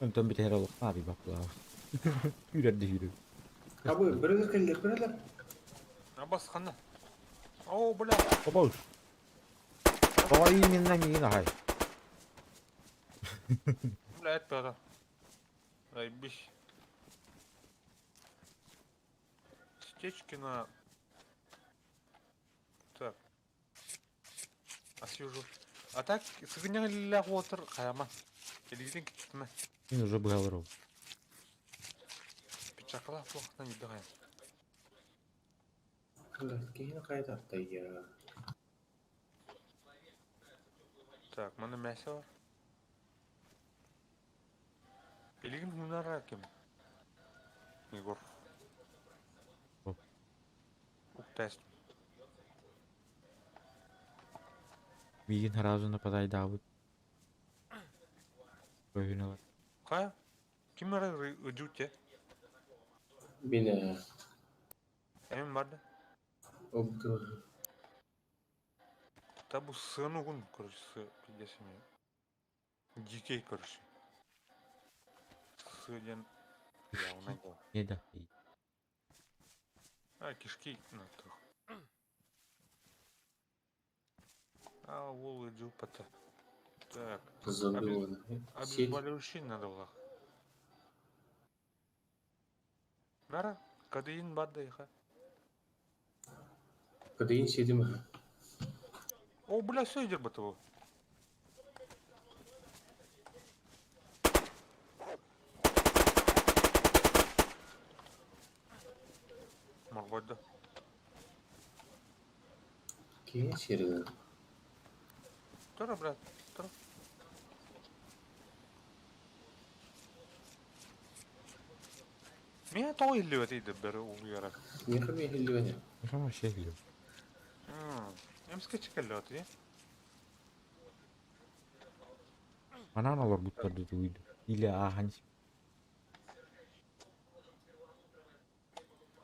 Онтон бүтэһэр олохтон арыйбаппылаах. Үүрэр да үүрэр. Абы, бөрөлөр кэллэр, бөрөлөр. Абас ханна? О, бля. Обол. Тоҕо именно миигин аһай. Бля, это Заебись. Стечкина. Так. Освежу. А так, сыгынньах уотар хайама. Илиитин кичитимэ. Мин уже быһалар ол. Пичакалаах туохтан идэҕин. Киһини хайа тартайя. Так, манна мясо бар. Билигин мунара ким? Егор. Оп. Уктасть. Миигин сразу нападайдаабыт. Көһүнэлэр. Хайа? Ким эрэ ыдьуте? Мин Эмин бар да? обду. Та бу сыаны угун, короче, сы пиздец эми. Дикей, короче. Сы диэн явно был. Не да. А, кишки на тух. А, уол ыдьыппата. Так. Зомби. Обезболивающий надо было. Нара, кадеин бар да иха. Кадеин сиэтим. О, бля, все идет бы Моргойда. Киһи сиэрин. Тура, брат, тура. Миэхэ тоҕо иһиллибэтий да бары улуйара. Миэхэ эмиэ иһиллибэтэ. Миэхэ вообще иһиллибэт. Эмискэ чикэллээтий. Манаан олорбуттар да тугуй Или ааһан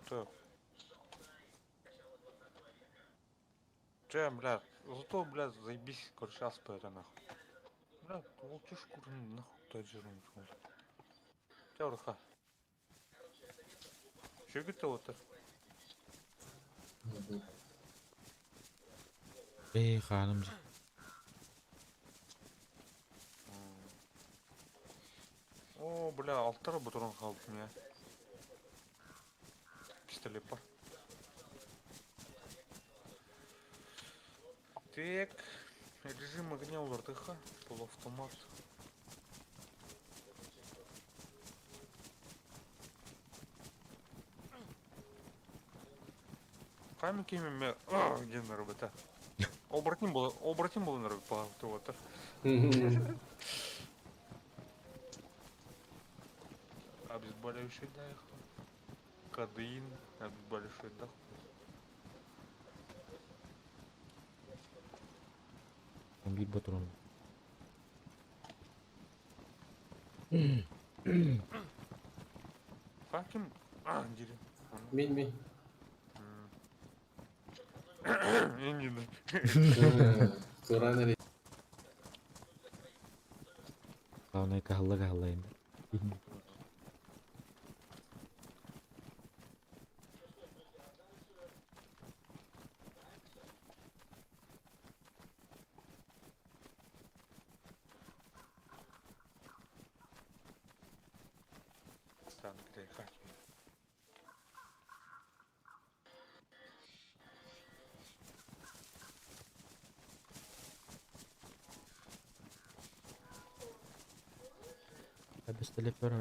Так. Че, бля, зато, бля, заебись, короче, аспа это нахуй. Бля, волчишь курын нахуй таджирун. Чэ, уруха. Шөгүт отыр. Эй, хааным О, бля, алтара бутурун хаалбытым я. Пистолет бар. Так, режим огня уларытыахха, полуавтомат. Хаһан ким эмэ диэн ырбыта. Оборотень була оборотень буолан ырбыта. Обезболивающий дай Кадеин, обезболивающий дах. Биир ботурун. Хаким дири. Мин мин. Ингина. Туран эрэ. Главное каһылла каһыллайын. Там где хаким. Бэстэлэппэр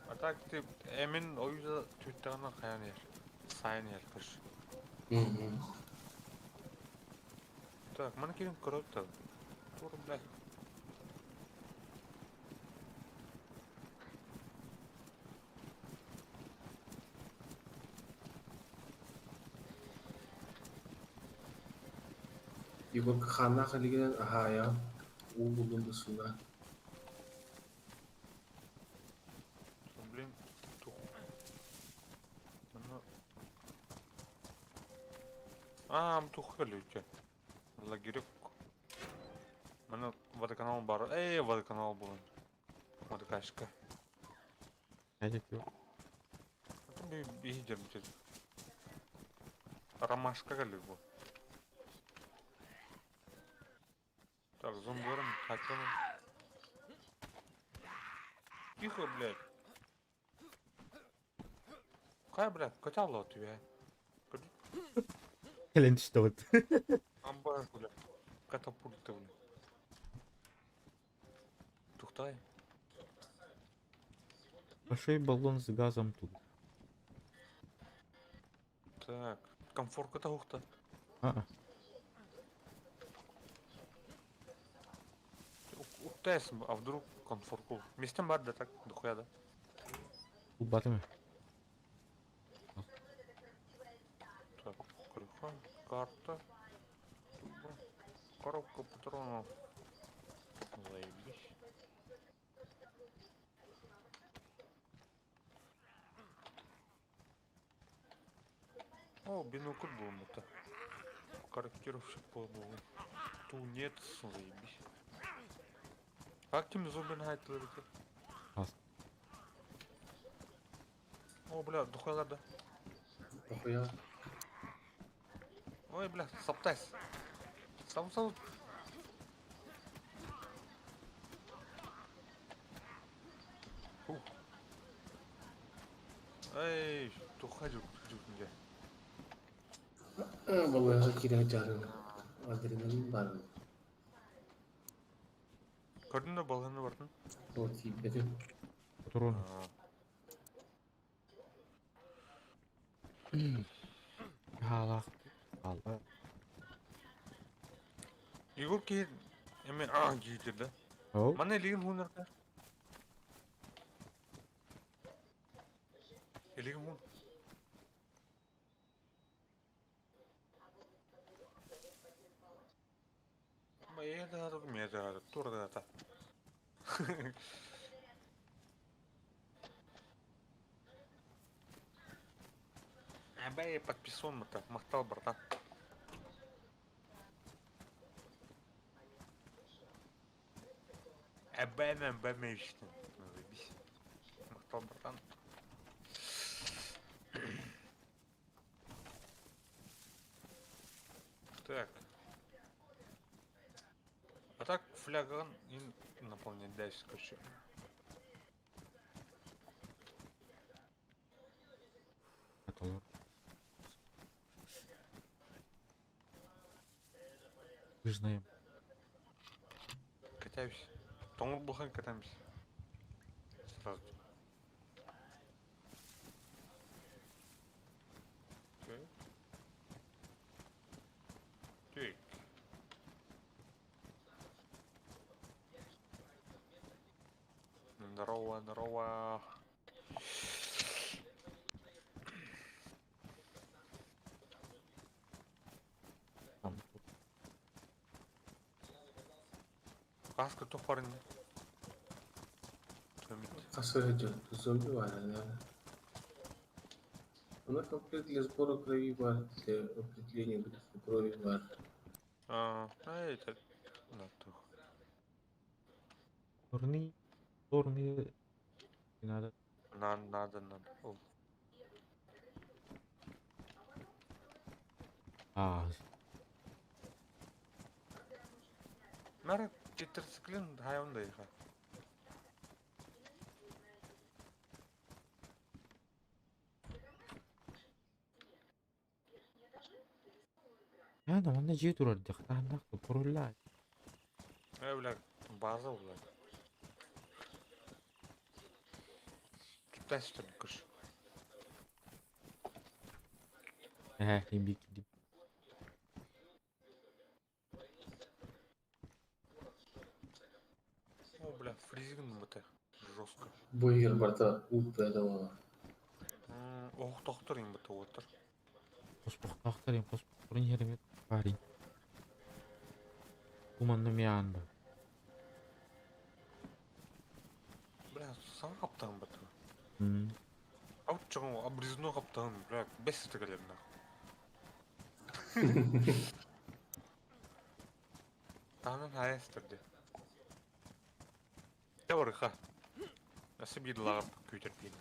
А так ты эмин ойда түттэҕинэ хайан иһэр. Сайын иһэр кыш. Так, маны кирин көрөт да. Тур, блядь. Егор хааннаах илигинэн аһаайаҕын, уу буллун да сууна. Блин, тух. Аа, тух кэлүүтэ. Лагерек. Маны водоканал бар. Эй, водоканал булан. Водокачка. Биһидер бүтет. Ромашка кэлүү бу. Так, зомбарым, хаканым. Тихо, блядь. Кай, блядь, котяло тебя. Кэлэн түстэ вот. Амбар, блядь. Катапульта, блядь. Тухтай. Большой баллон с газом тут. Так, комфорка ухта. А-а. Уктайсың, а вдруг комфорку? Местен бар да так, дохуя да. Улбатым. Так, крыха, карта. Коробка патронов. Заебись. О, бинокль был это. Корректировщик был. Тунец, заебись. Как ким зомби найтылар Ас. О, бля, дохуя да. Дохуя. Ой, бля, саптайс. Сам сам. Фух. Эй, тухха жүр Балыга киирэ дьарын адреналин баар. Көрдүң да балыганы бардың? Ол тиийбэтим. Патрон. Хаалаах. Хаалла. Егор киһи эме аа диир да. Ол. Мана илигин хуунарга. Илигин хуун. Ма ээ мэ да тур да та. Абай подписон мата махтал братан. Абай абай Заебись. Махтал братан. Так. Фляган наполнять дальше, короче. Толор. Выжнаем. Катаюсь. Тоҥур бухан катаемся. Сразу. Так. Так. Здорово, здорово. Там. Каска то парень. Хас идет? Зомби баар, наверное. Она комплект для сбора крови бар, для определения группы крови бар. А, это... На тух. Турни. Турни. Не надо. Надо, надо, надо. О, А, Мара тетрациклин хайонда иха. Я манна дьиэ турар дьахтааннаах туруллаа. Э, бля, база, бля. Китай, что ли, кыш? Ээ, имбик дип. О, бля, фризинг это жестко. Бу иһигэр барыта уу бөҕө буолар. Ох, тохтор им это отыр. Хоспохтоохтор им хоспохторун иһэр парень. Бу манна миаан ба. Бля, саҥа хаптаҕым бата. М. Ауччаҕын обрезной хаптаҕын, бля, бэс сытыгалер нах. Таһынан хайа сытырды. Дьэ барыха. Өссө биир лааҕыр күүтэр пиин.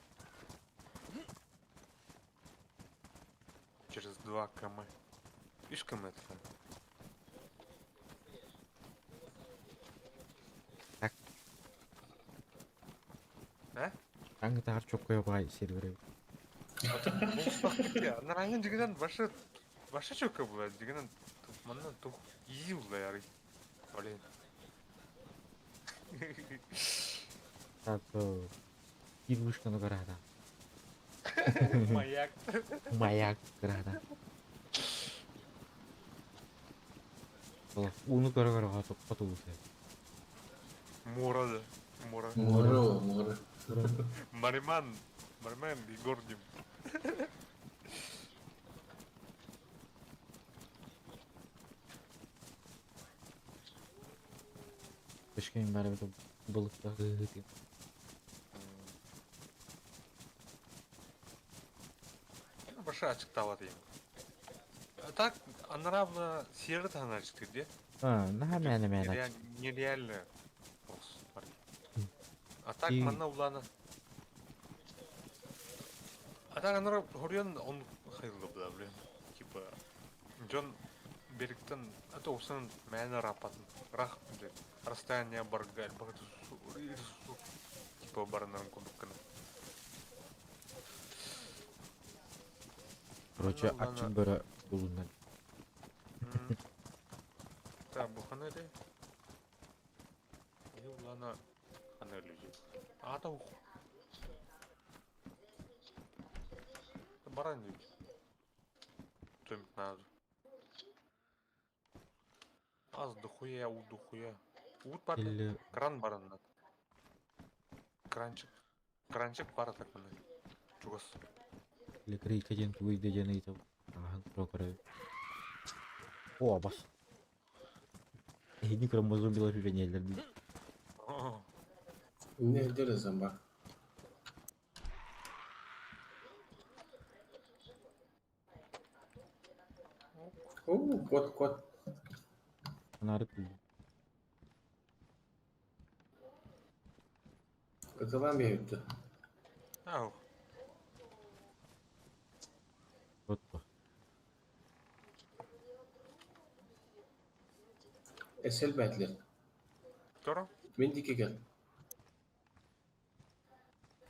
Через 2 км. Үс км это. Так. Э? Таҥ таһар чоккойо баай серверы. Нараңын дигенен башы башы чөкө була дигенен манна тух изи була ярый. Блин. Так, биир вышканы караата. Маяк. Маяк караата. Ууну көрө-көрө хоту Мура да. Мура. Муора, муора. Мариман. Мариман и Гордим. Кышкайын бары былыкта Башы ачыктаабат эми. Так, анарабла сиэри таһынан ачыктыыр дии. А, наһаа мээнэ мээнэ Нереально. А так манна улаана. А так анара хоруйан он хайылла бла, блин. Типа дьон берегтен это усан мээнэ рапатын. Рах, блин. Расстояние барга, типа баранарын курдук гына. Короче, аччык бөрө булунна. Так, бу хана этэй? Киһи улаана хана өлүдүй? Аата ух. Баран диэбит. Что-нибудь надо. Аз дохуя, у дохуя. Уут бар да? Или Кран баран надо. Кранчик. Кранчик баар так мына. Чугас. Или крейка диэн тугуй да диэн ыйытабын. Ааһан тура көрөбүн. О, бас. Эһигини хромозомилар үбэнэллэр дии. Не дерезем ба. Оо, кот, кот. Анаары күллүм. Ытылаан биһиги Ау. Вот ба. Эсэл бэтлэр. Торо? Мин диэки кэл.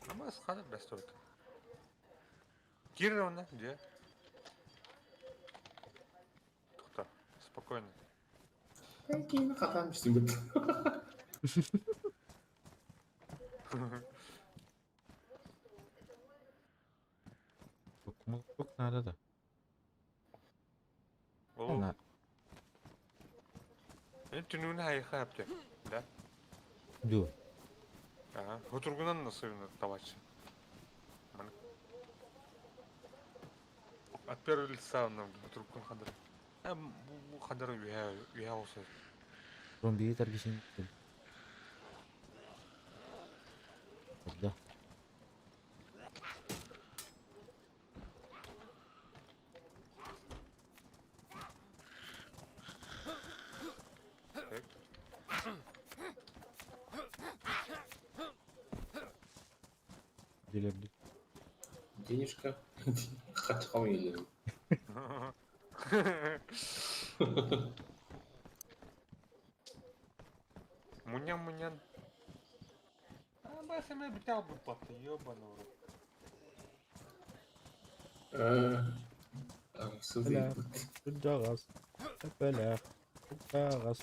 Ама схана бэстибит. Киир онно, дьэ. Тухта, спокойно. Киһини хатаан истибит. Тук наада да. Ол На. Мен түнүгүн хайыха апты. Да? Ду. Ага. Хотургунан насыйны табачы. Маны. От первого лица нам хотургун хандар. А бу хандар үйә үйә olsa. Зомби таргисин. Да. Так. Gelebilir. Денежка. Хачкам елерим. Мунян мунян. А басым битал бу патты, ёбаный в рот. Сызый. Кырдьаҕас, эпэлээх, кырдьаҕас,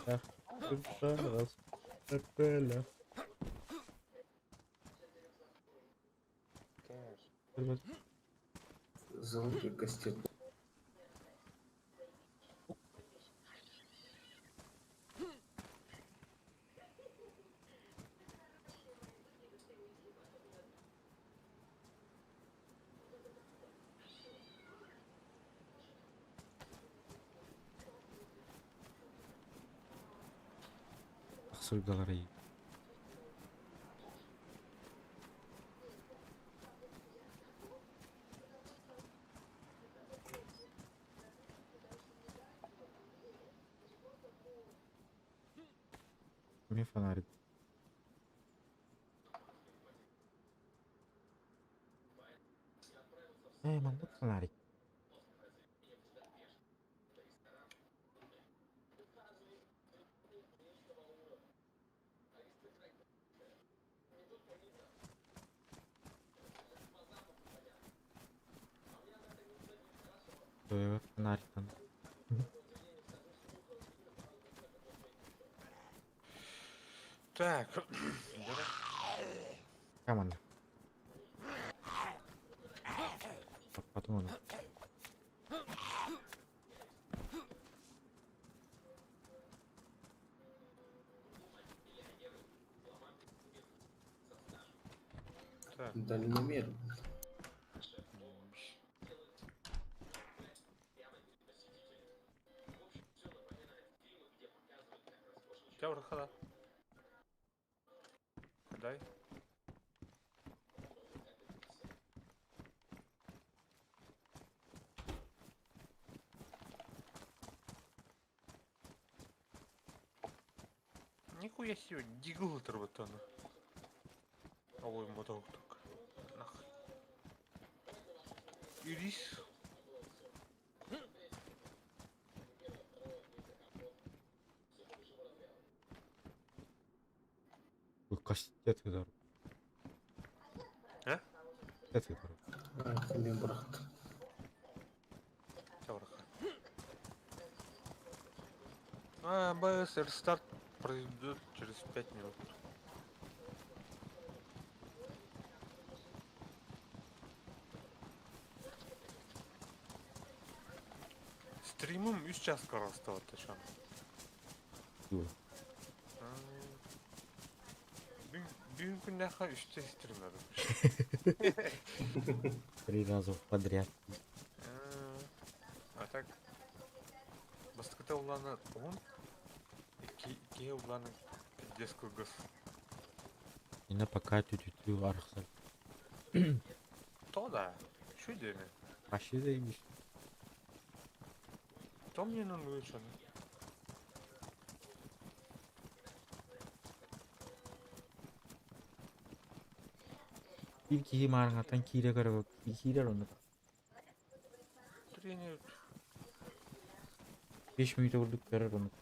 эх, кырдьаҕас, эпэлээх. Золотой кастет. Сыргаларый. Мне фонарик. Э, маннык фонарик. Э, фонарик там. Так. Команда. Потом он. Так. Дальномер. Тявр хада. Дай. Нихуя себе, дигл отрабатана. Ой, моток только. Нахуй. Ирис. Кастет ыдар. А? Кастет ыдар. Мен бырахтым. Тявраха. А, БС рестарт произойдет через 5 минут. Стримым 3 час карастыват чан. Дуо. Бүгүн күннәхә үстә стримнадым. Три раза подряд. А так Баскыта уланы он икки уланы пиздец кылгас. Инна пока тютю архсар. То да. Şu деме. Вообще заебись. То мне нам лучше. Биир киһи маарыҥҥаттан киирэ көрө киирэр оннук. Тренер. 5 мүнүүтэ курдук көрөр оннук.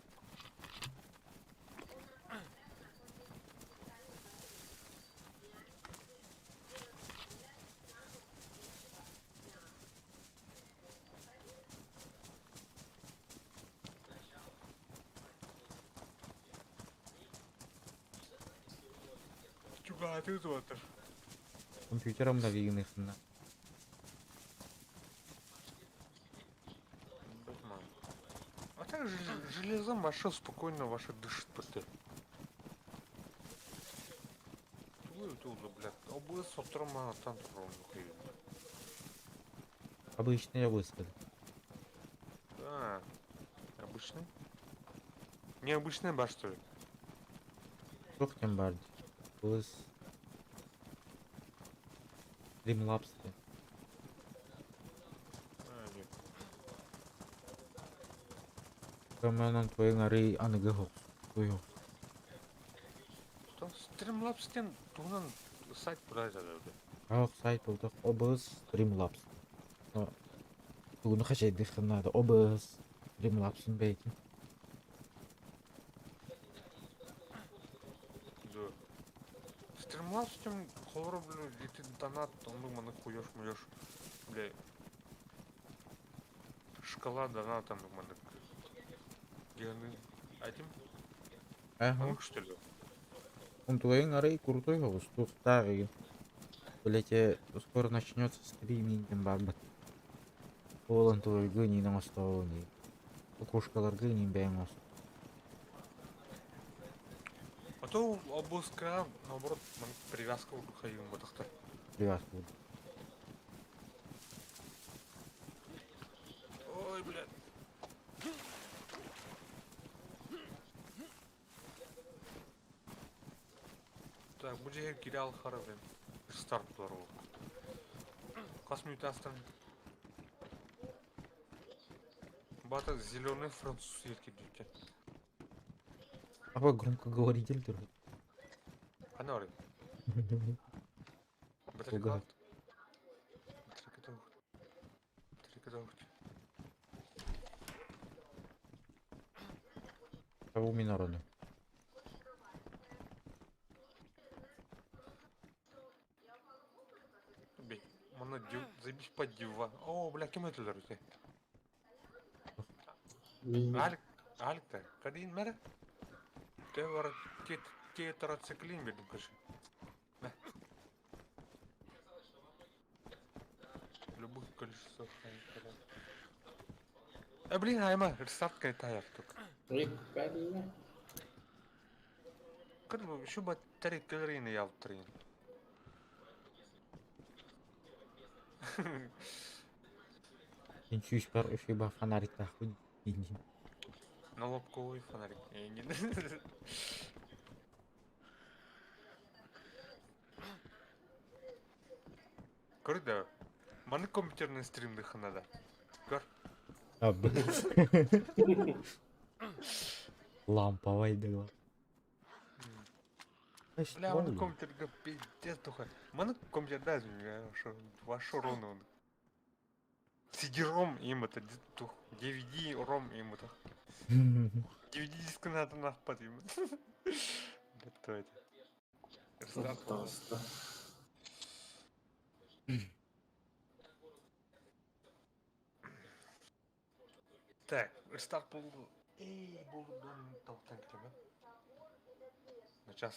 Баатыы туотар. Компьютер обновленных на. Бэтмен. А так железом ваше спокойно ваше дышит поте. Тугу тугу, блядь. Обы сотрма там туром. Обычный выставили. А, обычный? Необычный баш, что ли? Туох диэн баар дии. Былыс Streamlabs диэн. А, нет. Көмөнөн твоюҥ арый аныгы охсуй Там Streamlabs диэн туһунан сайт баар да. Ах, сайт буолтах OBS Streamlabs. Но тугуну хачайдыаххын наада OBS Streamlabs-ын бэйэтин. Да. Streamlabs тем холоро, бля, ити донат, оннук маны хуёш-муёш, бля. Шкала доната оннук маны. Дианы этим? Аха. Оннук что ли? Онтугайың арый крутой соҕус туохтаах игин. Блять, скоро начнется стриминг диэн баарбыт. Ол онтугайгы иниин оҥостоҕун Окошкаларга иниин бэйэҥ оҥост. А то OBS наоборот, маны привязка хайым батахтар. Привязка буолду. Ой, блядь. Так, бу же кирал харабын. Старт бар. Хас минут астан. Бата зеленый француз ерке дүйті. Апа громкоговоритель турар. Ана орын. Батарейка Туга. алт. Батарейка тоғыт. Батарейка тоғыт. Табу мин орону. Бей. Мана заебись под диван. О, бля, кем это өте? Мин Алик, Алик та. Кадин мәрі? Те бар тетрациклин бердим кышын. Мә. Любых количествах. А блин, айма, рестарт кайта только. Прикольно. Кыр şu батарейкаларını yaptırayım. Мин сүүспэр үчүгэй баа фонариктаахпын диин. Налобковый фонарик. Не. Көр да. Маны компьютерный стримдыхы надо. Көр. Ламповай дела. Бля, маны компьютерга пиздец туха. Маны компьютер да, вашу рону. CD-ROM им это, DVD-ROM им это. DVD диск надо нахпад им. Бля, кто это? Рестарт. Просто. Так, рестарт был. Эй, был дом толтан тебе. На час.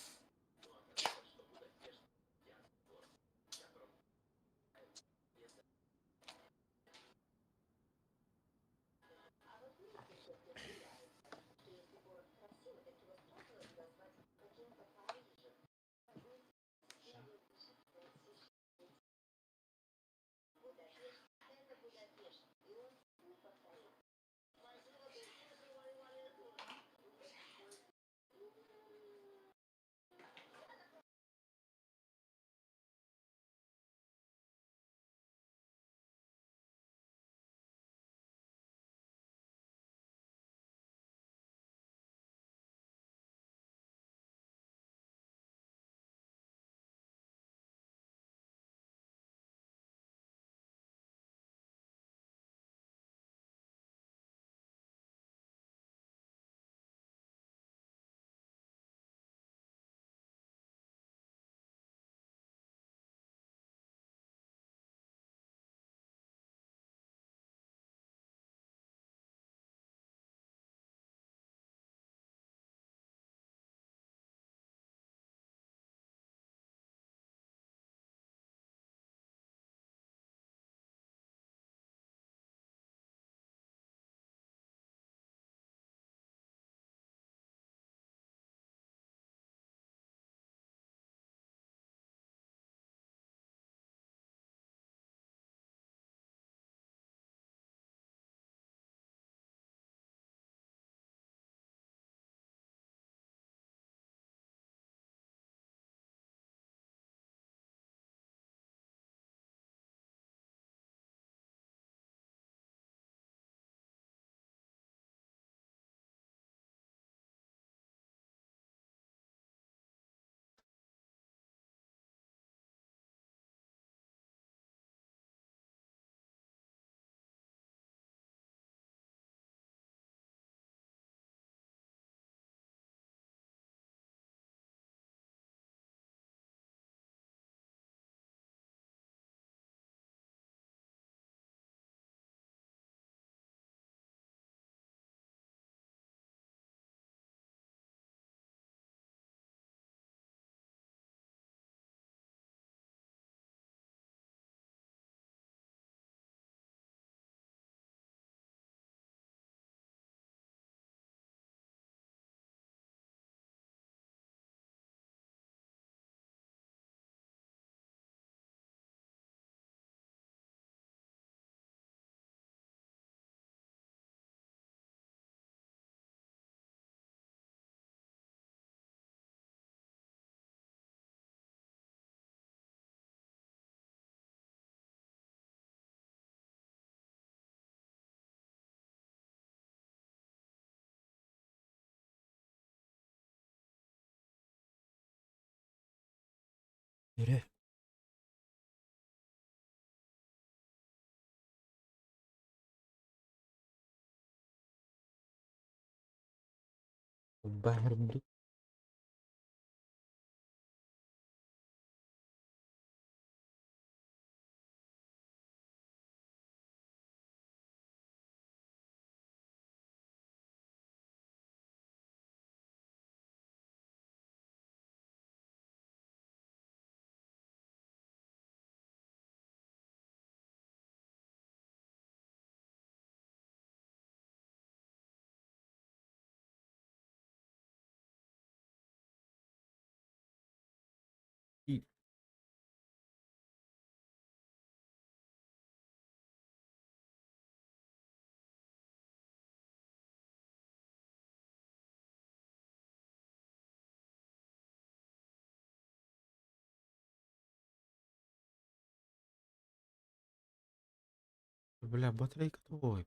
Эрэ Баһырдык Бля, батарейка твой.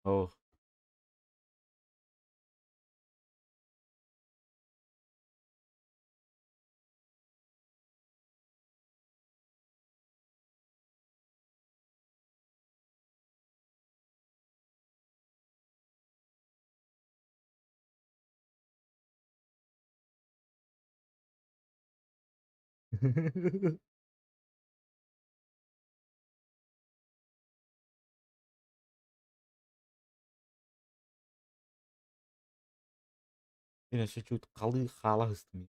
Oh. Мин өссө чуть халыы хаала сыстым.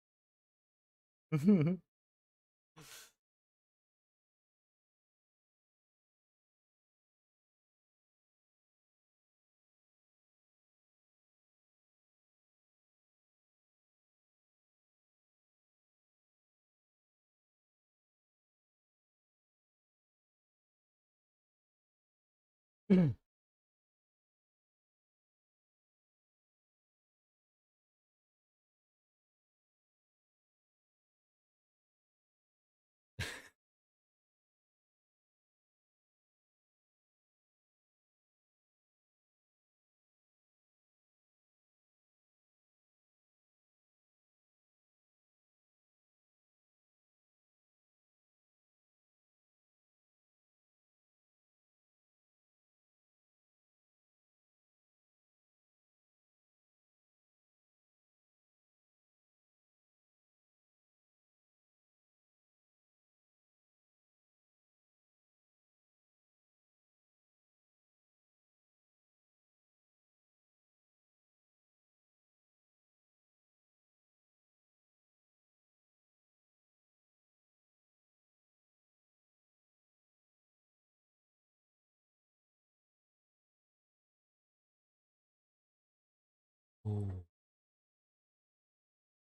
Оо.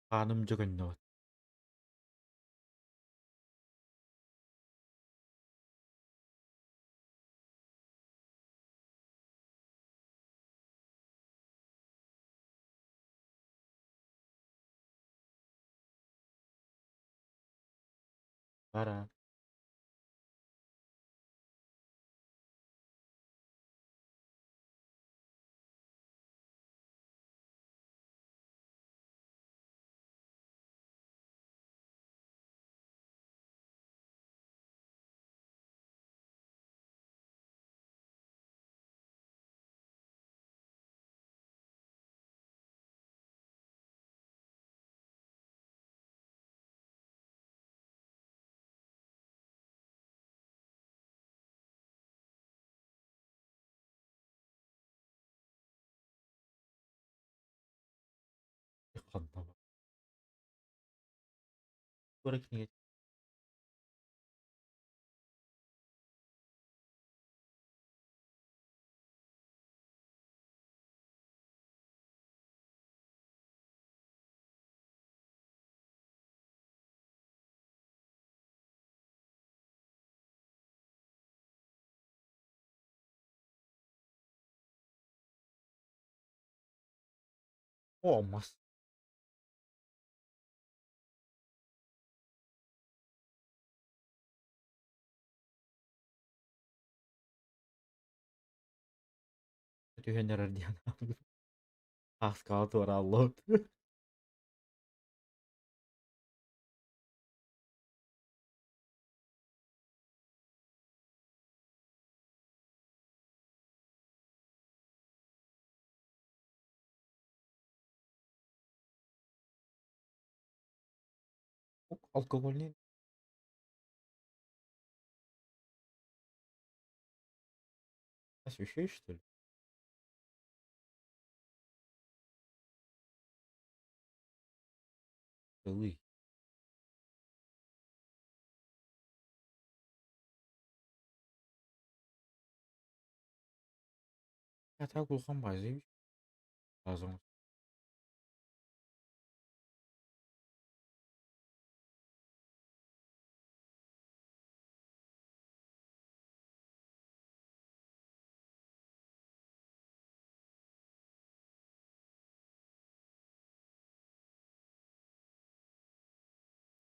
Хааным дьэ көннөҕүт. Бара. Ханна бар. Туора кинигэ О, мас. Түһэн эрэр диэн Ааскаҕа туорааллыбыт. Алкогольный освещаешь, что ли? Целый. Хата улахан баайы база.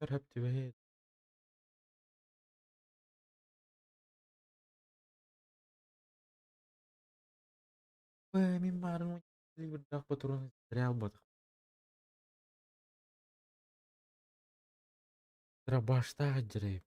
Түбэһэ мин баарын бырдаах ботурун реал ботах. Дробаштаах дьирэйп.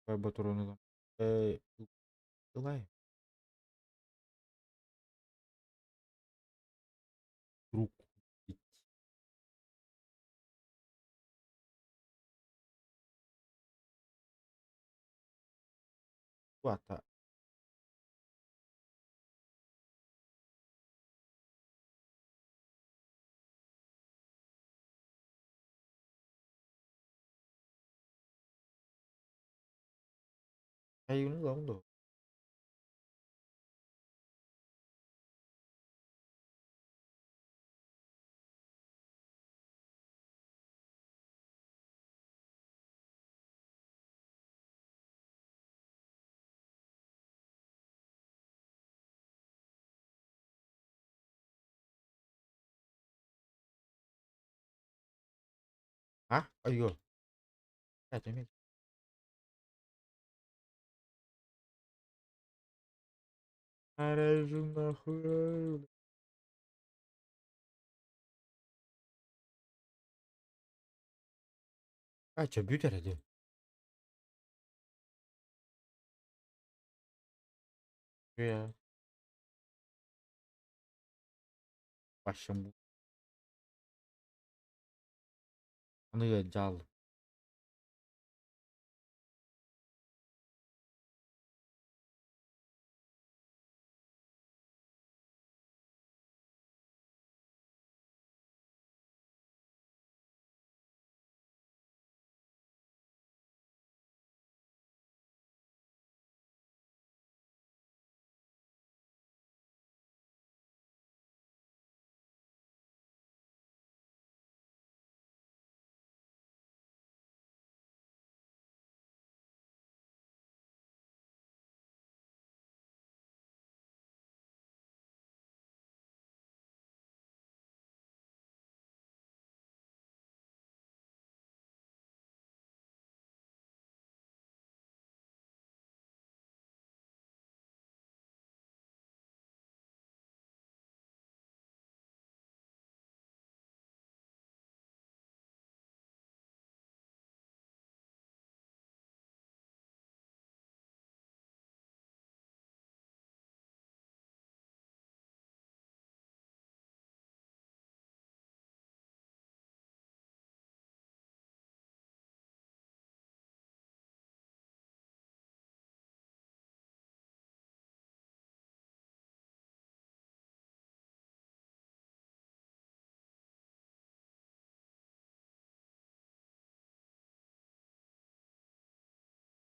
Ботуруну ылай. Руку. Guarda. Эйигин ылаҕын дуо? ฮะ哎呦在对面нахуй. А, чэ, бүт эрэ дии. Yeah. Başım Аны дьаал.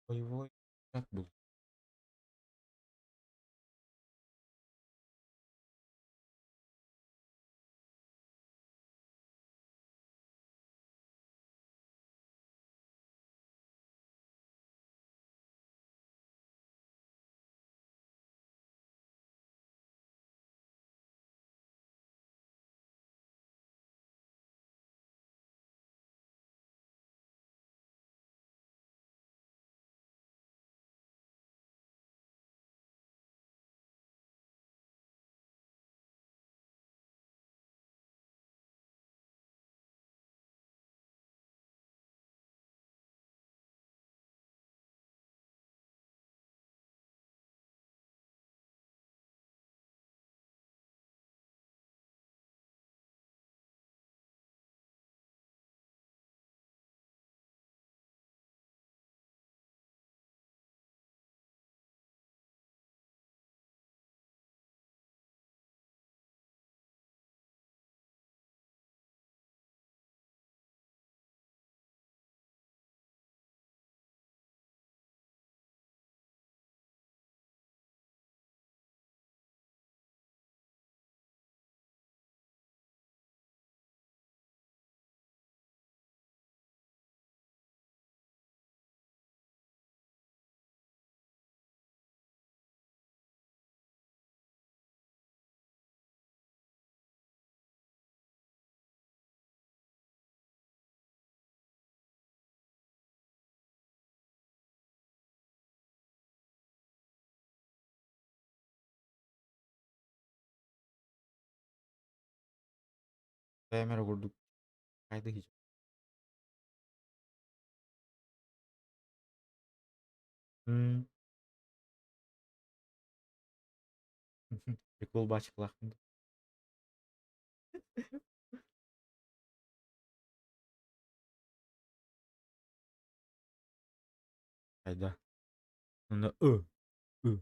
Боевой был. Бэйэм эрэ курдук хайдах Прикол бачыклаахпын дуу. Хайда. Онно ы ы.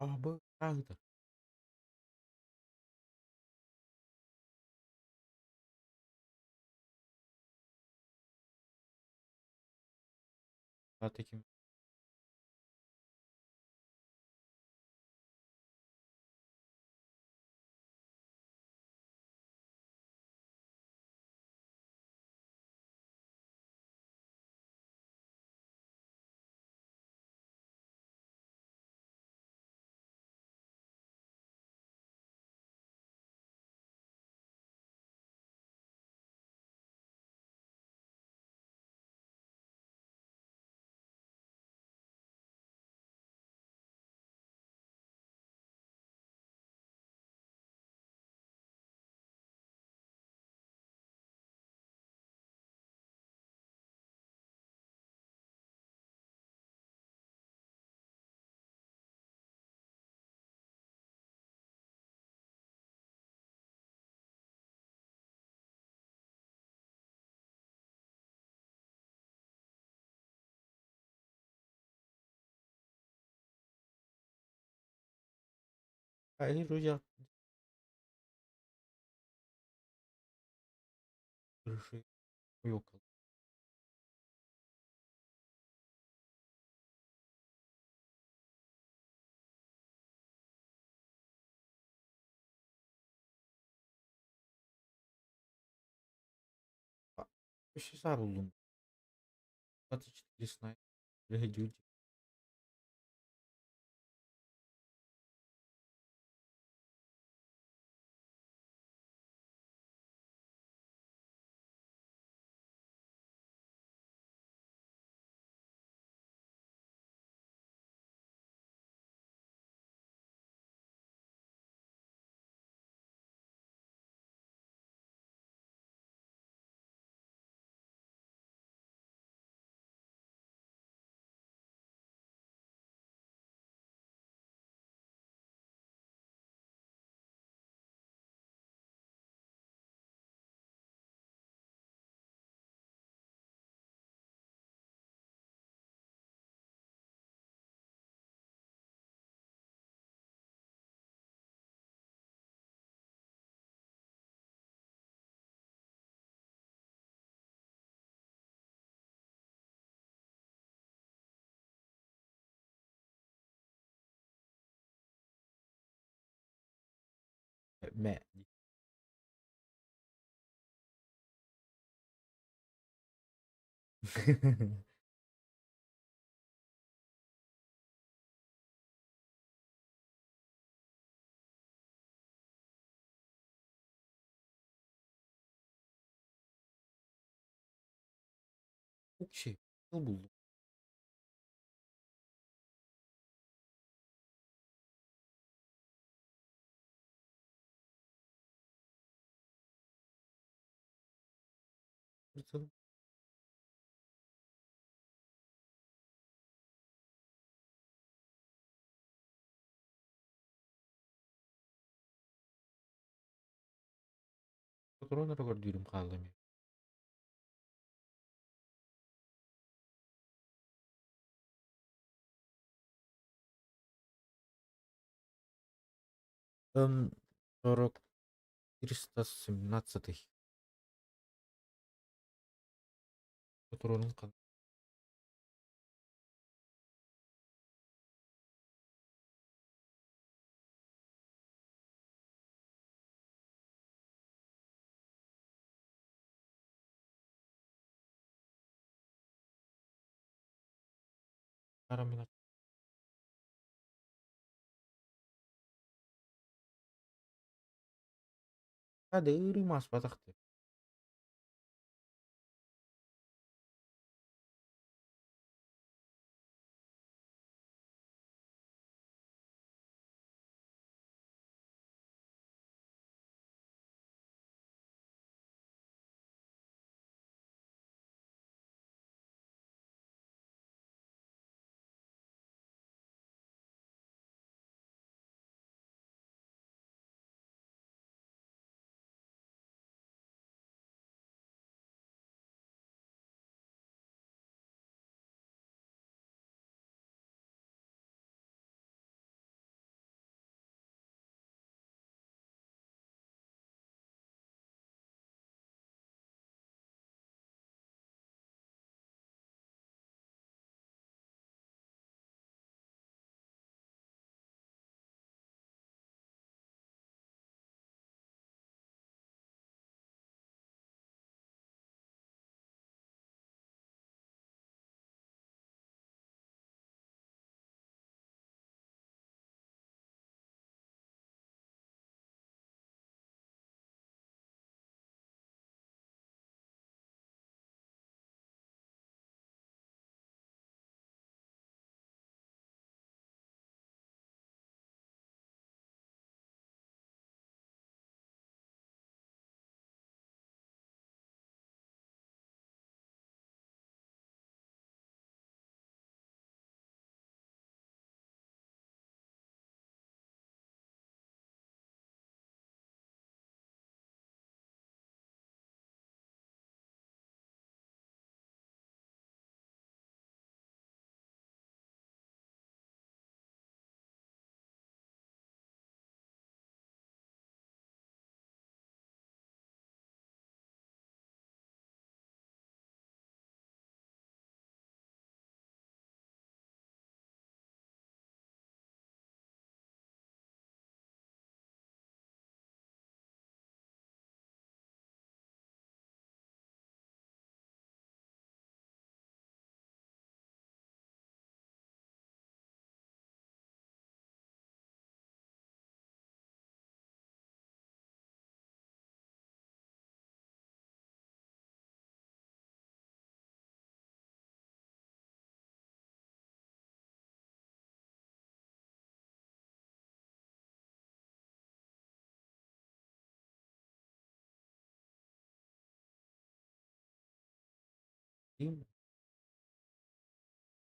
Абы-ааһыта Tekin Yok. Bir buldum. 24 снайпер. Mẹ. Çok şey buldum. Fırtın. Патроннары көрдүүрүм хаалла эмиэ. М40 317. Патронун Карамина. Hadi мас батахты.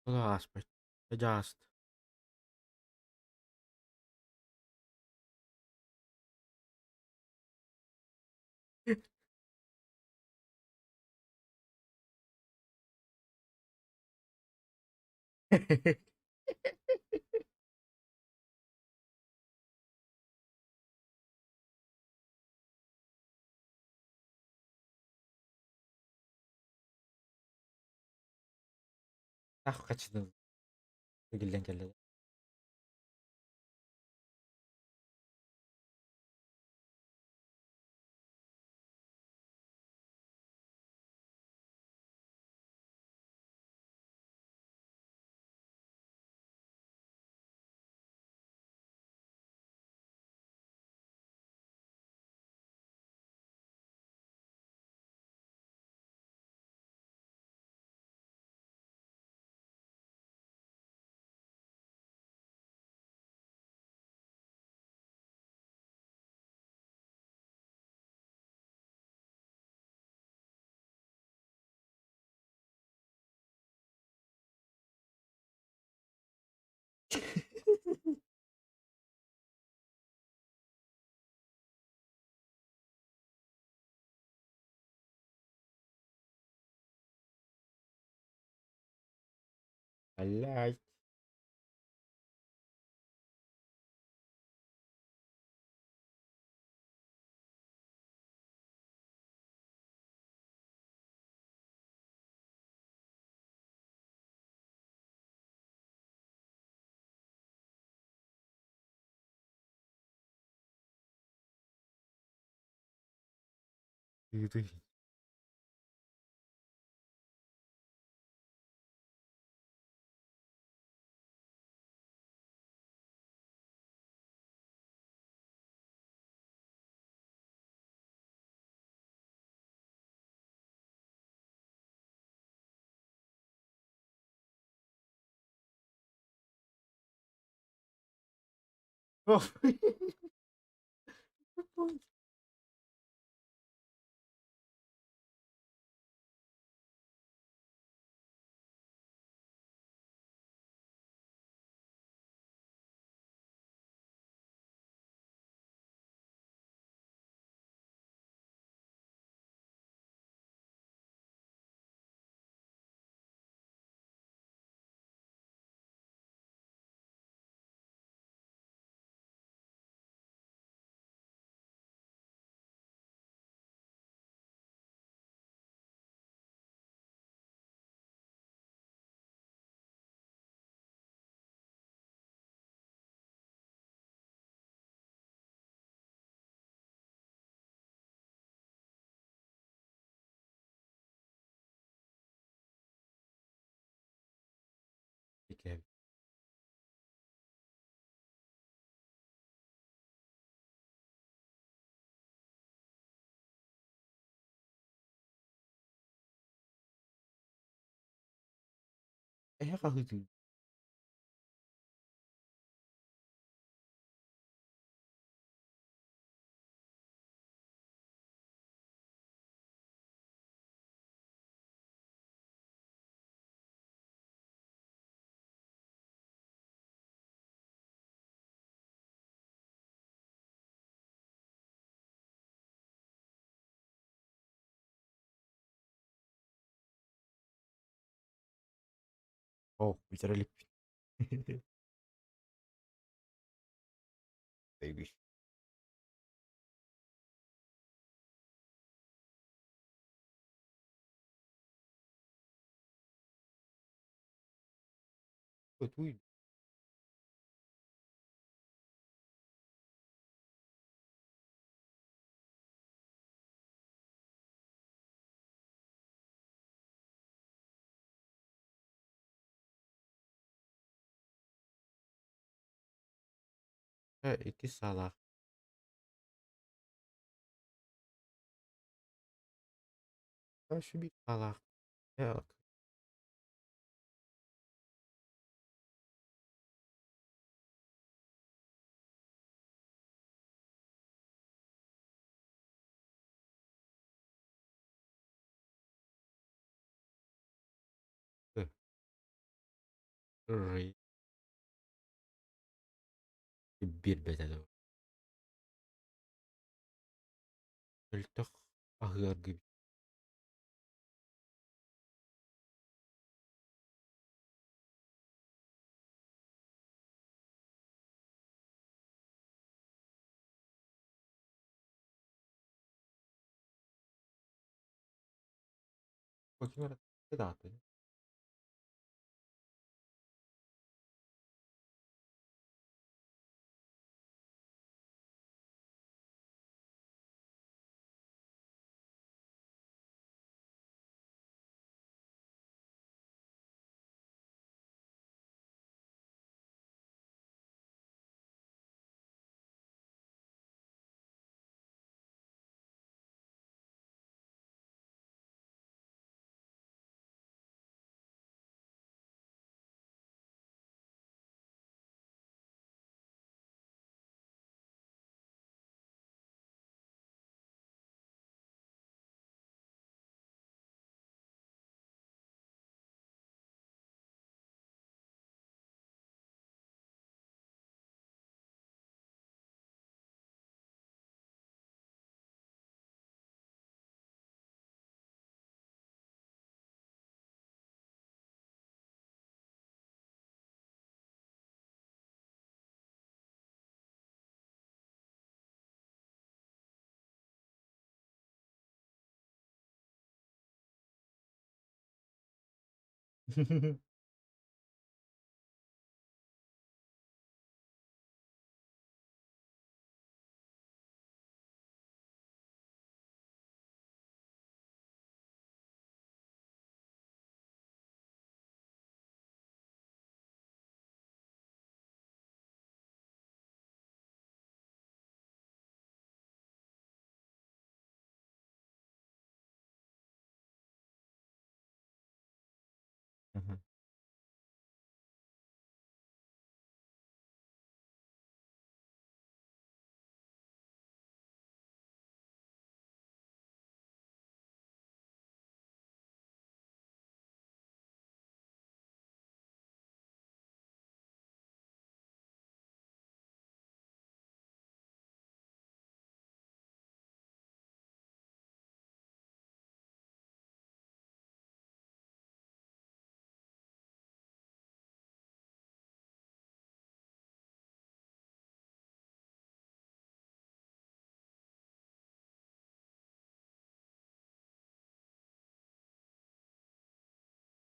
Ааспыт, дьааст. Ах хаччыны тигиллэн кэллэ. Блядь. Ты. Икки. Эһэ хаһыытыы. Оо, бүтэрэ иликпин. Baby. Туй. Икки саалаах. Биир саалаах. Биэрбэтэ дуо? Мөлтөх аһыаргы Даҕаны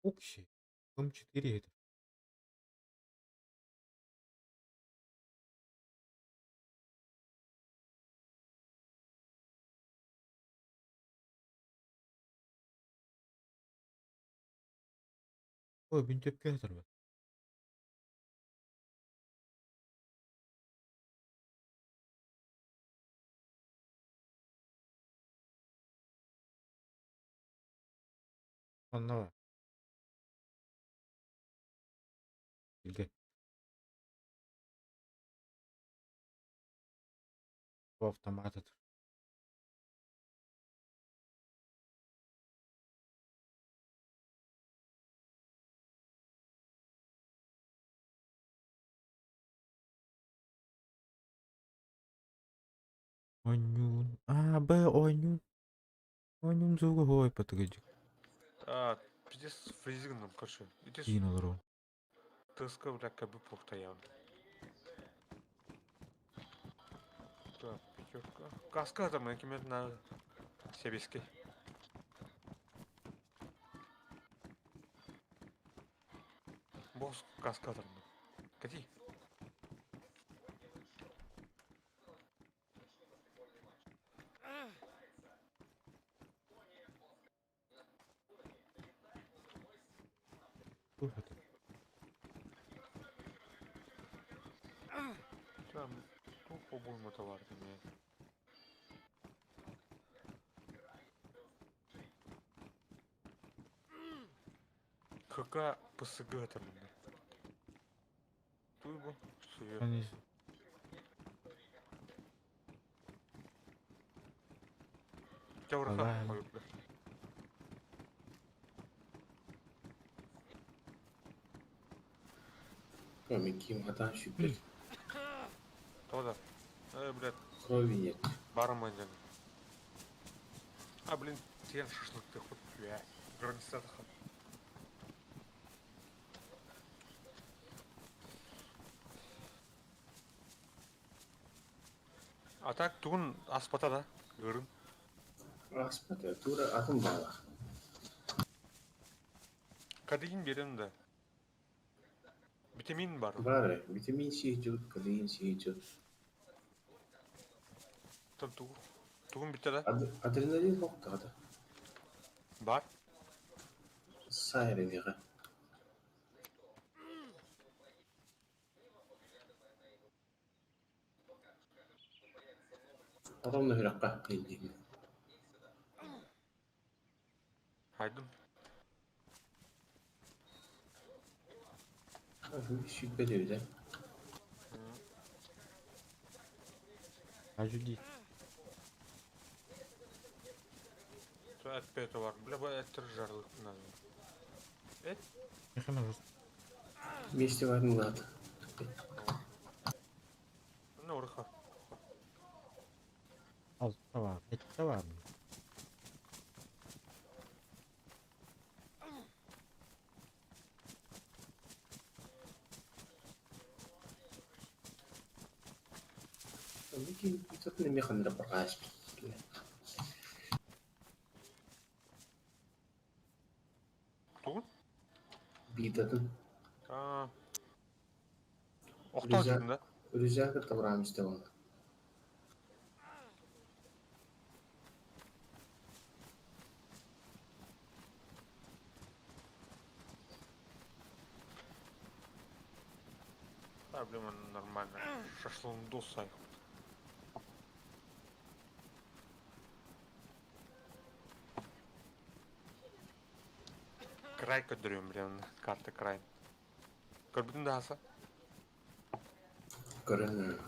Общий М4 это. Ой, бинтепке атарбат. Онно бар. Билге. Бу автомат атыр. Оонньуун. Аа, Б оонньуун. Оонньуун звуга хуой патыгыдьык. А, пиздец, фризингом, короче. Иди Киин олорон. ТСК, бля, как бы плохо явно. Так, пятерка. Каска там, например, на себески. Босс, каска там. Кати. Туох этэ? Там, тух обойма товар мне. ХК ПСГ там. Туйбу, суе. Они Тяурха, Ага. ой, бля. Микки хатаан сүппэт. Тоҕо да? Э, блядь, Крови нет. барыман диэн. А, блин, тиэн шашлыкты хоть, бля, границатаха. А так тугун аспата да, көрүн. Ааспата, туура атын баалаах. Кадыйын берем да. Витамин бар. Баар, витамин С дьут, кадеин С дьут. Там тугу. Тугун бүтэ да? Адреналин хоктаҕата. Бар. Сайрениҕа. Потом нөһүрэххэ илдьиҥ. Хайдым. Сүппэт эбит Ажуди. Эт бар. Бля, бу эттер жарлык надо. Эт? Вместе барын лаат. Ну, уруха. Алта бар, этте бар. Микки бүтөтүн эмиэ ханна барҕааш. Тугун? Биитатын. А. Охтон жүрдүн да? Рюкзак табараам истэ буолла. А, блин, нормально. Шашлындос сай. Край көдөрүм, блин, карта край. Көрбүтүн да хаса? Көрөн.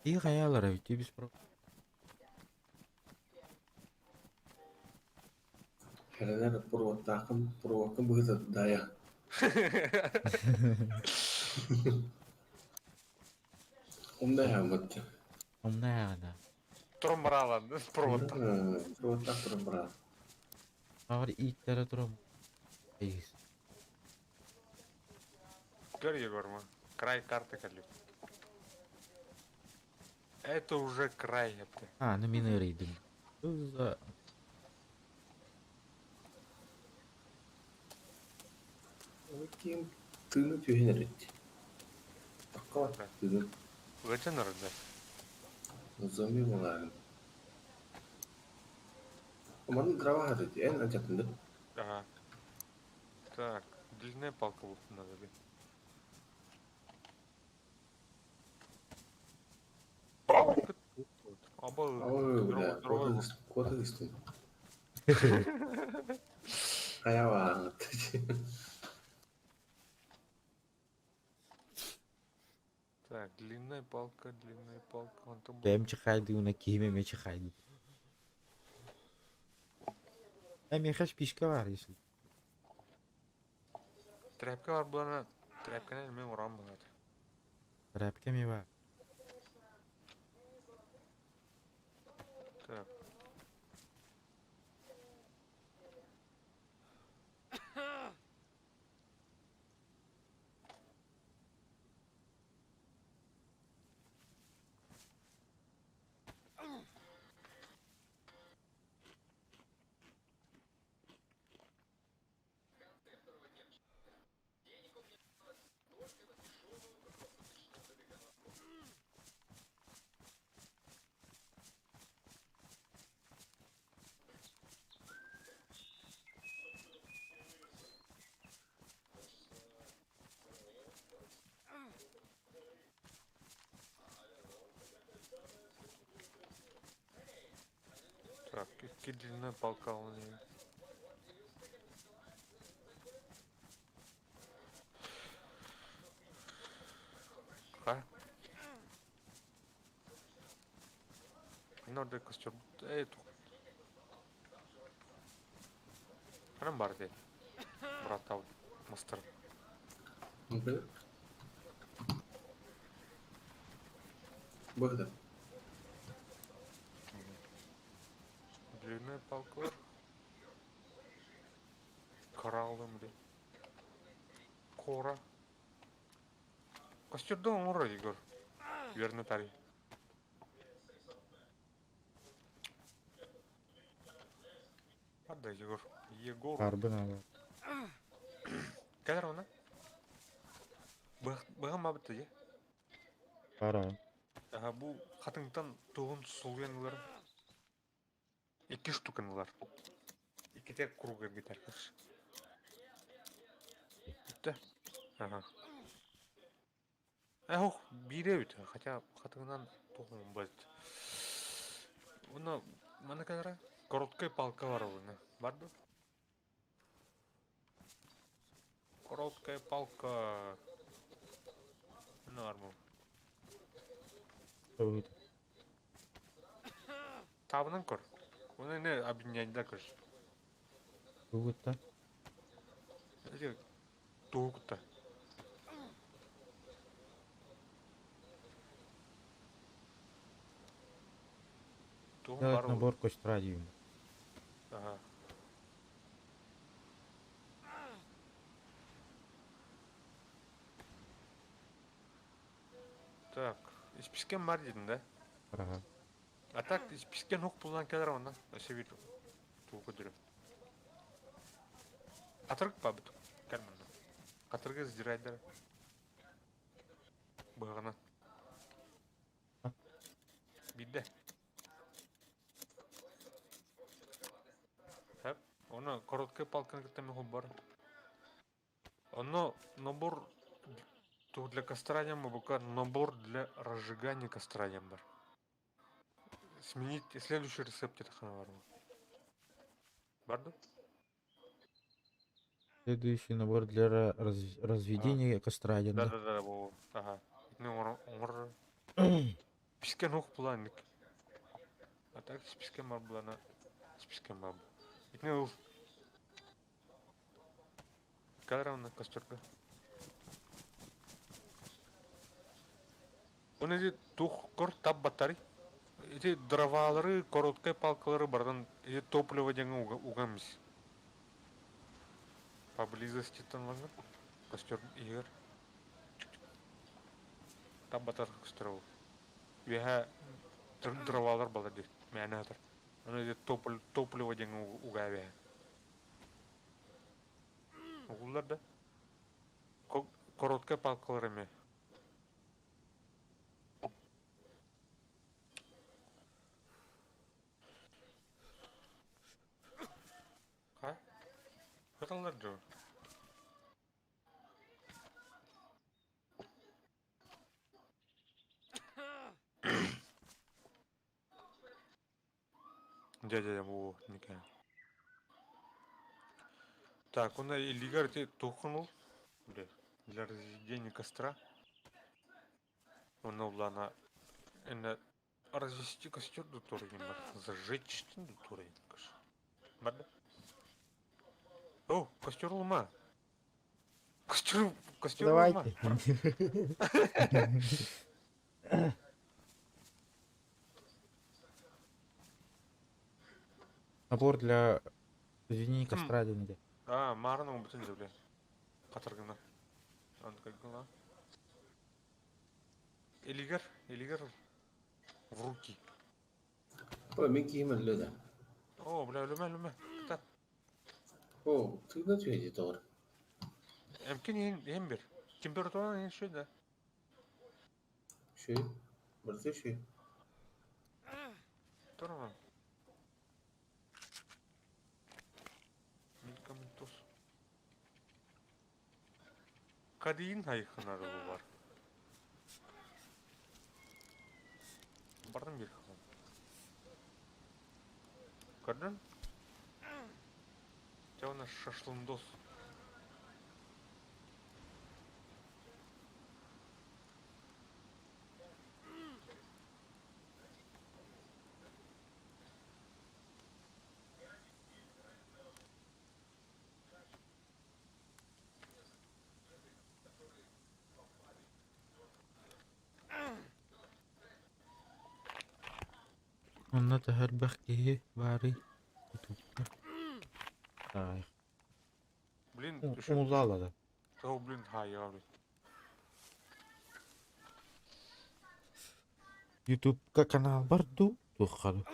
İyi kayalar evet biz pro. Хэрэнэр пурваттаахын пурваккын быһыта дая. Умда хааммат. Умная да. Турун баралан, проводта. Пурваттаах туран бараа. Ağır itlere durum. Eyiz. Көр Егор, край карты калю. Это уже край это. А, ну мин ырыйдым. За... Ким тыны түһэн эрит. Такка тыны. Зачем народ, Зомби буоларын. Манын дрова хатыт, эн ачатынды. Ага. Так, длинная палка вот надо, блин. Аба, Ой, бля, коты истин. Хайава. Так, длинная палка, длинная палка. Вон там. Бэм чихайды, уна киме чихайды. Миэхэ спичка бар, если. Тряпка бар булана. Тряпканы мен урам булат. Тряпка ми бар. Так. Так, икки длинная палка у нее. Ха? Нордой костер. Эй, Ханан бар дии? Братал мастер. Быһыта. Длинная палка. Кораллым блин. Кора. Костердон оҥоро Егор. Верно тарый. Барда Егор. Егор. Арбын ала. Кэлэр она. Быһам бабыта дьэ. Бара. Аха бу хатыҥтан туһун сулуйан ылар. Икки штуканы ылар. Иккитэ круг эргитэр. Бүттэ. Ага. Эх, биирэ эбит, хотя хатыҥынан туох бэт. Уонна манна кэлэрэ короткай палка бар уонна. Бар дуо? Короткая палка. Норма. Табынан көр. Оны не объединяйда көр. Тугутта. Тугутта. Делать набор костра диим. Ага. Так, испискен бар дедин да? Ага. А так испискен хук булан келер онна. Өсө бир туу көдүрүм. Катырык ба бут. Кел манна. Катырыгы сдирайдер. Быһаҕынан. Биирдэ. Сөп. Ону короткай палканы кытта мен бар. Оно набор для костра бука набор для разжигания костра бар. Сменить следующий рецепт тахана бар. Бар да? Следующий набор для разведения костра диэн Да да? да да бу ага. Итини оҥор Пискен ух буланик. А так спискен бар булана. Спискен бар. Итини ыл. Кэлэр костерга. Оны ити тух кор тап батарый. Ити дровалары, короткай палкалары бардан ити топливо диэҥҥэ угаммис. Поблизости там можно? Костер иһигэр. Тап батар костер ол. Үөһэ дровалар балар дии. Мээнэ сытар. Ону ити топливо диэҥҥэ угаа үөһэ. Угуллар да? Короткай палкалар эмиэ. Ха? Сыталлар дуо? Дядя бу никэ. Так, он илигар ити тухнул. Бля, для разведения костра. Он улана энэ развести костер до бар. Зажечь до Бар да? О, костер улма. Костер, костер улма. Давайте. Набор для разведения костра диэн этэ. А, маарына умбутун дьэ бля. Катаргына. Ан как гына. Илигер, илигер в руки. Ой, мин киһим өллө да. О, бля, өлүмэ, өлүмэ. Кытат. О, тыына түһэ тоҕор. Эмкин иһин, иһин бер. Температура иһин шөй да. Шүй. Барыта шүй. Здорово. Медикаментоз. Кадеин хайханары бар. Бардым бир хан. Көрдүң? Те у нас шашлындос. Онно төһө элбэх киһи баарый? Ютубка. Таай. Блин, еще... Умуллаалада. Того, блин, хайа, блин. Ютубка канал бар дуу? Туохха дуу?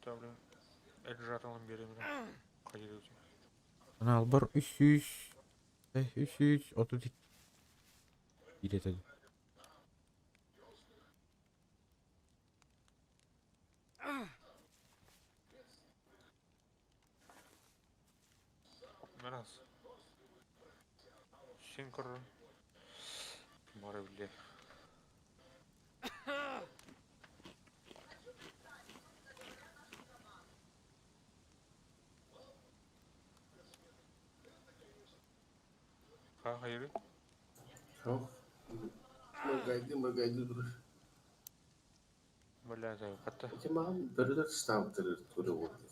Да, блин. Эджаталым берем, блин. Каналбар 300 332 киирэтэ Раз. Синкр. Море, бля. Ха, хайыры? Суох. Мыргайды, мыргайды турар. Бля, хатта. Ити маҕан бөрөлөр ыстаабыттар тура буолбут.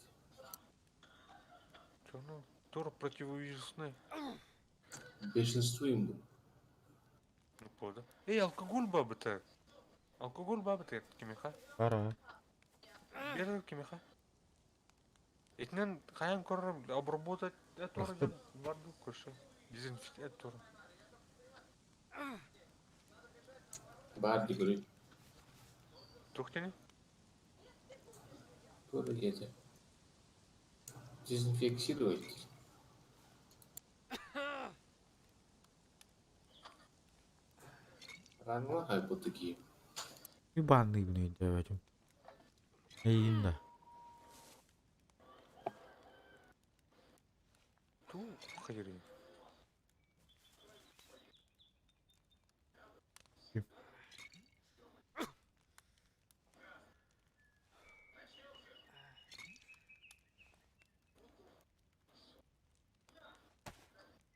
Чё, ну, тур противовирусный. Большинство им был. Ну, пода. Эй, алкоголь бабы-то. Алкоголь бабы-то, кимиха. Бара. Бер кимиха. Итинэн хайан көрөр обработать этор Просто- диэн барды көрсө. Дезинфекция тур. Баар дии көрүй. Туох диэни? Туора диэтэ. Дезинфекцировать. Ранила хайбут такие. Ебаный, блин, давайте. Эйин да. Туу хайырын.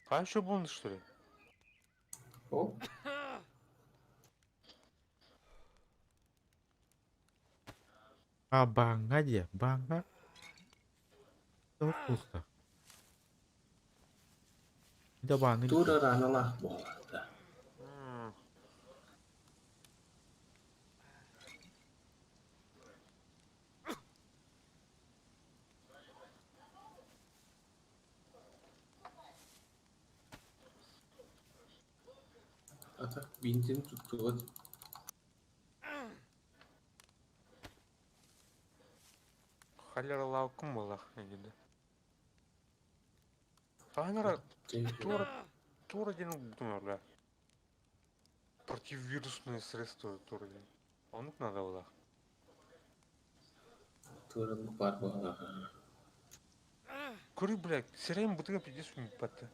А еще бонус, что ли? О, А баҥҥа диэ, баҥҥа туох туохта? Да бааны туора раналаах буолла. М, Ата бинтин туттубат. Холера лаукум была, да. Холера тура тура диэн думаю, Противовирусное средство тура диэн. Оннук надо было. Туораны баар буолла. Көрү, блядь, сирэйим бытыга пиздец умиппатта.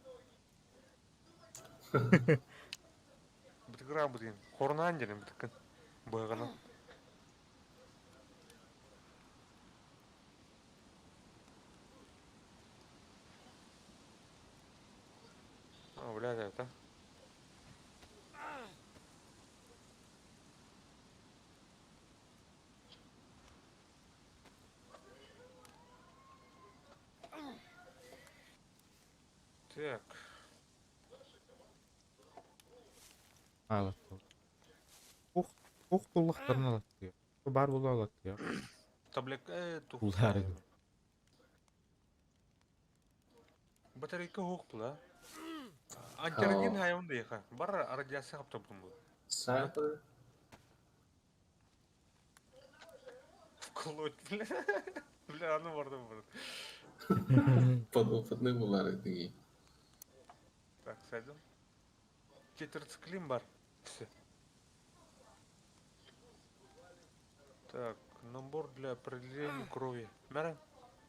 Бытыгыра бытыгын. Хорнаан диэн бытыккын. Быһаҕынан. А, блядь, это. Так. Аалаттылар. Ух, ух буллахтарын алаттыа. Баар буолуо алаттыа. Таблетка Булаары. Батарейка суох була. Антирадин хайон диэхэ. Бар радиация хаптабытым бу. Сайбер. Вколоть, бля. Бля, аны бардым бар. Подопытный булар такие. Так, сойдем. Тетрациклин бар. Все. Так, набор для определения крови. Мэра,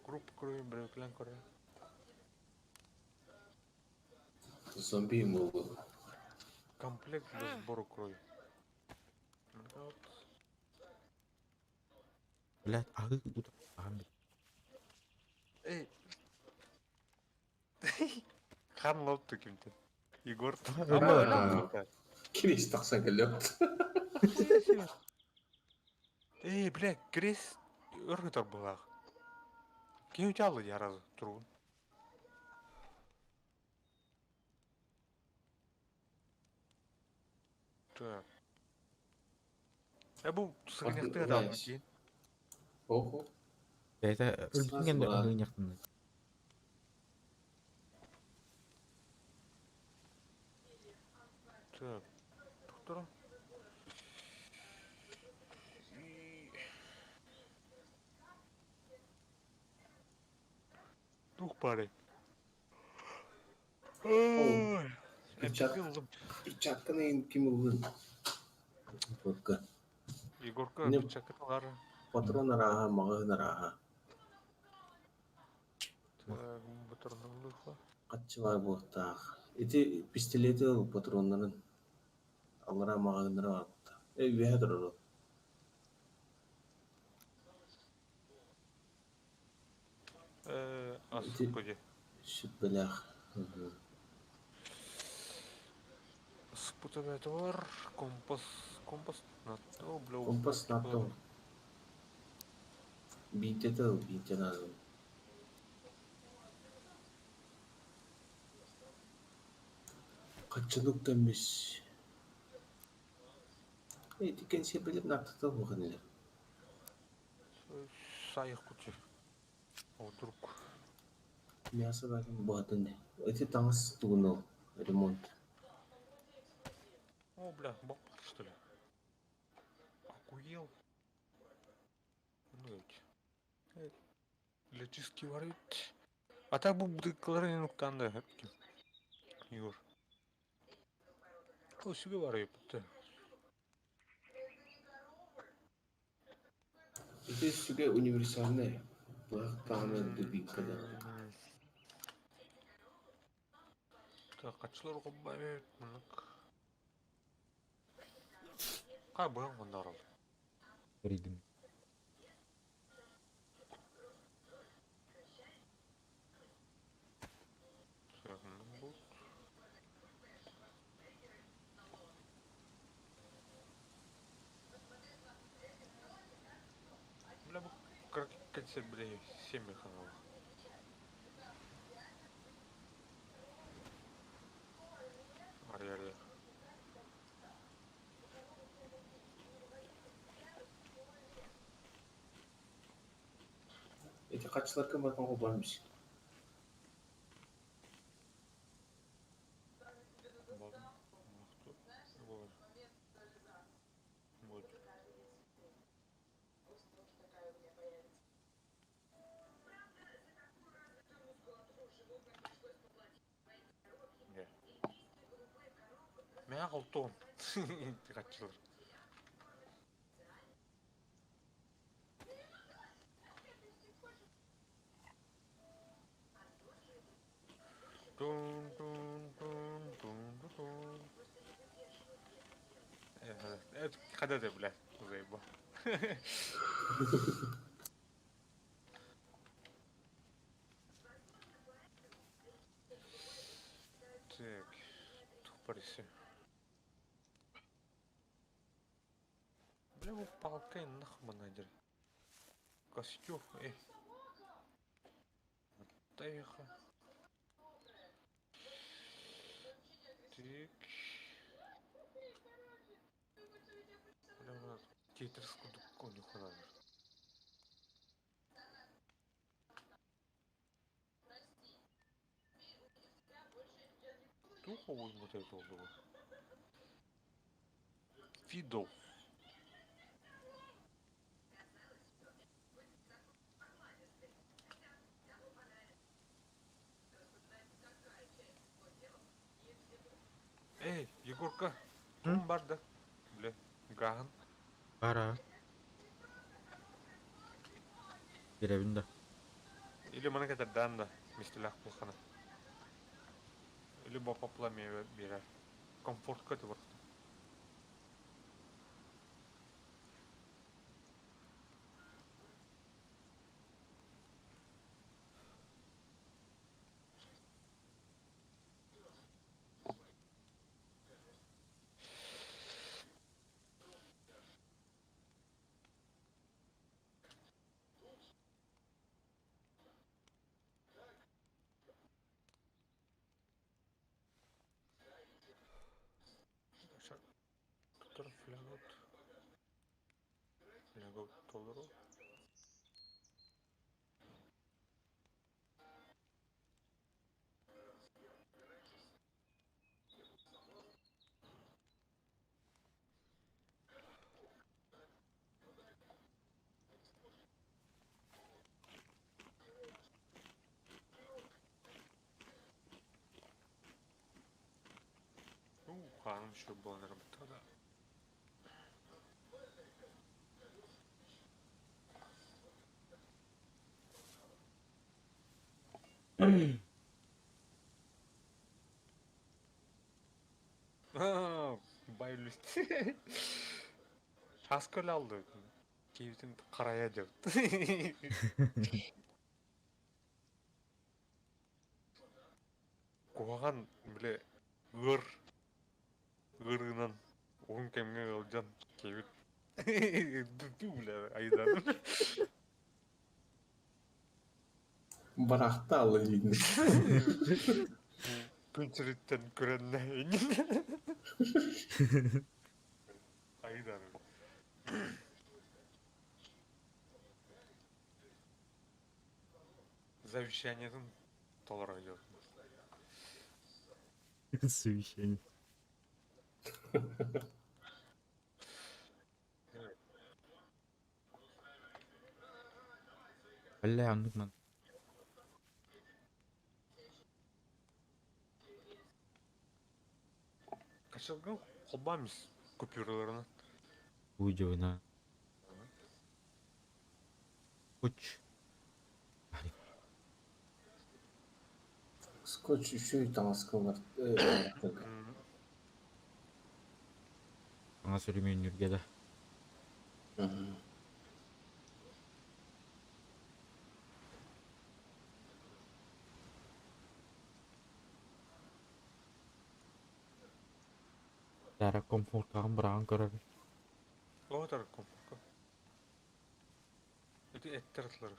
группа крови, бревеклен крови. Зомби могут. Комплект для сбора крови. Вот. Блядь, аһыы утах. Эй. Хан лоп ким-то. Егор. Ага, Кириэс тахсан кэллэ. Эй, бля, крест өр гытар быһыылаах. Киһи утаалла дии араас туругун. Так. Э бу сыгынньахтыы атаалбыт диэн. Ого. Бэйэтэ өлбүтүн кэннэ ыһыынньахтанна. Так. Доктора. Туох баарый? Ой, Перчатка. эмсэҕэ ыллым. Перчатканы эн ким ыллын? Егорка. Егорка Не- перчаткатын ылар. Патрон арааһа, маҕаһыын арааһа. Так, патроннуулуха. Хаччылаах буолуохтаах. Ити пистолеты ыл патроннарын. Аллараа маҕаһыыннара барбыта. Э, үөһэ турар ол. Э, Ити ас көдьө. сүппэлээх. Спутометр, компас, компас на то, бля, Компас НАТО. Биитэтэ ыл, биитэ наада. Хаччыны үктэммис. Ити кэнсиэрбэлэр наартата буолан илэр. Сайых кучу. Вдруг. Мясо баатын баатын. Ити таҥас тугун ол ремонт. О, бля, бог, что ли? Охуел. Ну, эти. Для чистки варить. А так бу бутылкалары нуктан да Егор. О, себе варить. Ити сүгэ универсальнай. Быһах даҕаны дубинка даҕаны. Так, качылар губами мынык. Кай быһан гондарыл. Ридим. Бля, бу кэлсэр бля семь канал. Арый-арый. Ити хаччыларга баран холбоон бис. Вот. Не. Мэ алтон. Качылар. Тун тун тун тун тун. Это когда ты, блядь, заебал. Так, тупорься. Бля, бу палкай нахман надер. Костюм, эй. Тихо. Так. Бля, тетрис кудук нюхана. Туха возьмут этого было. Фидл. Эй, Егорка, кум бар да? Бля, гахан. Бара. Бирэбин да. Или маны кэтэрдээн да, мистелээх булхана. Или бопопла биэрэр. Комфортка ты барта. Лего толору. Ну, ханым еще буолан эрэ да. Байлүт. Хаскөл алды. Киһитин харайа дьон. Куһаҕан били ыар ыарыынан уһун кэмҥэ ыалдьан киһибит бля айдан. Барахта алла диин. Күн сириттэн күрэннэ айдан. Завещаниетын толоро идет. Совещание. Бля, оннук ман. Качалгын холбаамис купюраларынан. Уйдёна. Уч. Скотч үчүгэй таҥаска ылар. Таҥас өрөмүөннүүргэ да. Таара комфоркаҕын быраҕан көрөр. Тоҕо тар комфорка? Ити эттэр атлары.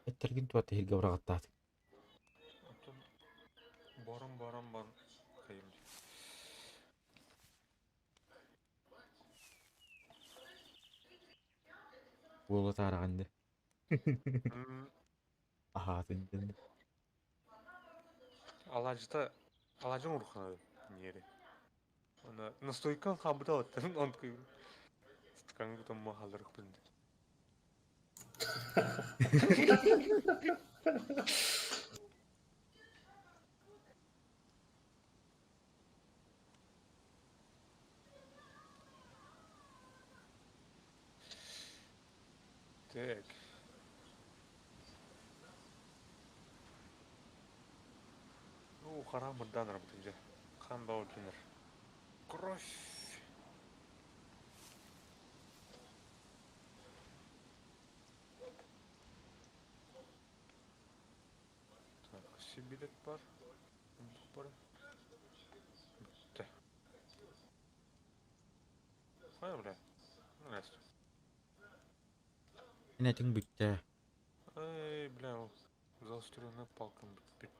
Эттэргин туох иһиргэ быраҕаттаатыҥ? Оттон борон-борон бар хайым дии. Буола таараҕын дии. Аһаатын диэн. Алаадьыта алаадьы оҥоруоххун ниэри. Уонна настойкаҥ хаалбыта оттон онтукай стакаҥҥа кутан хаалларыахпын дии. Так. Ну, харам мырдан работает дьэ. Хан баутинер. Кровь. Так, сибилет бар. Бар. Бүттэ. Хайа бля. Настя. Эн этиҥ бүттэ. Эй, бля, заостренная палка бүппүт.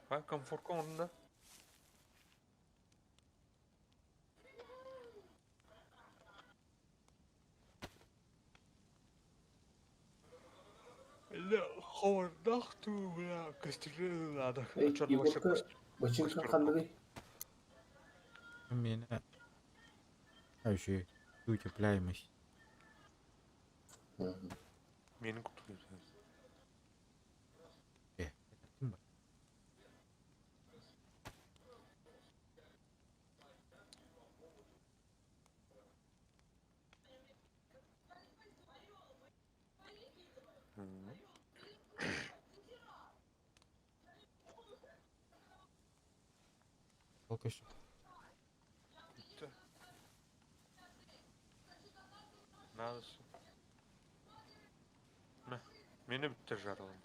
Ха, комфортка оҥордун да? Ховардах туу, бля, кастрюля надо. Эй, Черного Егорка, бачыыҥкаҥ ханныгый? Миэнэ вообще утепляемость. Миэнин курдук. Э, ким бар? Ол көстө. Бүттэ. Надо. Мэ, миэнэ бүттэ жарылым.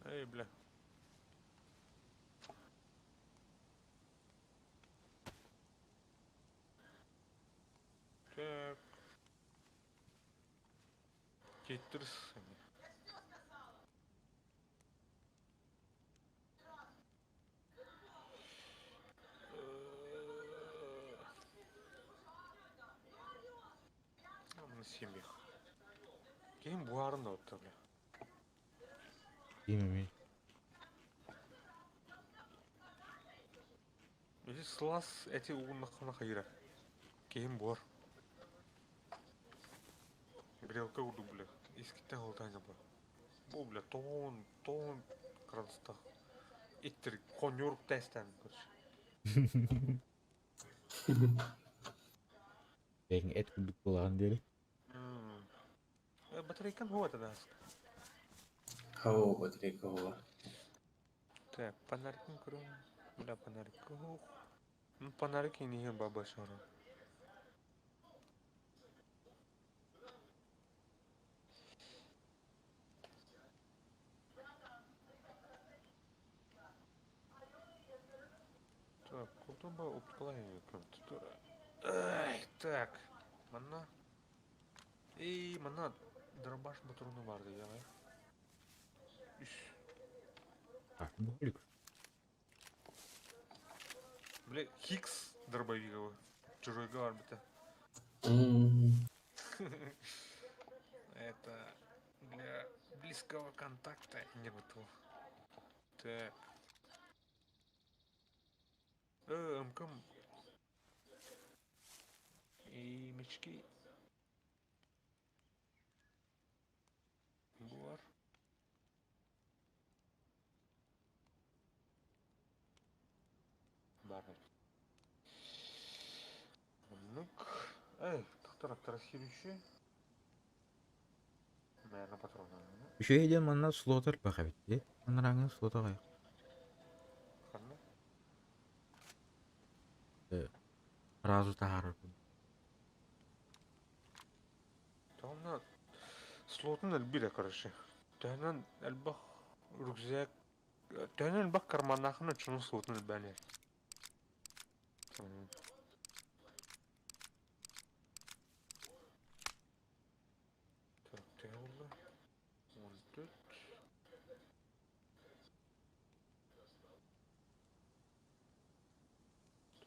Эй, бля. Тетрис. Семьях. Ким буарын да отта, бля. Ким эми? Эти сылаас эти угуннаххына хайыра. Киһим буор. Грелка курдук, бля. Искиттэн холтаан бу. Бу, бля, тоон, тоон кырадыстах. Иттер конюрк тестен, короче. Бэйэҥ эт курдук буолаҕын диэри. Батарейкам хуа тогда. Хау, батарейка хуа. Так, фонарикын көрүм. Бля, фонарик. Ну, фонарик не баба шара. Так, куда бы уплавить? Так, манна. И манна дробаш патроны барды я. Үс. Так, болик. Бля, Хикс дробовик его. Чужой говорит. Это для близкого контакта не готов. Так. МК. И мечки. Буар. Бар. Ну-ка. Эй, трактор следующий. Наверное, патроны. Үчүгэй диэн манна слотар баха эбит дии. Анараҥҥа слота аҕыйах. Ханна? Сразу таһаарарбын. Тоҕо слотун элбире, короче. Төһөнөн элбэх рюкзак, төһөнөн элбэх карманнаахын оччонон слотун элбээн Так, төһө буолла? 14.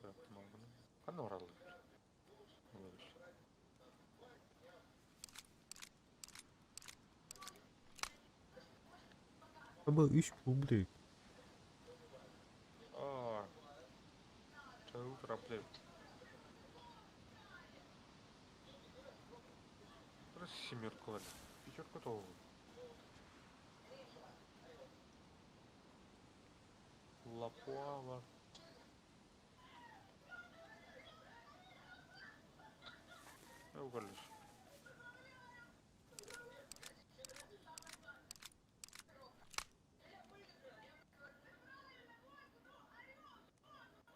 Так, магнум. Ханна бараллар? Olabilir. Аба үс публик. А, утро, блядь. Просто семерку ладно. Пятерку то. Лапуава. Ну, короче.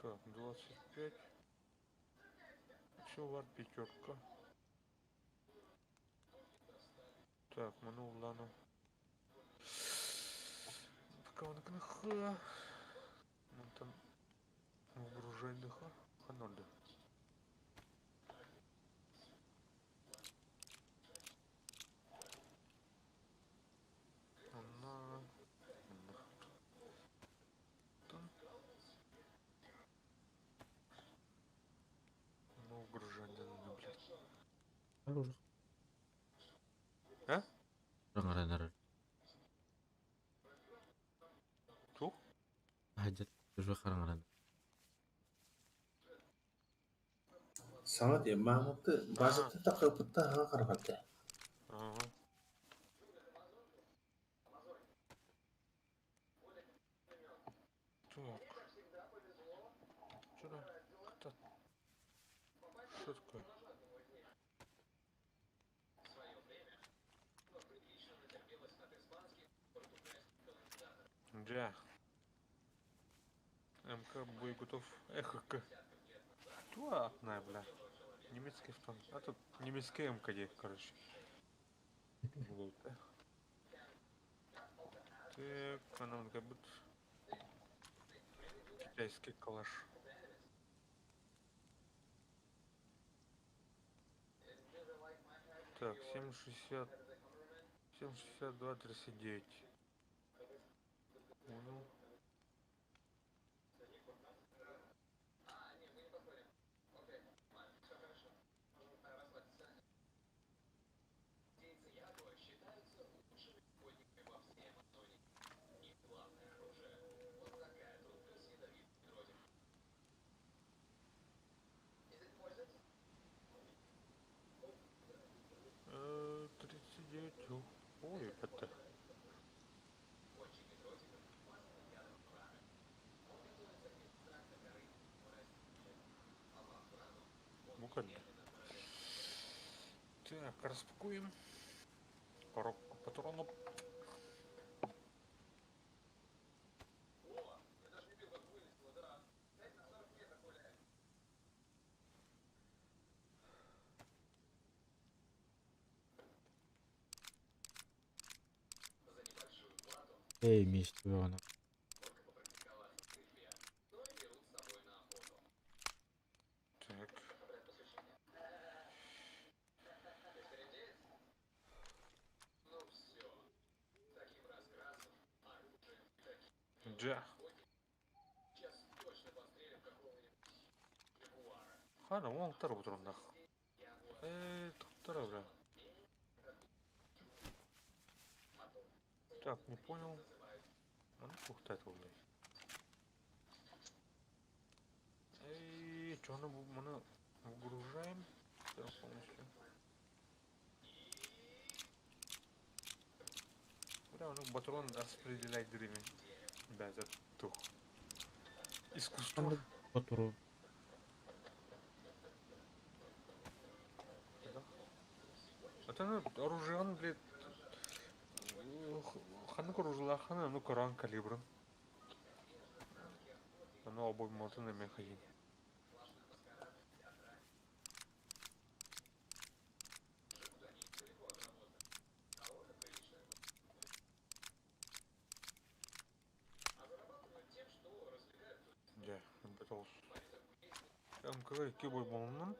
Так, 25. Все, вар пятерка. Так, ману ладно. Пока он х. Ну там вооруженных ханольда. Она. Там. Ну, угрожание, блядь. А? Раҥаранар. Туох? Хаджат уже хараҥаран. Саҥа дии, маамыты базата тахыппыттан хаҥа харбатта. Ага. Так. Что там? Кто? Что такое? Где? МК бой готов. Эх, К. Туа, бля. Немецкий автомат. А тут немецкий МКД, короче. Вот. Так, а нам как будто китайский калаш. Так, 7,62. 7,62, 39. Понял. 39. Ой, это. Ну-ка. Так, распакуем. Коробку патронов. Эй, миссиона. Так. Дьэ. Хана, уолтар утуруннах. Э, туттара, бля. Так, не понял. А ну кухта это Эй, что мы выгружаем? Всё полностью. Бля, ну патрон распределять дрими. Бля, это тух. Искусство. Патрон. Да. Это ну, оружие, он, блядь, ханнык оружие, ну, коран калибрын. Оно обоймоты на мехаин. Дьэ, бэтос. МК икки бойбоннун.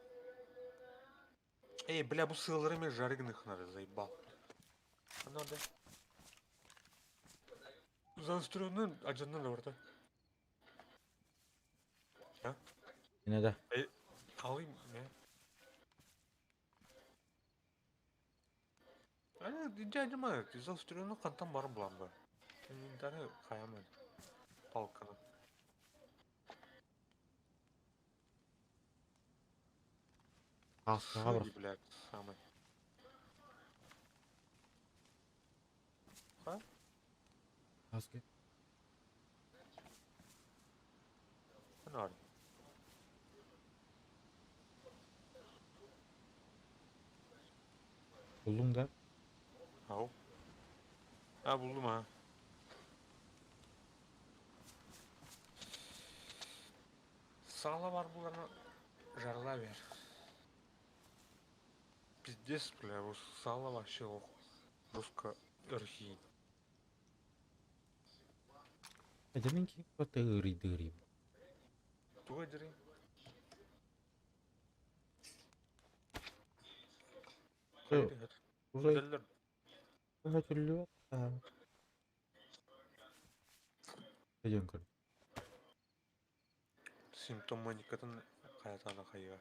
Эй, бля, бу сыалары мен жарыгных надо, заебал. Надо. Заостренный адьаннан барда. А? Yine de. Эй, алым, не? Аны дядя заостренный хантан барып булам ба. Инвентарь хаямын. Палканы. Астыға бар. Блядь, самый. Ха? Аска. Нар. Buldum da. Ау. А, булдум ha. Сала бар буларны жарла бер. Пиздец, бля, бу сало вообще ох. Жестко архи. Эдеминки батыры дыры. Туга дери. Уже Хотеллю. Пойдем, короче. Симптоматикатын хаятана хайга.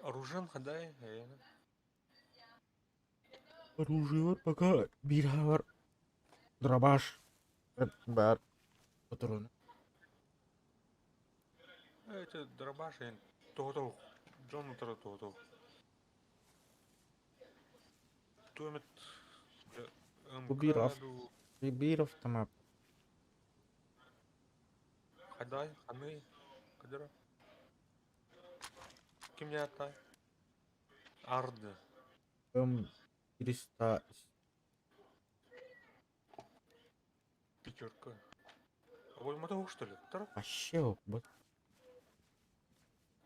Оружием хадай, э. Оружие бар пока бир бар. Дробаш. Бар. Патроны. Это дробаш, то-то, Джон то-то. Туемет Убирав. Бир автомат. Хадай, ханы, кадра. Ким не аттай? Арды. М 300. Пятерка. Ой, мотор, что ли? Тара? Вообще, вот.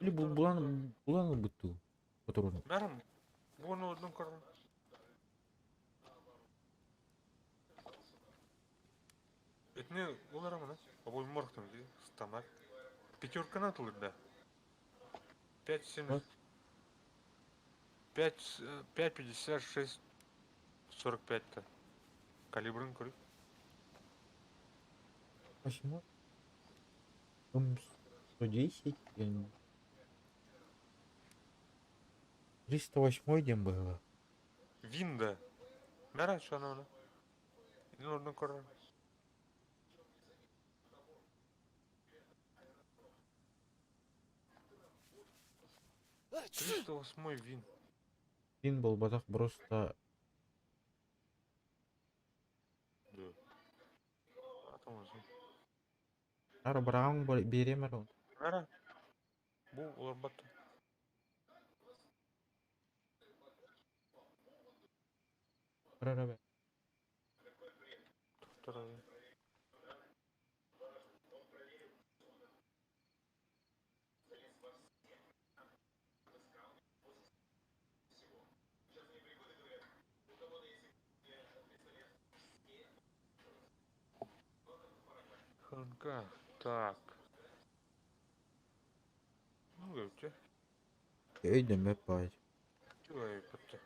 Или булан булан буту. Патроны. Бәрім. Бұны одну корм. Итини ылар маны. Обойморхтым дии, станар. Пятерканы атылыр да. 5 7 Вот. 5 5 56 45-то. Калибрын көрүй. Почему? 110 или 308 дем было. Винда. Мәрә шаны оны. Ин орнын көрөр. 308 вин. Вин был батах просто Да. Атамызын. Ара браун беремер он. Мәрә. Бу олар батты. Бара Туктар. Ханка. Так. Ну, говорите. Өйдөм бай. Чего бітті.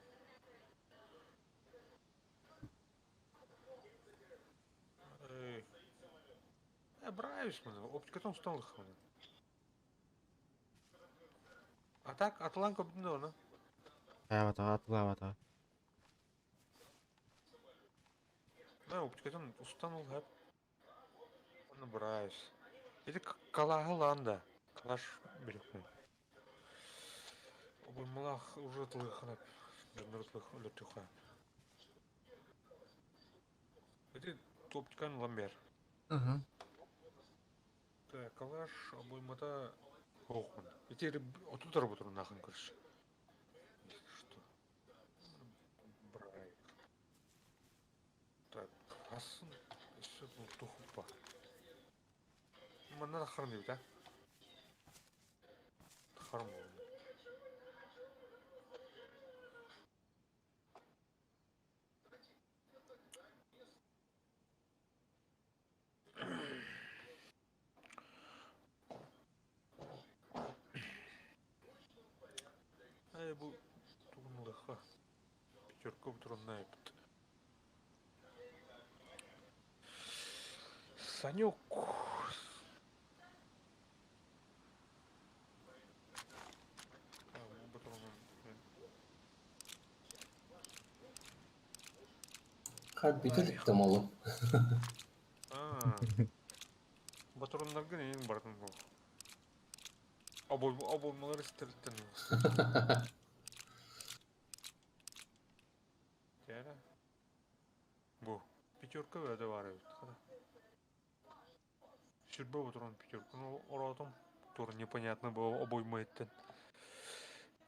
Эй. Браюсь мен, оптикатон столых мен. А так, Атланка бүтүн оны. Аябата атылабата. Да, оптикатон устанул хәп. Оны браюсь. Эти калахы ланда. Калаш берекмін. Обоймалах уже тлыханап. Жонур тлых өлөтүха. Эти оптикан ламбер. Ага. Так, калаш обоймата хоқмын. Эти отутар бұтыр нахын көрші. Что? Брай. Так, асын өссө бұл тухуппа. Манна харын дейбит, а? Харын болду. Ай, бу тугунлыха. Пятерка бутурунна эпит. Санек. А, бу бутурунун. Как бүтелік олу. А. Батуруннаргын эң бардым бу. Обой обоймалар истерттен. Тәре. Бу пятерка өдө бар эбит. Кара. Сүрбө бутурун пятерка. Ну, оротум. Тур непонятно было обойма эттен.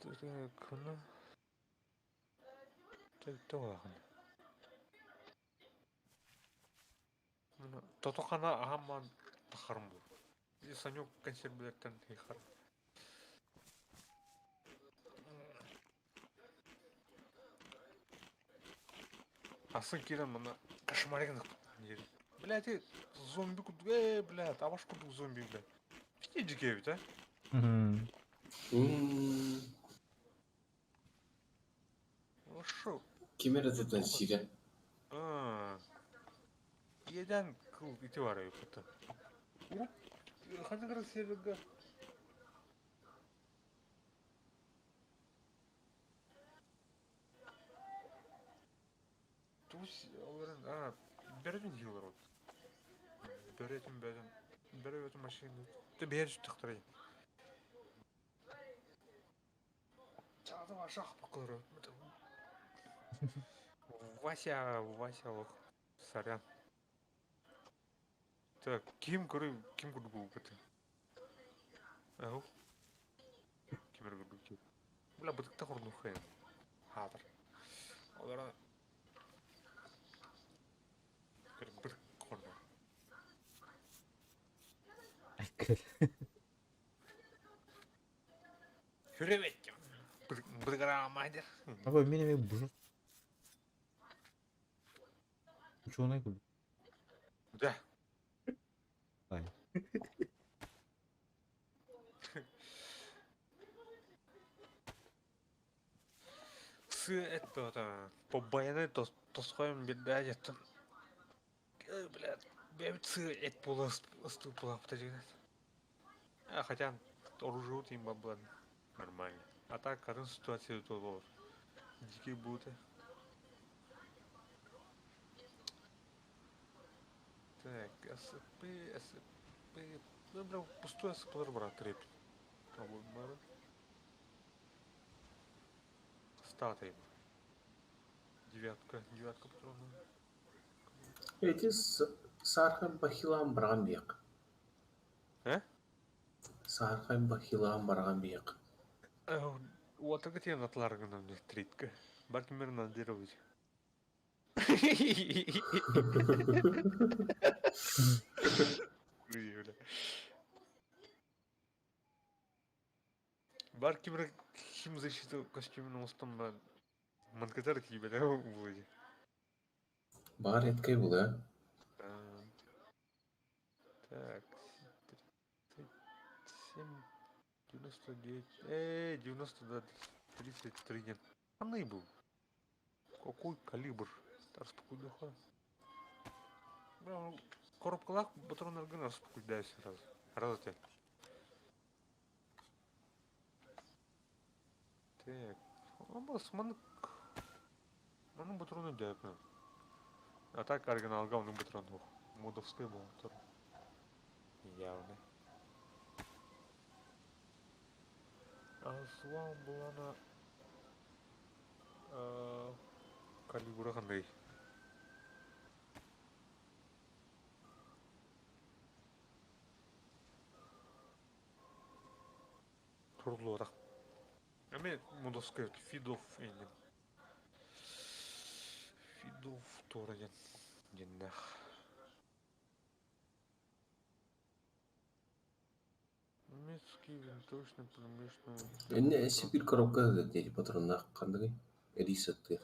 Так, ну. Так, тоғын. Тотохана ахамман тахарым бу. И Санек консервлерден хихар. Асын кирен мына кошмарин. Блядь, и зомби куд... Э, блядь, абаш курдук зомби, блядь. Фите дикебит, а? Мгм. Ну шо? Кимер этен сире. А. Иеден кыл ити бар эбит. Уруп, ханагара серверга. Тусь, оларын, а, беретин хилер от. Беретин бәден. Беретин машина. Ты берешь тахтырай. Чады вашах бакыры. Вася, Вася, ох, сорян. Так, ким көрü, ким көрдү бу бит? Ау. Ким көрдү ким? Бля, бытыкта корду хен. Хатыр. Олара Көр бытык корду. Айкыл. Хүребет. Бытык бытыгыра мадер. Абы мен эме бужу. Ученый кул. Да. Сыа эт тота. Побайаны тосхойон бирдää жаттым. Блядь, бэйэбит сыа эт буола ыстыыппалаахпыта дьиҥинэн. А, хотя оружие им было нормально. А так атын ситуация туолуор. Дикий будет. Так, СП, СП. Ну, бля, пустой СП брат, реп. Бары. Статай. Девятка, девятка патронов. Эти саархан бахилаан бараҕан биэх. Э? Саархан бахилаан бараҕан биэх. Уотарга тиийэн атлар гынан тритка. Бар примерно надировать. Бля. Бар кимре химзащита костюмун оҥостон баран манкытар тиийбэтэ буолуо дии. Баҕар эткэй буолуо Так, 37, 99, 92, 33 нет. Ханный был. Какой калибр? Распакуйдуха. Бля, коробкалаах патроннаргын распакуйдайся сразу. Раз тебе. Так, бас маннык маннык патроны өйдөөппүн. А так оригиналга оннук патрон суох. Модовской буолтар. Явно. Суол булана калибра хандай. Туруллуотах. Эмиэ модовской Фидов иннин. Фидов туора диэн диэннээх. Немецкий винтовочный пулеметный Иннэ эссе биир коробка диэки патроннаах ханныгый? Эрий сыттыыр.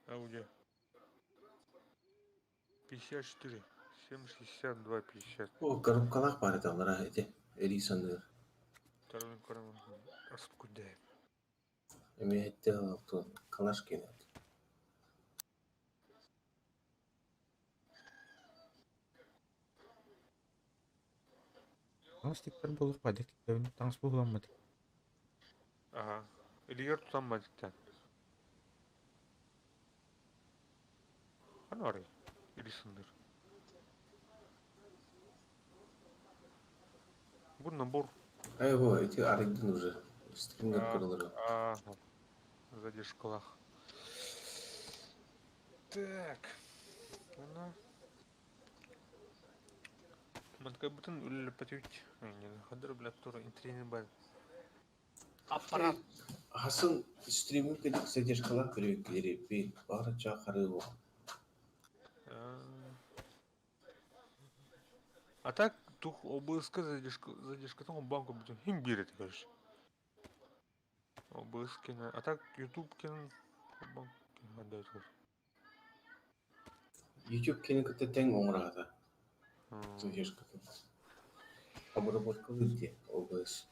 Ауди. 54. 7,62, 50. О, коробкалаах баар этэ аллараа ити эрий санныыр. Второй корм распакуйдаем. Эмиэ этте алтын калаш киэнэ. Таҥас тиктэр буолуох баайдык тиктэбин, таҥас буһуламмыт. Ага. Илигэр тутан бадьыктан. Ханна барый? Или сындыр. Бу набор. Ай бу ити арыйдын уже. Стрингер көрөлөрө. Ага. Задержкалах. Так. Она. Манткайбытын үлэлэппэтибит. Хадыр блядь тура интрени бар. Аппарат. Хасын стриминг кэлик задержкалаах көрүөккэлэри баара чаа харыы буо. А так тух ОБСК задержка задержкатын банку бүтүн хим биир этэ короче. ОБС кэнэ а так YouTube кэнэн банк отдает YouTube кини кытта тэҥ оҥораата. Задержкатын. Обработкалыыр диye OBS.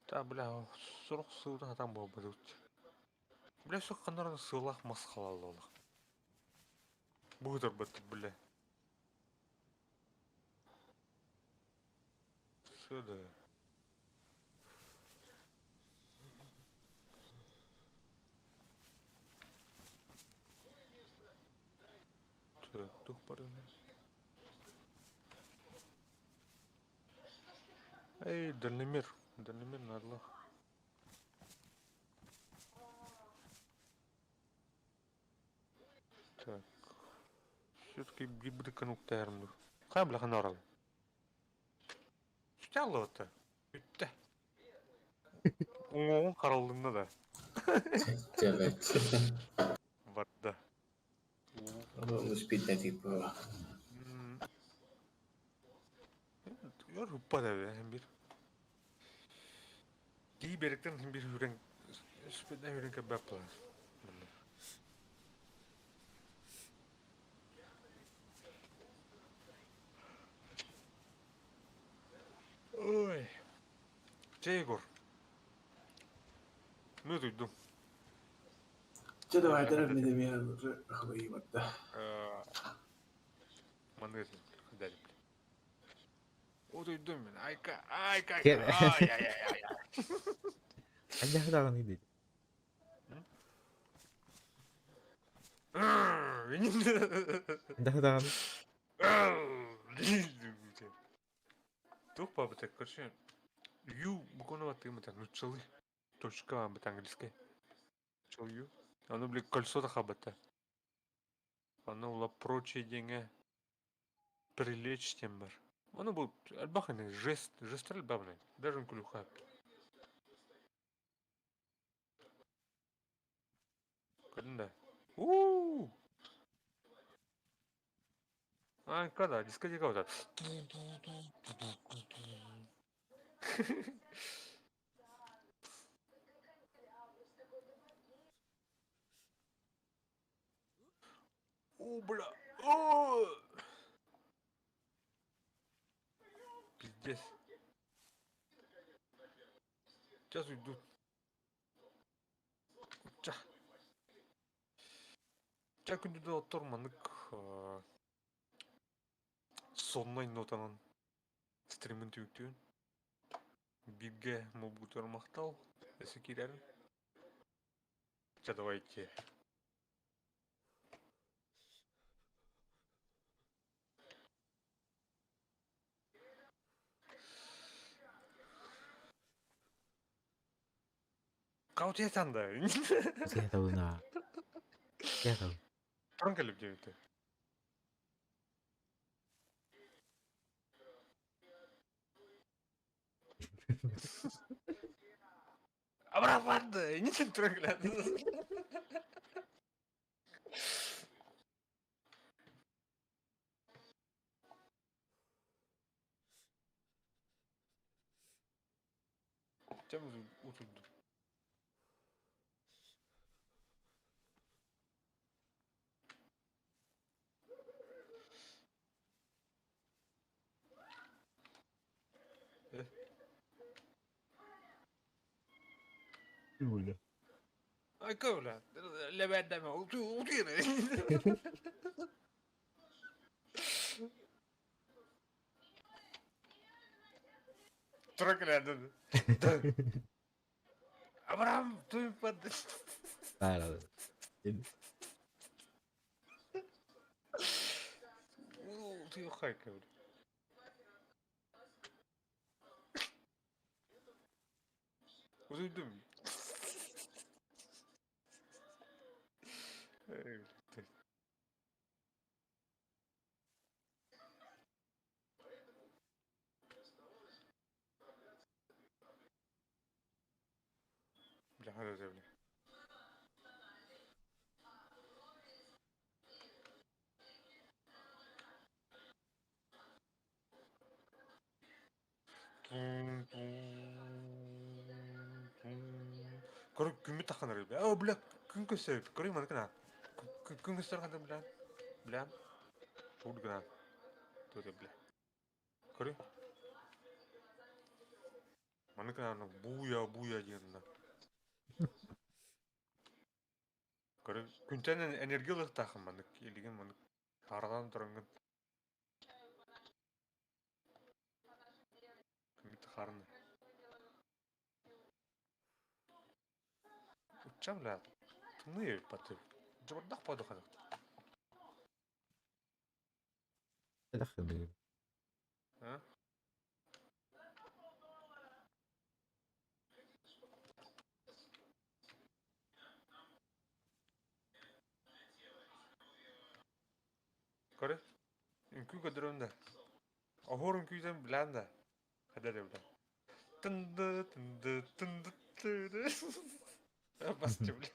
Та бля сорох сылдан хатан буолбатыбыт. Бля суох ханнаран сыалаах мас халаллалах. Быһытарбат бля. Сюда. Так, туох барыный? Эй, дальномер. Дальномер наадалаах. Так. Все-таки гибрид уктайарым дуу. Хайа бля ханна барабын? Сүтэ аллыбыта. Бүттэ. Уҥуоҕуҥ хараллынна да. Evet. Барда. Onu спитнэтик буолла. Өр уппат эбит биир. Кии биэрэктэн биир үрэн Спидна үрүҥ баппа. Ой. Чэ, Егор. Ну, иду. Чэ давай эрэ мин эмиэ уже хабайыбатта. Маны дали. Утуйдум мин. Айка, айка, айка. Ай, ай, ай, ай. Хайдах даҕаны дии. Хайдах даҕаны. Туох баабыта, короче, ю буквально баттыгым нуччалыы точка бит английскай. Ю. Ону били кольцо да хабата. Ону ула прочее диэҥэ прилечь диэн бар. Ону бу элбэх ини жест, жестер элбэх даже үҥкүлүхэ. Көрдүн да. У-у-у! А, когда? Дискотека вот так. О, бля. О! Пиздец. Сейчас уйду. Ча. Ча күндү доҕоттор маннык соннай нотанан стримин түмүктүүн. Бииргэ мобутугар махтал. Өссө киирэрин. Ча давайте. Каутиятан да. Сиэтабына. Сиэтаб. Туран кэлип диэбитэ. Абрахванды, не туран кэлэн. Чем утуйдум. Бля. Айка бля, лэбээддэме утуйна. Туран кэлэн. Абрам, туйпад. Баар. Утуйхайка бля. Утуйдум. Эй, блядь. Бля, бля, бля. Көрө күммүт таххан эрэ. Оо, бля, күн көстөр. Көрү маны кына. Күн көстөр ханта бля. Бля. Тугу гына. Тугу бля. Көрү. Маны кына буя буя диэн. Көрү күнтэн энергия ылыахтааххын маннык илигин маннык хааралаан тураҥҥын. Күммүт хаарны. Учча бля. Тымныы эбит баты. Дьабардах буолла ханнык. Дахын. А? Көрө. Үҥкүү көрдөрөм да. Оһуор үҥкүүтүн билээн да. Хадар бля. Тынды тынды тынды тынды. Басчы бля.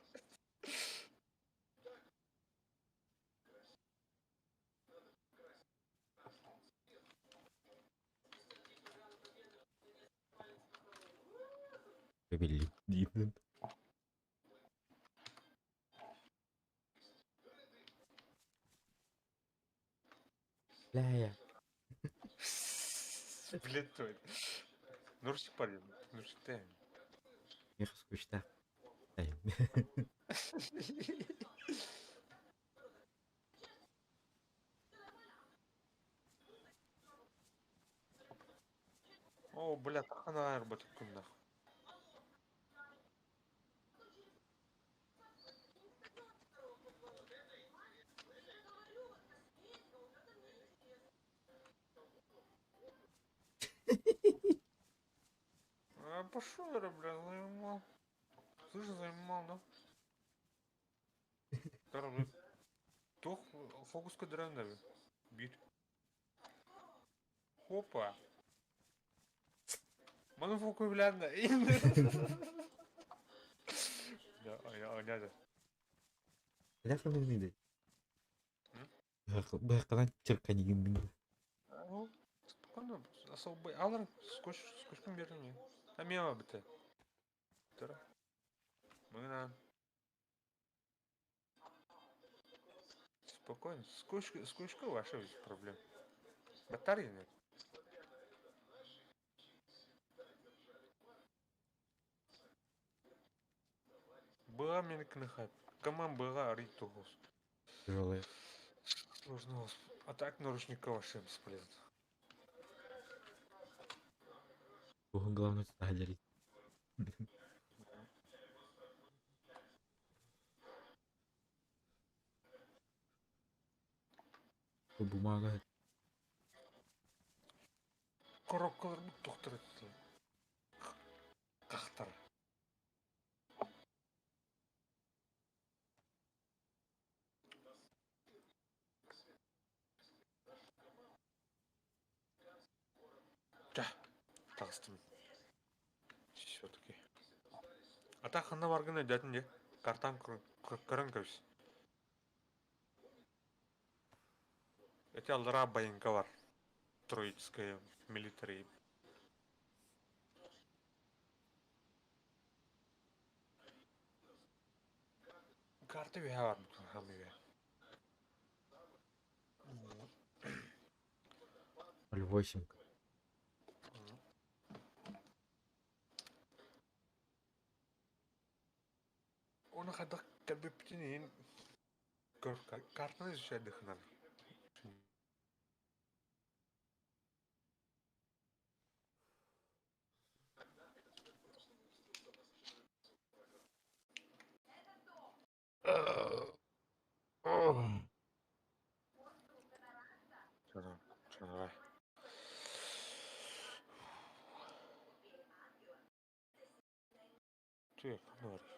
Билли. Диибин. Бля. Блядь, твой. Нурсик парень, Нурсик ты. Миэхэ скучно. О, бля, тахана арбатыккын нахуй. А пошел я, бля, заебал. Слышь, заебал, да? Короче, тух фокус кадран Бит. Хопа. Маны фокус билэн Да, Хайдах гыныгыный Быһахтанан чырканьыгын Ну, спокойно, особо алар скотч скотчком берни. А мема бите. Тара. Мына. Спокойно, скотч скотчка ваша без проблем. Батареи нет. Была мне кныхат. Коман была ритухус. Тяжелая. Сложно. А так наручника вообще бесполезно. Главное сюда Бумага. Коробкалар доктор Кахтар. Да, таҕыстым. Все-таки. А так ханна баргын өйдөөтүн дии. Картан көрөн кэбис. Эти аллара байынка бар. Троицкая милитари. Карта үһэ бар хам үһэ. 0,8. Оны хайдах кэлбиппитин көр картаны изучайдыхынан. Что, давай. Ты, говоришь?